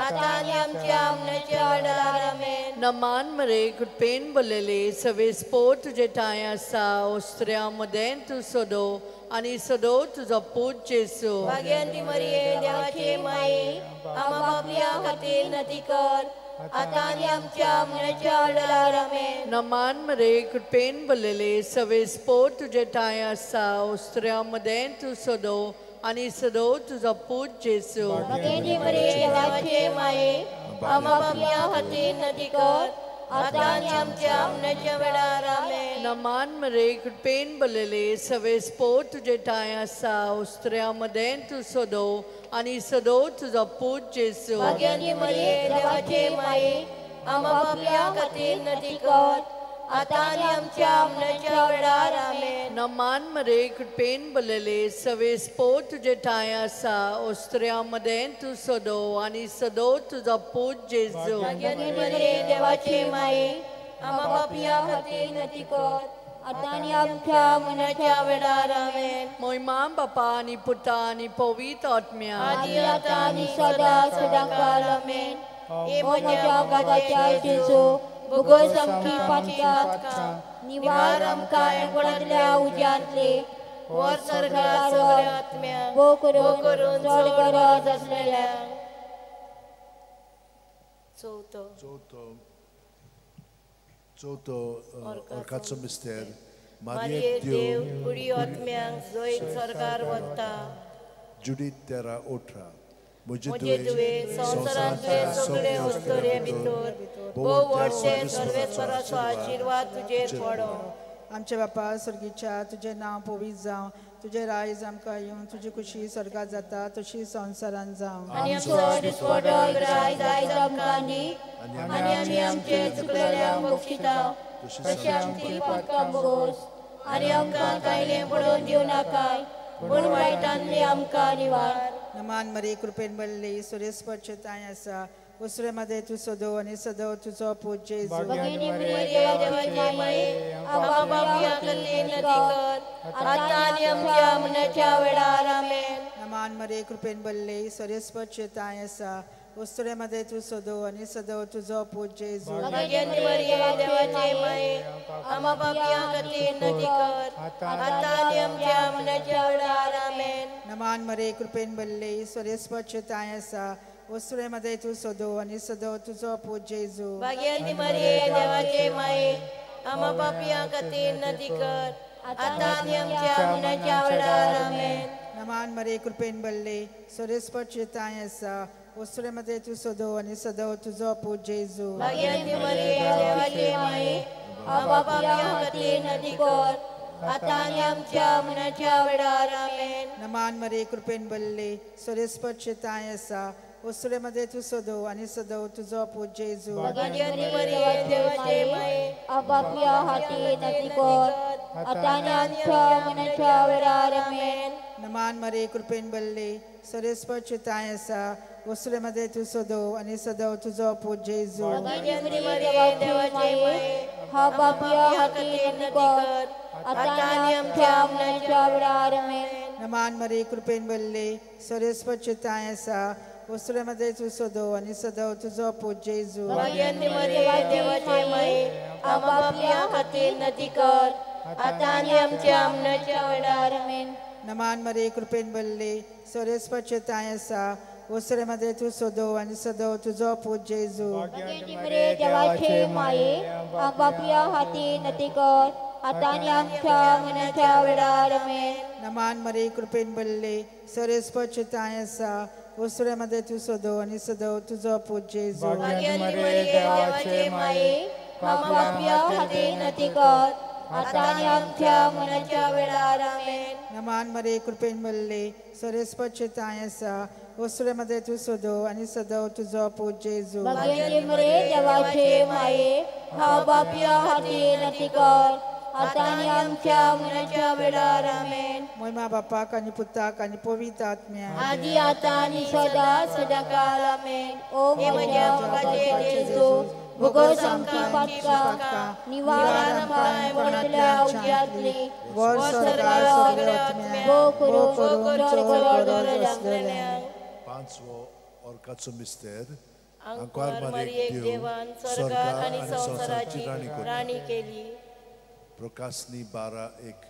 आतां आनी आमच्या मरणाच्या वेळार. आमेन. नमान मरे कृपेन बलेले सवेस पो तुजे ठांय आसा ओसऱ्या मदें तूं सदो आनी सदो तुजो पूत जेजू. भाग्यवंती मरिये देवाचे माये आमकां पापयां खातीर विनंती कर आतां आनी आमच्या मरणाच्या वेळार. आमेन. नमान मरे कृपेन बलेले सवेस पो तुजे ठांय आसा ओसऱ्या मदें तूं सदो आनी सदो तुजो पूत जेजू. भाग्यवंती मरिये देवाचे माये आमकां पापयां खातीर विनंती कर आतां आनी आमच्या मरणाच्या वेळार. आमेन. नमान मरे कृपेन बलेले सवेस पो तुजे ठांय आसा ओसऱ्या मदें तूं सदो आनी सदो तुजो पूत जेजू. भाग्यवंती मरिये देवाचे माये आमकां पापयां खातीर विनंती कर आतां आनी आमच्या मरणाच्या वेळार. आमेन. नमान मरे कृपेन बलेले सवेस पो तुजे ठांय आसा ओसऱ्या मदें तूं सदो आनी सदो तुजो पूत जेजू. भाग्यवंती मरिये देवाचे माये आमकां पापयां खातीर विनंती कर आतां आनी आमच्या मरणाच्या वेळार. आमेन. मोहिमा बापा आनी पुता आनी पवित्र आत्म्या आदी आतां आनी सदां सदांकाळ. आमेन. हे म्हज्या मोगाच्या जेजू भोगोस आमची पातकां निवार आमकां एकवटांतल्या उज्यांतले वर सर्गात सगळ्या आत्म्यांक भो करून चड गरज आसलेल्यांक. चवथो चवथो अर्काचो मिस्तेर मारिये देव कुडी आत्म्यांक जैत सरकार वता. जुडीत 13:18. म्हजे दुवे संवसारांतले सगळे अस्तुरे भितर भोव व्हडले सर्वेस्पराचो आशिर्वाद तुजेर पडो. आमचे बापा स्वर्गीच्या, तुजें नांव पवित्र जावं, तुजें रायज आमकां येवं, तुजी खुशी स्वर्गात जाता तशी संवसारांत जावं. आनी आमचो दिसवडो रायज आयज आमकां दी, आनी आमी आमचे चुकलेल्यांक बक्षिता तशी आमची पातकां बोगोस, आनी आमकां कांयलें पडोवन दिवं नाकाय, पूण वायटांतली आमकां निवार. नमान मरे कृपेन भरली, सुरेस्पर ताय आसा, उसरे मध्ये तूं सदो आनी सदो तुजो पूत जेजू. भगिनी मरिये देवाचे माये, आमकां पापयां खातीर नदी कर, आतां आनी आमच्या मरणाच्या वेळार. आमेन. नमान मरे कृपेन भरली, सुरेस्पर ताय आसा, उस्तुरे मध्ये तूं सदो आनी सदो तुजो पूत जेजू. भगिनी मरिये देवाचे माये, आमकां पापयां खातीर नदी कर, आतां आनी आमच्या मरणाच्या वेळार. आमेन. नमान मरे कृपेन भरली, सुरेस्पर ताय आसा, उस्तुरे मध्ये तूं सदो आनी सदो तुजो पूत जेजू. भाग्यवती मरिये देवाचे माये, आमकां पापयां खातीर नदी कर, आतां आनी आमच्या मरणाच्या वेळार. आमेन. नमान मरे कृपेन भरली, सुरेस्पर ताय आसा, उस्तुरे मध्ये तूं सदो आनी सदो तुजो पूत जेजू. भाग्यवती मरिये देवाचे माये, आमकां पापयां खातीर नदी कर, आतां आनी आमच्या मरणाच्या वेळार. आमेन. नमान मरे कृपेन भरली, सुरेस्पर ताय आसा, उस्तुरे मध्ये तूं सदो आनी सदो तुजो पूत जेजू. भाग्यवती मरिये देवाचे माये, आमकां पापयां खातीर नदी कर, आतां आनी आमच्या मरणाच्या वेळार. आमेन. नमान मरे कृपेन भरली, सुरेस्पर ताय आसा, उस्तुरे मध्ये तूं सदो आनी सदो तुजो पूत जेजू. भाग्यवती मरिये देवाचे माये, आमकां पापयां खातीर नदी कर, आतां आनी आमच्या मरणाच्या वेळार. आमेन. नमान मरे कृपेन भरली, सुरेस्पर ताय आसा, उस्तुरे मध्ये तूं सदो आनी सदो तुजो पूत जेजू. भाग्यवती मरिये देवाचे माये, आमकां पापयां खातीर नदी कर, आतां आनी आमच्या मरणाच्या वेळार. आमेन. नमान मरे कृपेन भरली, सुरेस्पर ताय आसा, उस्तुरे मध्ये तूं सदो आनी सदो तुजो पूत जेजू. भाग्यवती मरिये देवाचे माये, आमकां पापयां खातीर नदी कर, आतां आनी आमच्या मरणाच्या वेळार. आमेन. नमान मरे कृपेन भरली, सुरेस्पर ताय आसा, उस्तुरे मध्ये तूं सदो आनी सदो तुजो पूत जेजू. भाग्यवती मरिये देवाचे माये, आमकां पापयां खातीर नदी कर, आतां आनी आमच्या मरणाच्या वेळार. आमेन. नमान मरे कृपेन भरली, सुरेस्पर ताय आसा, उस्तुरे मध्ये तूं सदो आनी सदो तुजो पूत जेजू. भाग्यवती मरिये देवाचे माये, आमकां पापयां खातीर नदी कर, आतां आनी आमच्या मरणाच्या वेळार. आमेन. मोहिमा बापाक आनी पुताक आनी पवित्र आत्म्याक, आदी आतां आनी सदा सदाकाळ. आमेन. ओ म्हज्या मोगाचे जेजू, भोगोस आमची पातकां, निवार आमकां मरणांतल्या उज्यांतली, वर स्वर्गार सगळ्या आत्म्यांक, भोव करून चड गरज आसलेल्यांक. पांचवो ऑर्काचो मिस्तेर. आंकवार मरियेक देवान स्वर्गार आनी संवसाराची राणी केली. प्रकाशनी 12:1.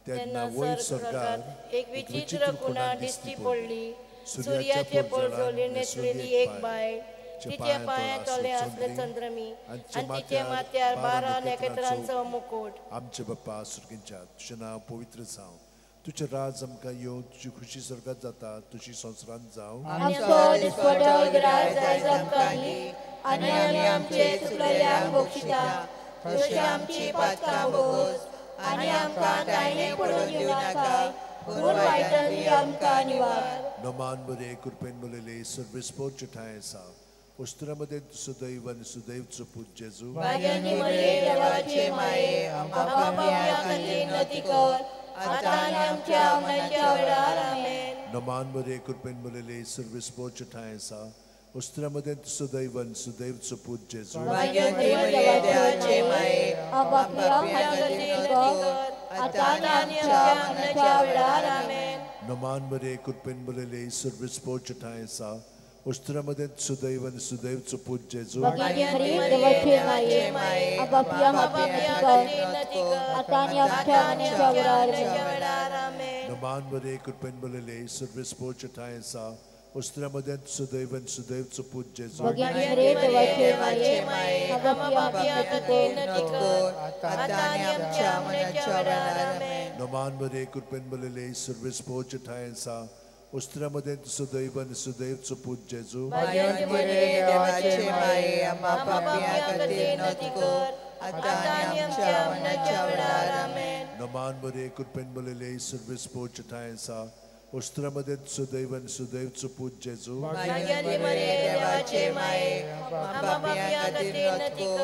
तेन्ना वयर स्वर्गार एक विचित्र खुणा दिश्टी पडली. सुर्याचे पोरजोली न्हेसलेली एक बायल, तिच्या पांया तले आसले चंद्रमी आनी तिच्या माथ्यार 12 नखेत्रांचो मुकुट. आमचे बापा स्वर्गींच्या, तुजें नांव पवित्र जावं, तुजें राज आमकां येवं, तुजी खुशी स्वर्गात जाता तशी संवसारांत जावं. आमचो दिसवडो राज आयज आमकां दी, आनी आमी आमचे चुकलेल्यांक बक्षिता तशी आमची पातकां बोगोस, आनी आमकां तायणे पडोवन दिवं नाका, पूण वायटांतली आमकां निवार. नमान मरे कृपेन भरलेले, सर्वेस्पर ठांय आसा, उस्तुरे मध्ये सुदैव आनी सुदैवचो पूत जेजू. भाग्यवती मरिये देवाचे माये, आमकां पापयां खातीर नदी कर, आतां आनी आमच्या मरणाच्या वेळार. आमेन. नमान मरे कृपेन भरलेले, सर्वेस्पर ठांय आसा, उस्तुरे मध्ये सुदैव आनी सुदैवचो पूत जेजू. भाग्यवती मरिये देवाचे माये, आमकां पापयां खातीर नदी कर, आतां आनी आमच्या मरणाच्या वेळार. आमेन. नमान मरे कृपेन भरलेले, सर्वेस्पर ठांय आसा, उस्तुरे मध्ये सुदैव आनी सुदैवचो पूत जेजू. भाग्यवती मरिये देवाचे माये, आमकां पापयां खातीर नदी कर, आतां आनी आमच्या मरणाच्या वेळार. आमेन. नमान मरे कृपेन भरलेले, सर्वेस्पर ठांय आसा, उस्तुरे मध्ये सुदैव आनी सुदैवचो पूत जेजू. भाग्यवती मरिये देवाचे माये, आमकां पापयां खातीर नदी कर, आतां आनी आमच्या मरणाच्या वेळार. आमेन. नमान मरे कृपेन भरलेले, सर्वेस्पर ठांय आसा, उस्त्र्या मदें सुदैव आनी सुदैवचो पूत जेजू. देवाचे माये आम्हा पापयां खातीर नोंद कर आतां आनी आमच्या मरणाच्या वेळार. आमेन. नमान मरिये कृपेन भरिल्ले सर्वेस्पोर ठांय आसा. उस्त्र्या मदें सुदैव आनी सुदैवचो पूत जेजू. देवाचे माये आम्हा पापयां खातीर नोंद कर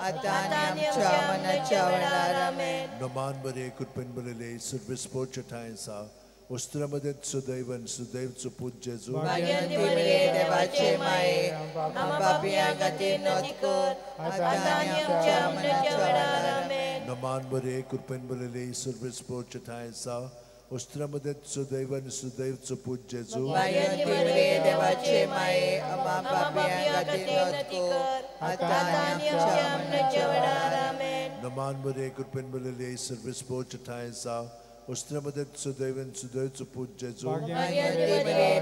आतां आनी आमच्या मरणाच्या वेळार. आमेन. नमान मरिये कृपेन भरिल्ले सर्वेस्पोर ठांय आसा. उस्त्र्या मदें सुदैव आनी सुदैवचो पूत जेजू. देवाचे माये आम्हा पापयां खातीर नोंद कर आतां आनी आमच्या मरणाच्या वेळार. आमेन. नमान मरिये कृपेन भरिल्ले सर्वेस्पोर ठांय आसा. उस्त्र्या मदें सुदैव आनी सुदैवचो पूत जेजू. देवाचे माये आम्हा पापयां खातीर नोंद कर आतां आनी आमच्या मरणाच्या वेळार. आमेन. नमान मरिये कृपेन भरिल्ले सर्वेस्पोर ठांय आसा. उस्त्र्या मदें सुदैव आनी सुदैवचो पूत जेजू.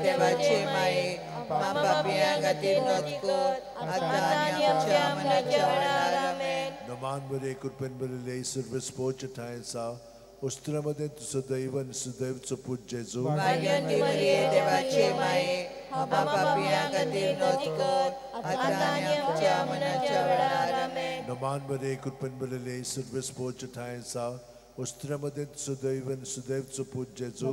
देवाचे माये आम्हा पापयां खातीर नोंद कर आतां आनी आमच्या मरणाच्या वेळार. आमेन. नमान मरिये कृपेन भरिल्ले सर्वेस्पोर ठांय आसा. उस्त्र्या मदें सुदैव आनी सुदैवचो पूत जेजू. देवाचे माये आम्हा पापयां खातीर नोंद कर आतां आनी आमच्या मरणाच्या वेळार. आमेन. नमान मरिये कृपेन भरिल्ले सर्वेस्पोर ठांय आसा. उस्त्र्या मदें सुदैव आनी सुदैवचो पूत जेजू.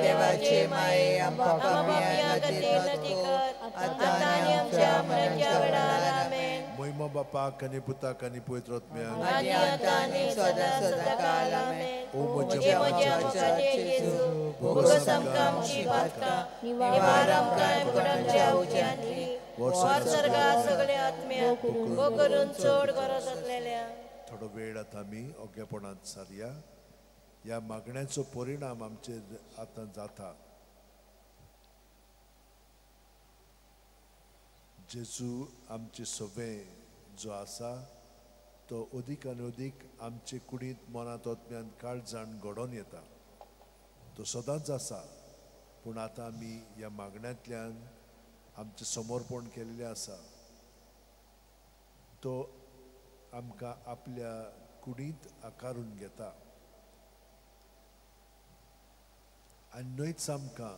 देवाचे माये आम्हा पापयां खातीर नोंद कर आतां आनी आमच्या मरणाच्या वेळार. आमेन. महिमा बापाक आनी पुताक आनी पवित्र आत्म्याक आनी आतां आनी सदां सदां काल. आमेन. ओ म्हज्या मोगाच्या जेजू, भोगोस आमकां आमची पातकां, निवार आमकां कुडांच्या उज्यांतली, वर सर्गा सगळ्या आत्म्याक भो करून चड गरज आसलेल्या. थोडो वेळ आतां आमी ओगेपणांत सारया. ह्या मागण्याचो परिणाम आमचेर आतां जाता. जेजू आमचे सवे जो आसा तो अदीक आनी अदीक आमचे कुडींत मनांत आत्म्यान काळजान घडोवन येता. तो सदांच आसा, पूण आतां आमी ह्या मागण्यांतल्यान आमचें समर्पण केल्लें आसा. तो आमकां आपल्या कुडींत आकारून घेता आनी न्हयच आमकां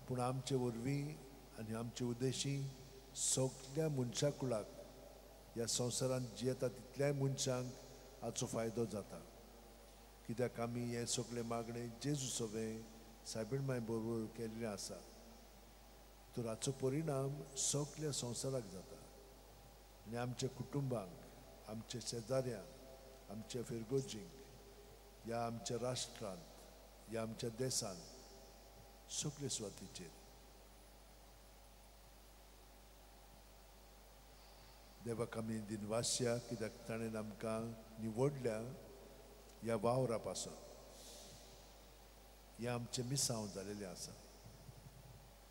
पूण आमचे वरवीं आनी आमचे उद्देशी सगल्या मनशा कुळाक ह्या संवसारांत जियेता तितल्याय मनशांक हाचो फायदो जाता. कित्याक आमी हें सगळें मागणें जेजू सवें सायबीण माय बरोबर केल्लें आसा. तर हाचो परिणाम सगल्या संवसाराक जाता आनी आमच्या कुटुंबांक, आमच्या शेजाऱ्यांक, आमच्या फिरगोजींक, ह्या आमच्या राष्ट्रांत, ह्या आमच्या देशांत, सगळे सुवातीचेर. देवाक आमी दिनवासया कित्याक ताणें आमकां निवडल्या ह्या वावरा पासून. हें आमचें मिसांव जालेलें आसा.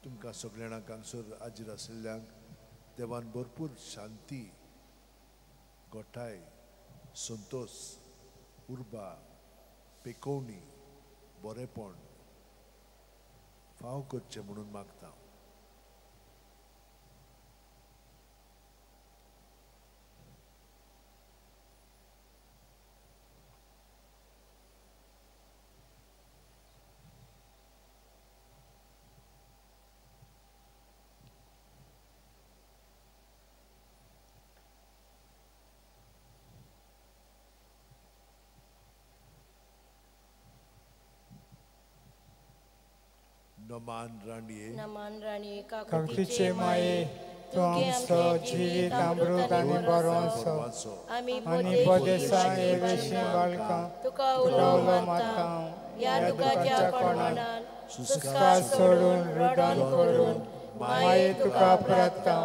तुमकां सगळ्या जाणांक हांगसर हाजीर आशिल्ल्यांक देवान भरपूर शांती, गोठाय, संतोश, उर्बा, पेकोवणी, बरेपण फाव करचें म्हणून मागता. नमान राणये, नमान राणये, काकुतीचे माये, तूं आमचो जिवीत अमृत आनी बरोसो, आनी पदेसां एवेशीं बाळकां तुका उलो उलो मारता, ह्या दुखाच्या कोणान सुस्कार सोडून रुदान करून माये तुका प्रार्थना.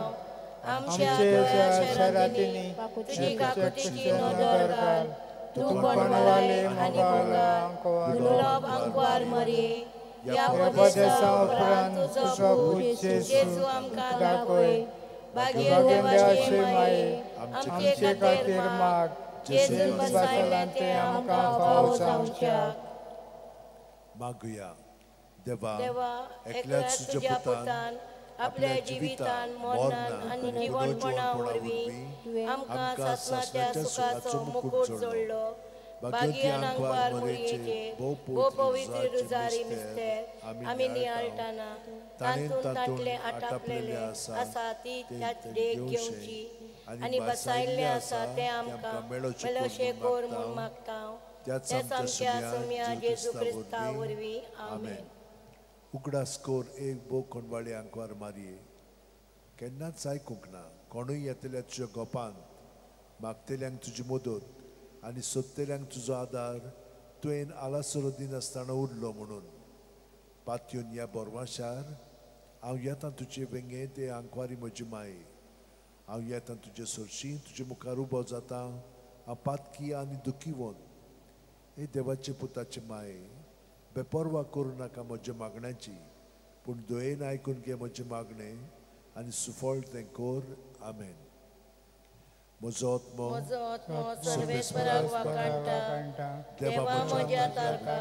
आमच्या आमच्या शरातींनी तुजी काकुतीची नदर घाल. तूं कोणवाले आनी मोगाळ दुर्लभ आंकवार मरये, ह्या पदेसा उपरांत तुजो पूत जेजू आमकां दाखय. भाग्यदेवाचे माये, आमचे खातीर माग, जेजून बसायलें तें आमकां फावो जावच्याक. मागुया. देवा, देवा, एकल्याच तुज्या पुतान आपल्या जिवितान, मरणान आनी जिवनपणा वरवीं आमकां सासणाच्या सुखाचो मुकूट जोडलो. भाग्यान आंकवार मोरयेचे भोव पवित्र रुजारी मिस्तेर आमी नियाळटाना तातूंत तांतले आटापलेले आसा ती देख घेवची आनी बसायल्लें आसा तें आमकां मेळोशें कर म्हूण मागता त्याच आमच्या सोम्या जेजू क्रिस्ता वरवीं आमेन. उगडास कोर एक भोव कोंडवाळी आंकवार मारये केन्नाच आयकूंक ना कोणूय येतल्या तुज्या गोपांत मागतल्यांक तुजी मदत आनी सोदतल्यांक तुजो आदार तुवें आलासरो दिनासतना उरलो म्हणून पातयेवन ह्या बोरवाशार हांव येता तुजे वेंगेंत ते आंकवारी म्हजी माये हांव येता तुजे सरशी तुजे मुखार उबो जाता हांव पातकी आनी दुखी वोन हे देवाचे पुताचे माये बेपर्वा करूं नाका म्हज्या मागण्याची पूण दयेन आयकून घे म्हजें मागणें आनी सुफळ तें कर आमेन. म्हजो आत्मो सर्वेस्पराक वाखाणटा देवा म्हज्या तारका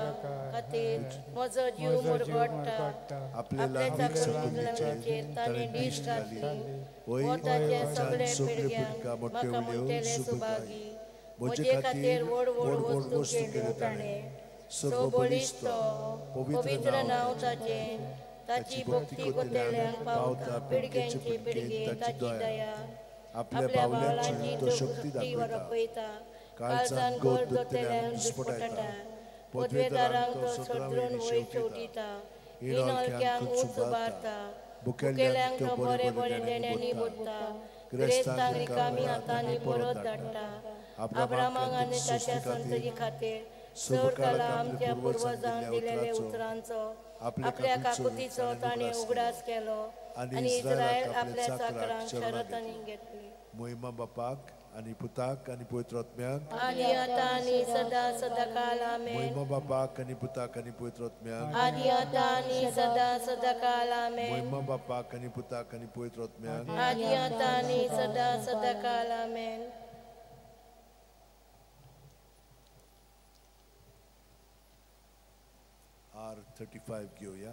खातीर म्हजो जीव मुरगोडटा आपल्या लांबीक संपत्तीचेर ताणें दीस घाली हो ताचे सगळे पिळग्यांक म्हाका म्हणटले सुभागी म्हजे खातीर व्हड व्हड वस्तू केल्यो ताणें सो बळिश्ट पवित्र नांव ताचें ताची भक्ती करतल्यांक पावता पिळग्यांची पिळगी ताची दया आपल्या बावल्यांची तो शक्ती दाखयता काळजान गोड दोतल्यांक दुस्पटायता पदवेदारांक तो सदरून वयर शेवटिता इनोळक्यांक उंच उबारता बुकेल्यांक तो बरे बरे देण्यांनी भरता गिरेस्तांक रिकामी हातांनी परत धाडटा अब्रामाक आनी ताच्या संतती खातीर चड काळा आमच्या पुर्वजांक दिलेल्या उतरांचो आपल्या काकुतीचो ताणें उगडास केलो आनी इस्रायल आपल्या चाकरांक शरतांनी घेतली. मोहिमा बापाक आनी पुताक आनी पवित्र आत्म्याक आनी आतां आनी सदां सदांकाळ आमेन. मोहिमा बापाक आनी पुताक आनी पवित्र आत्म्याक आनी आतां आनी सदां सदांकाळ आमेन. मोहिमा बापाक आनी पुताक आनी पवित्र आत्म्याक आनी आतां आनी सदां सदांकाळ आमेन. R35 घेवया.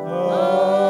Amen.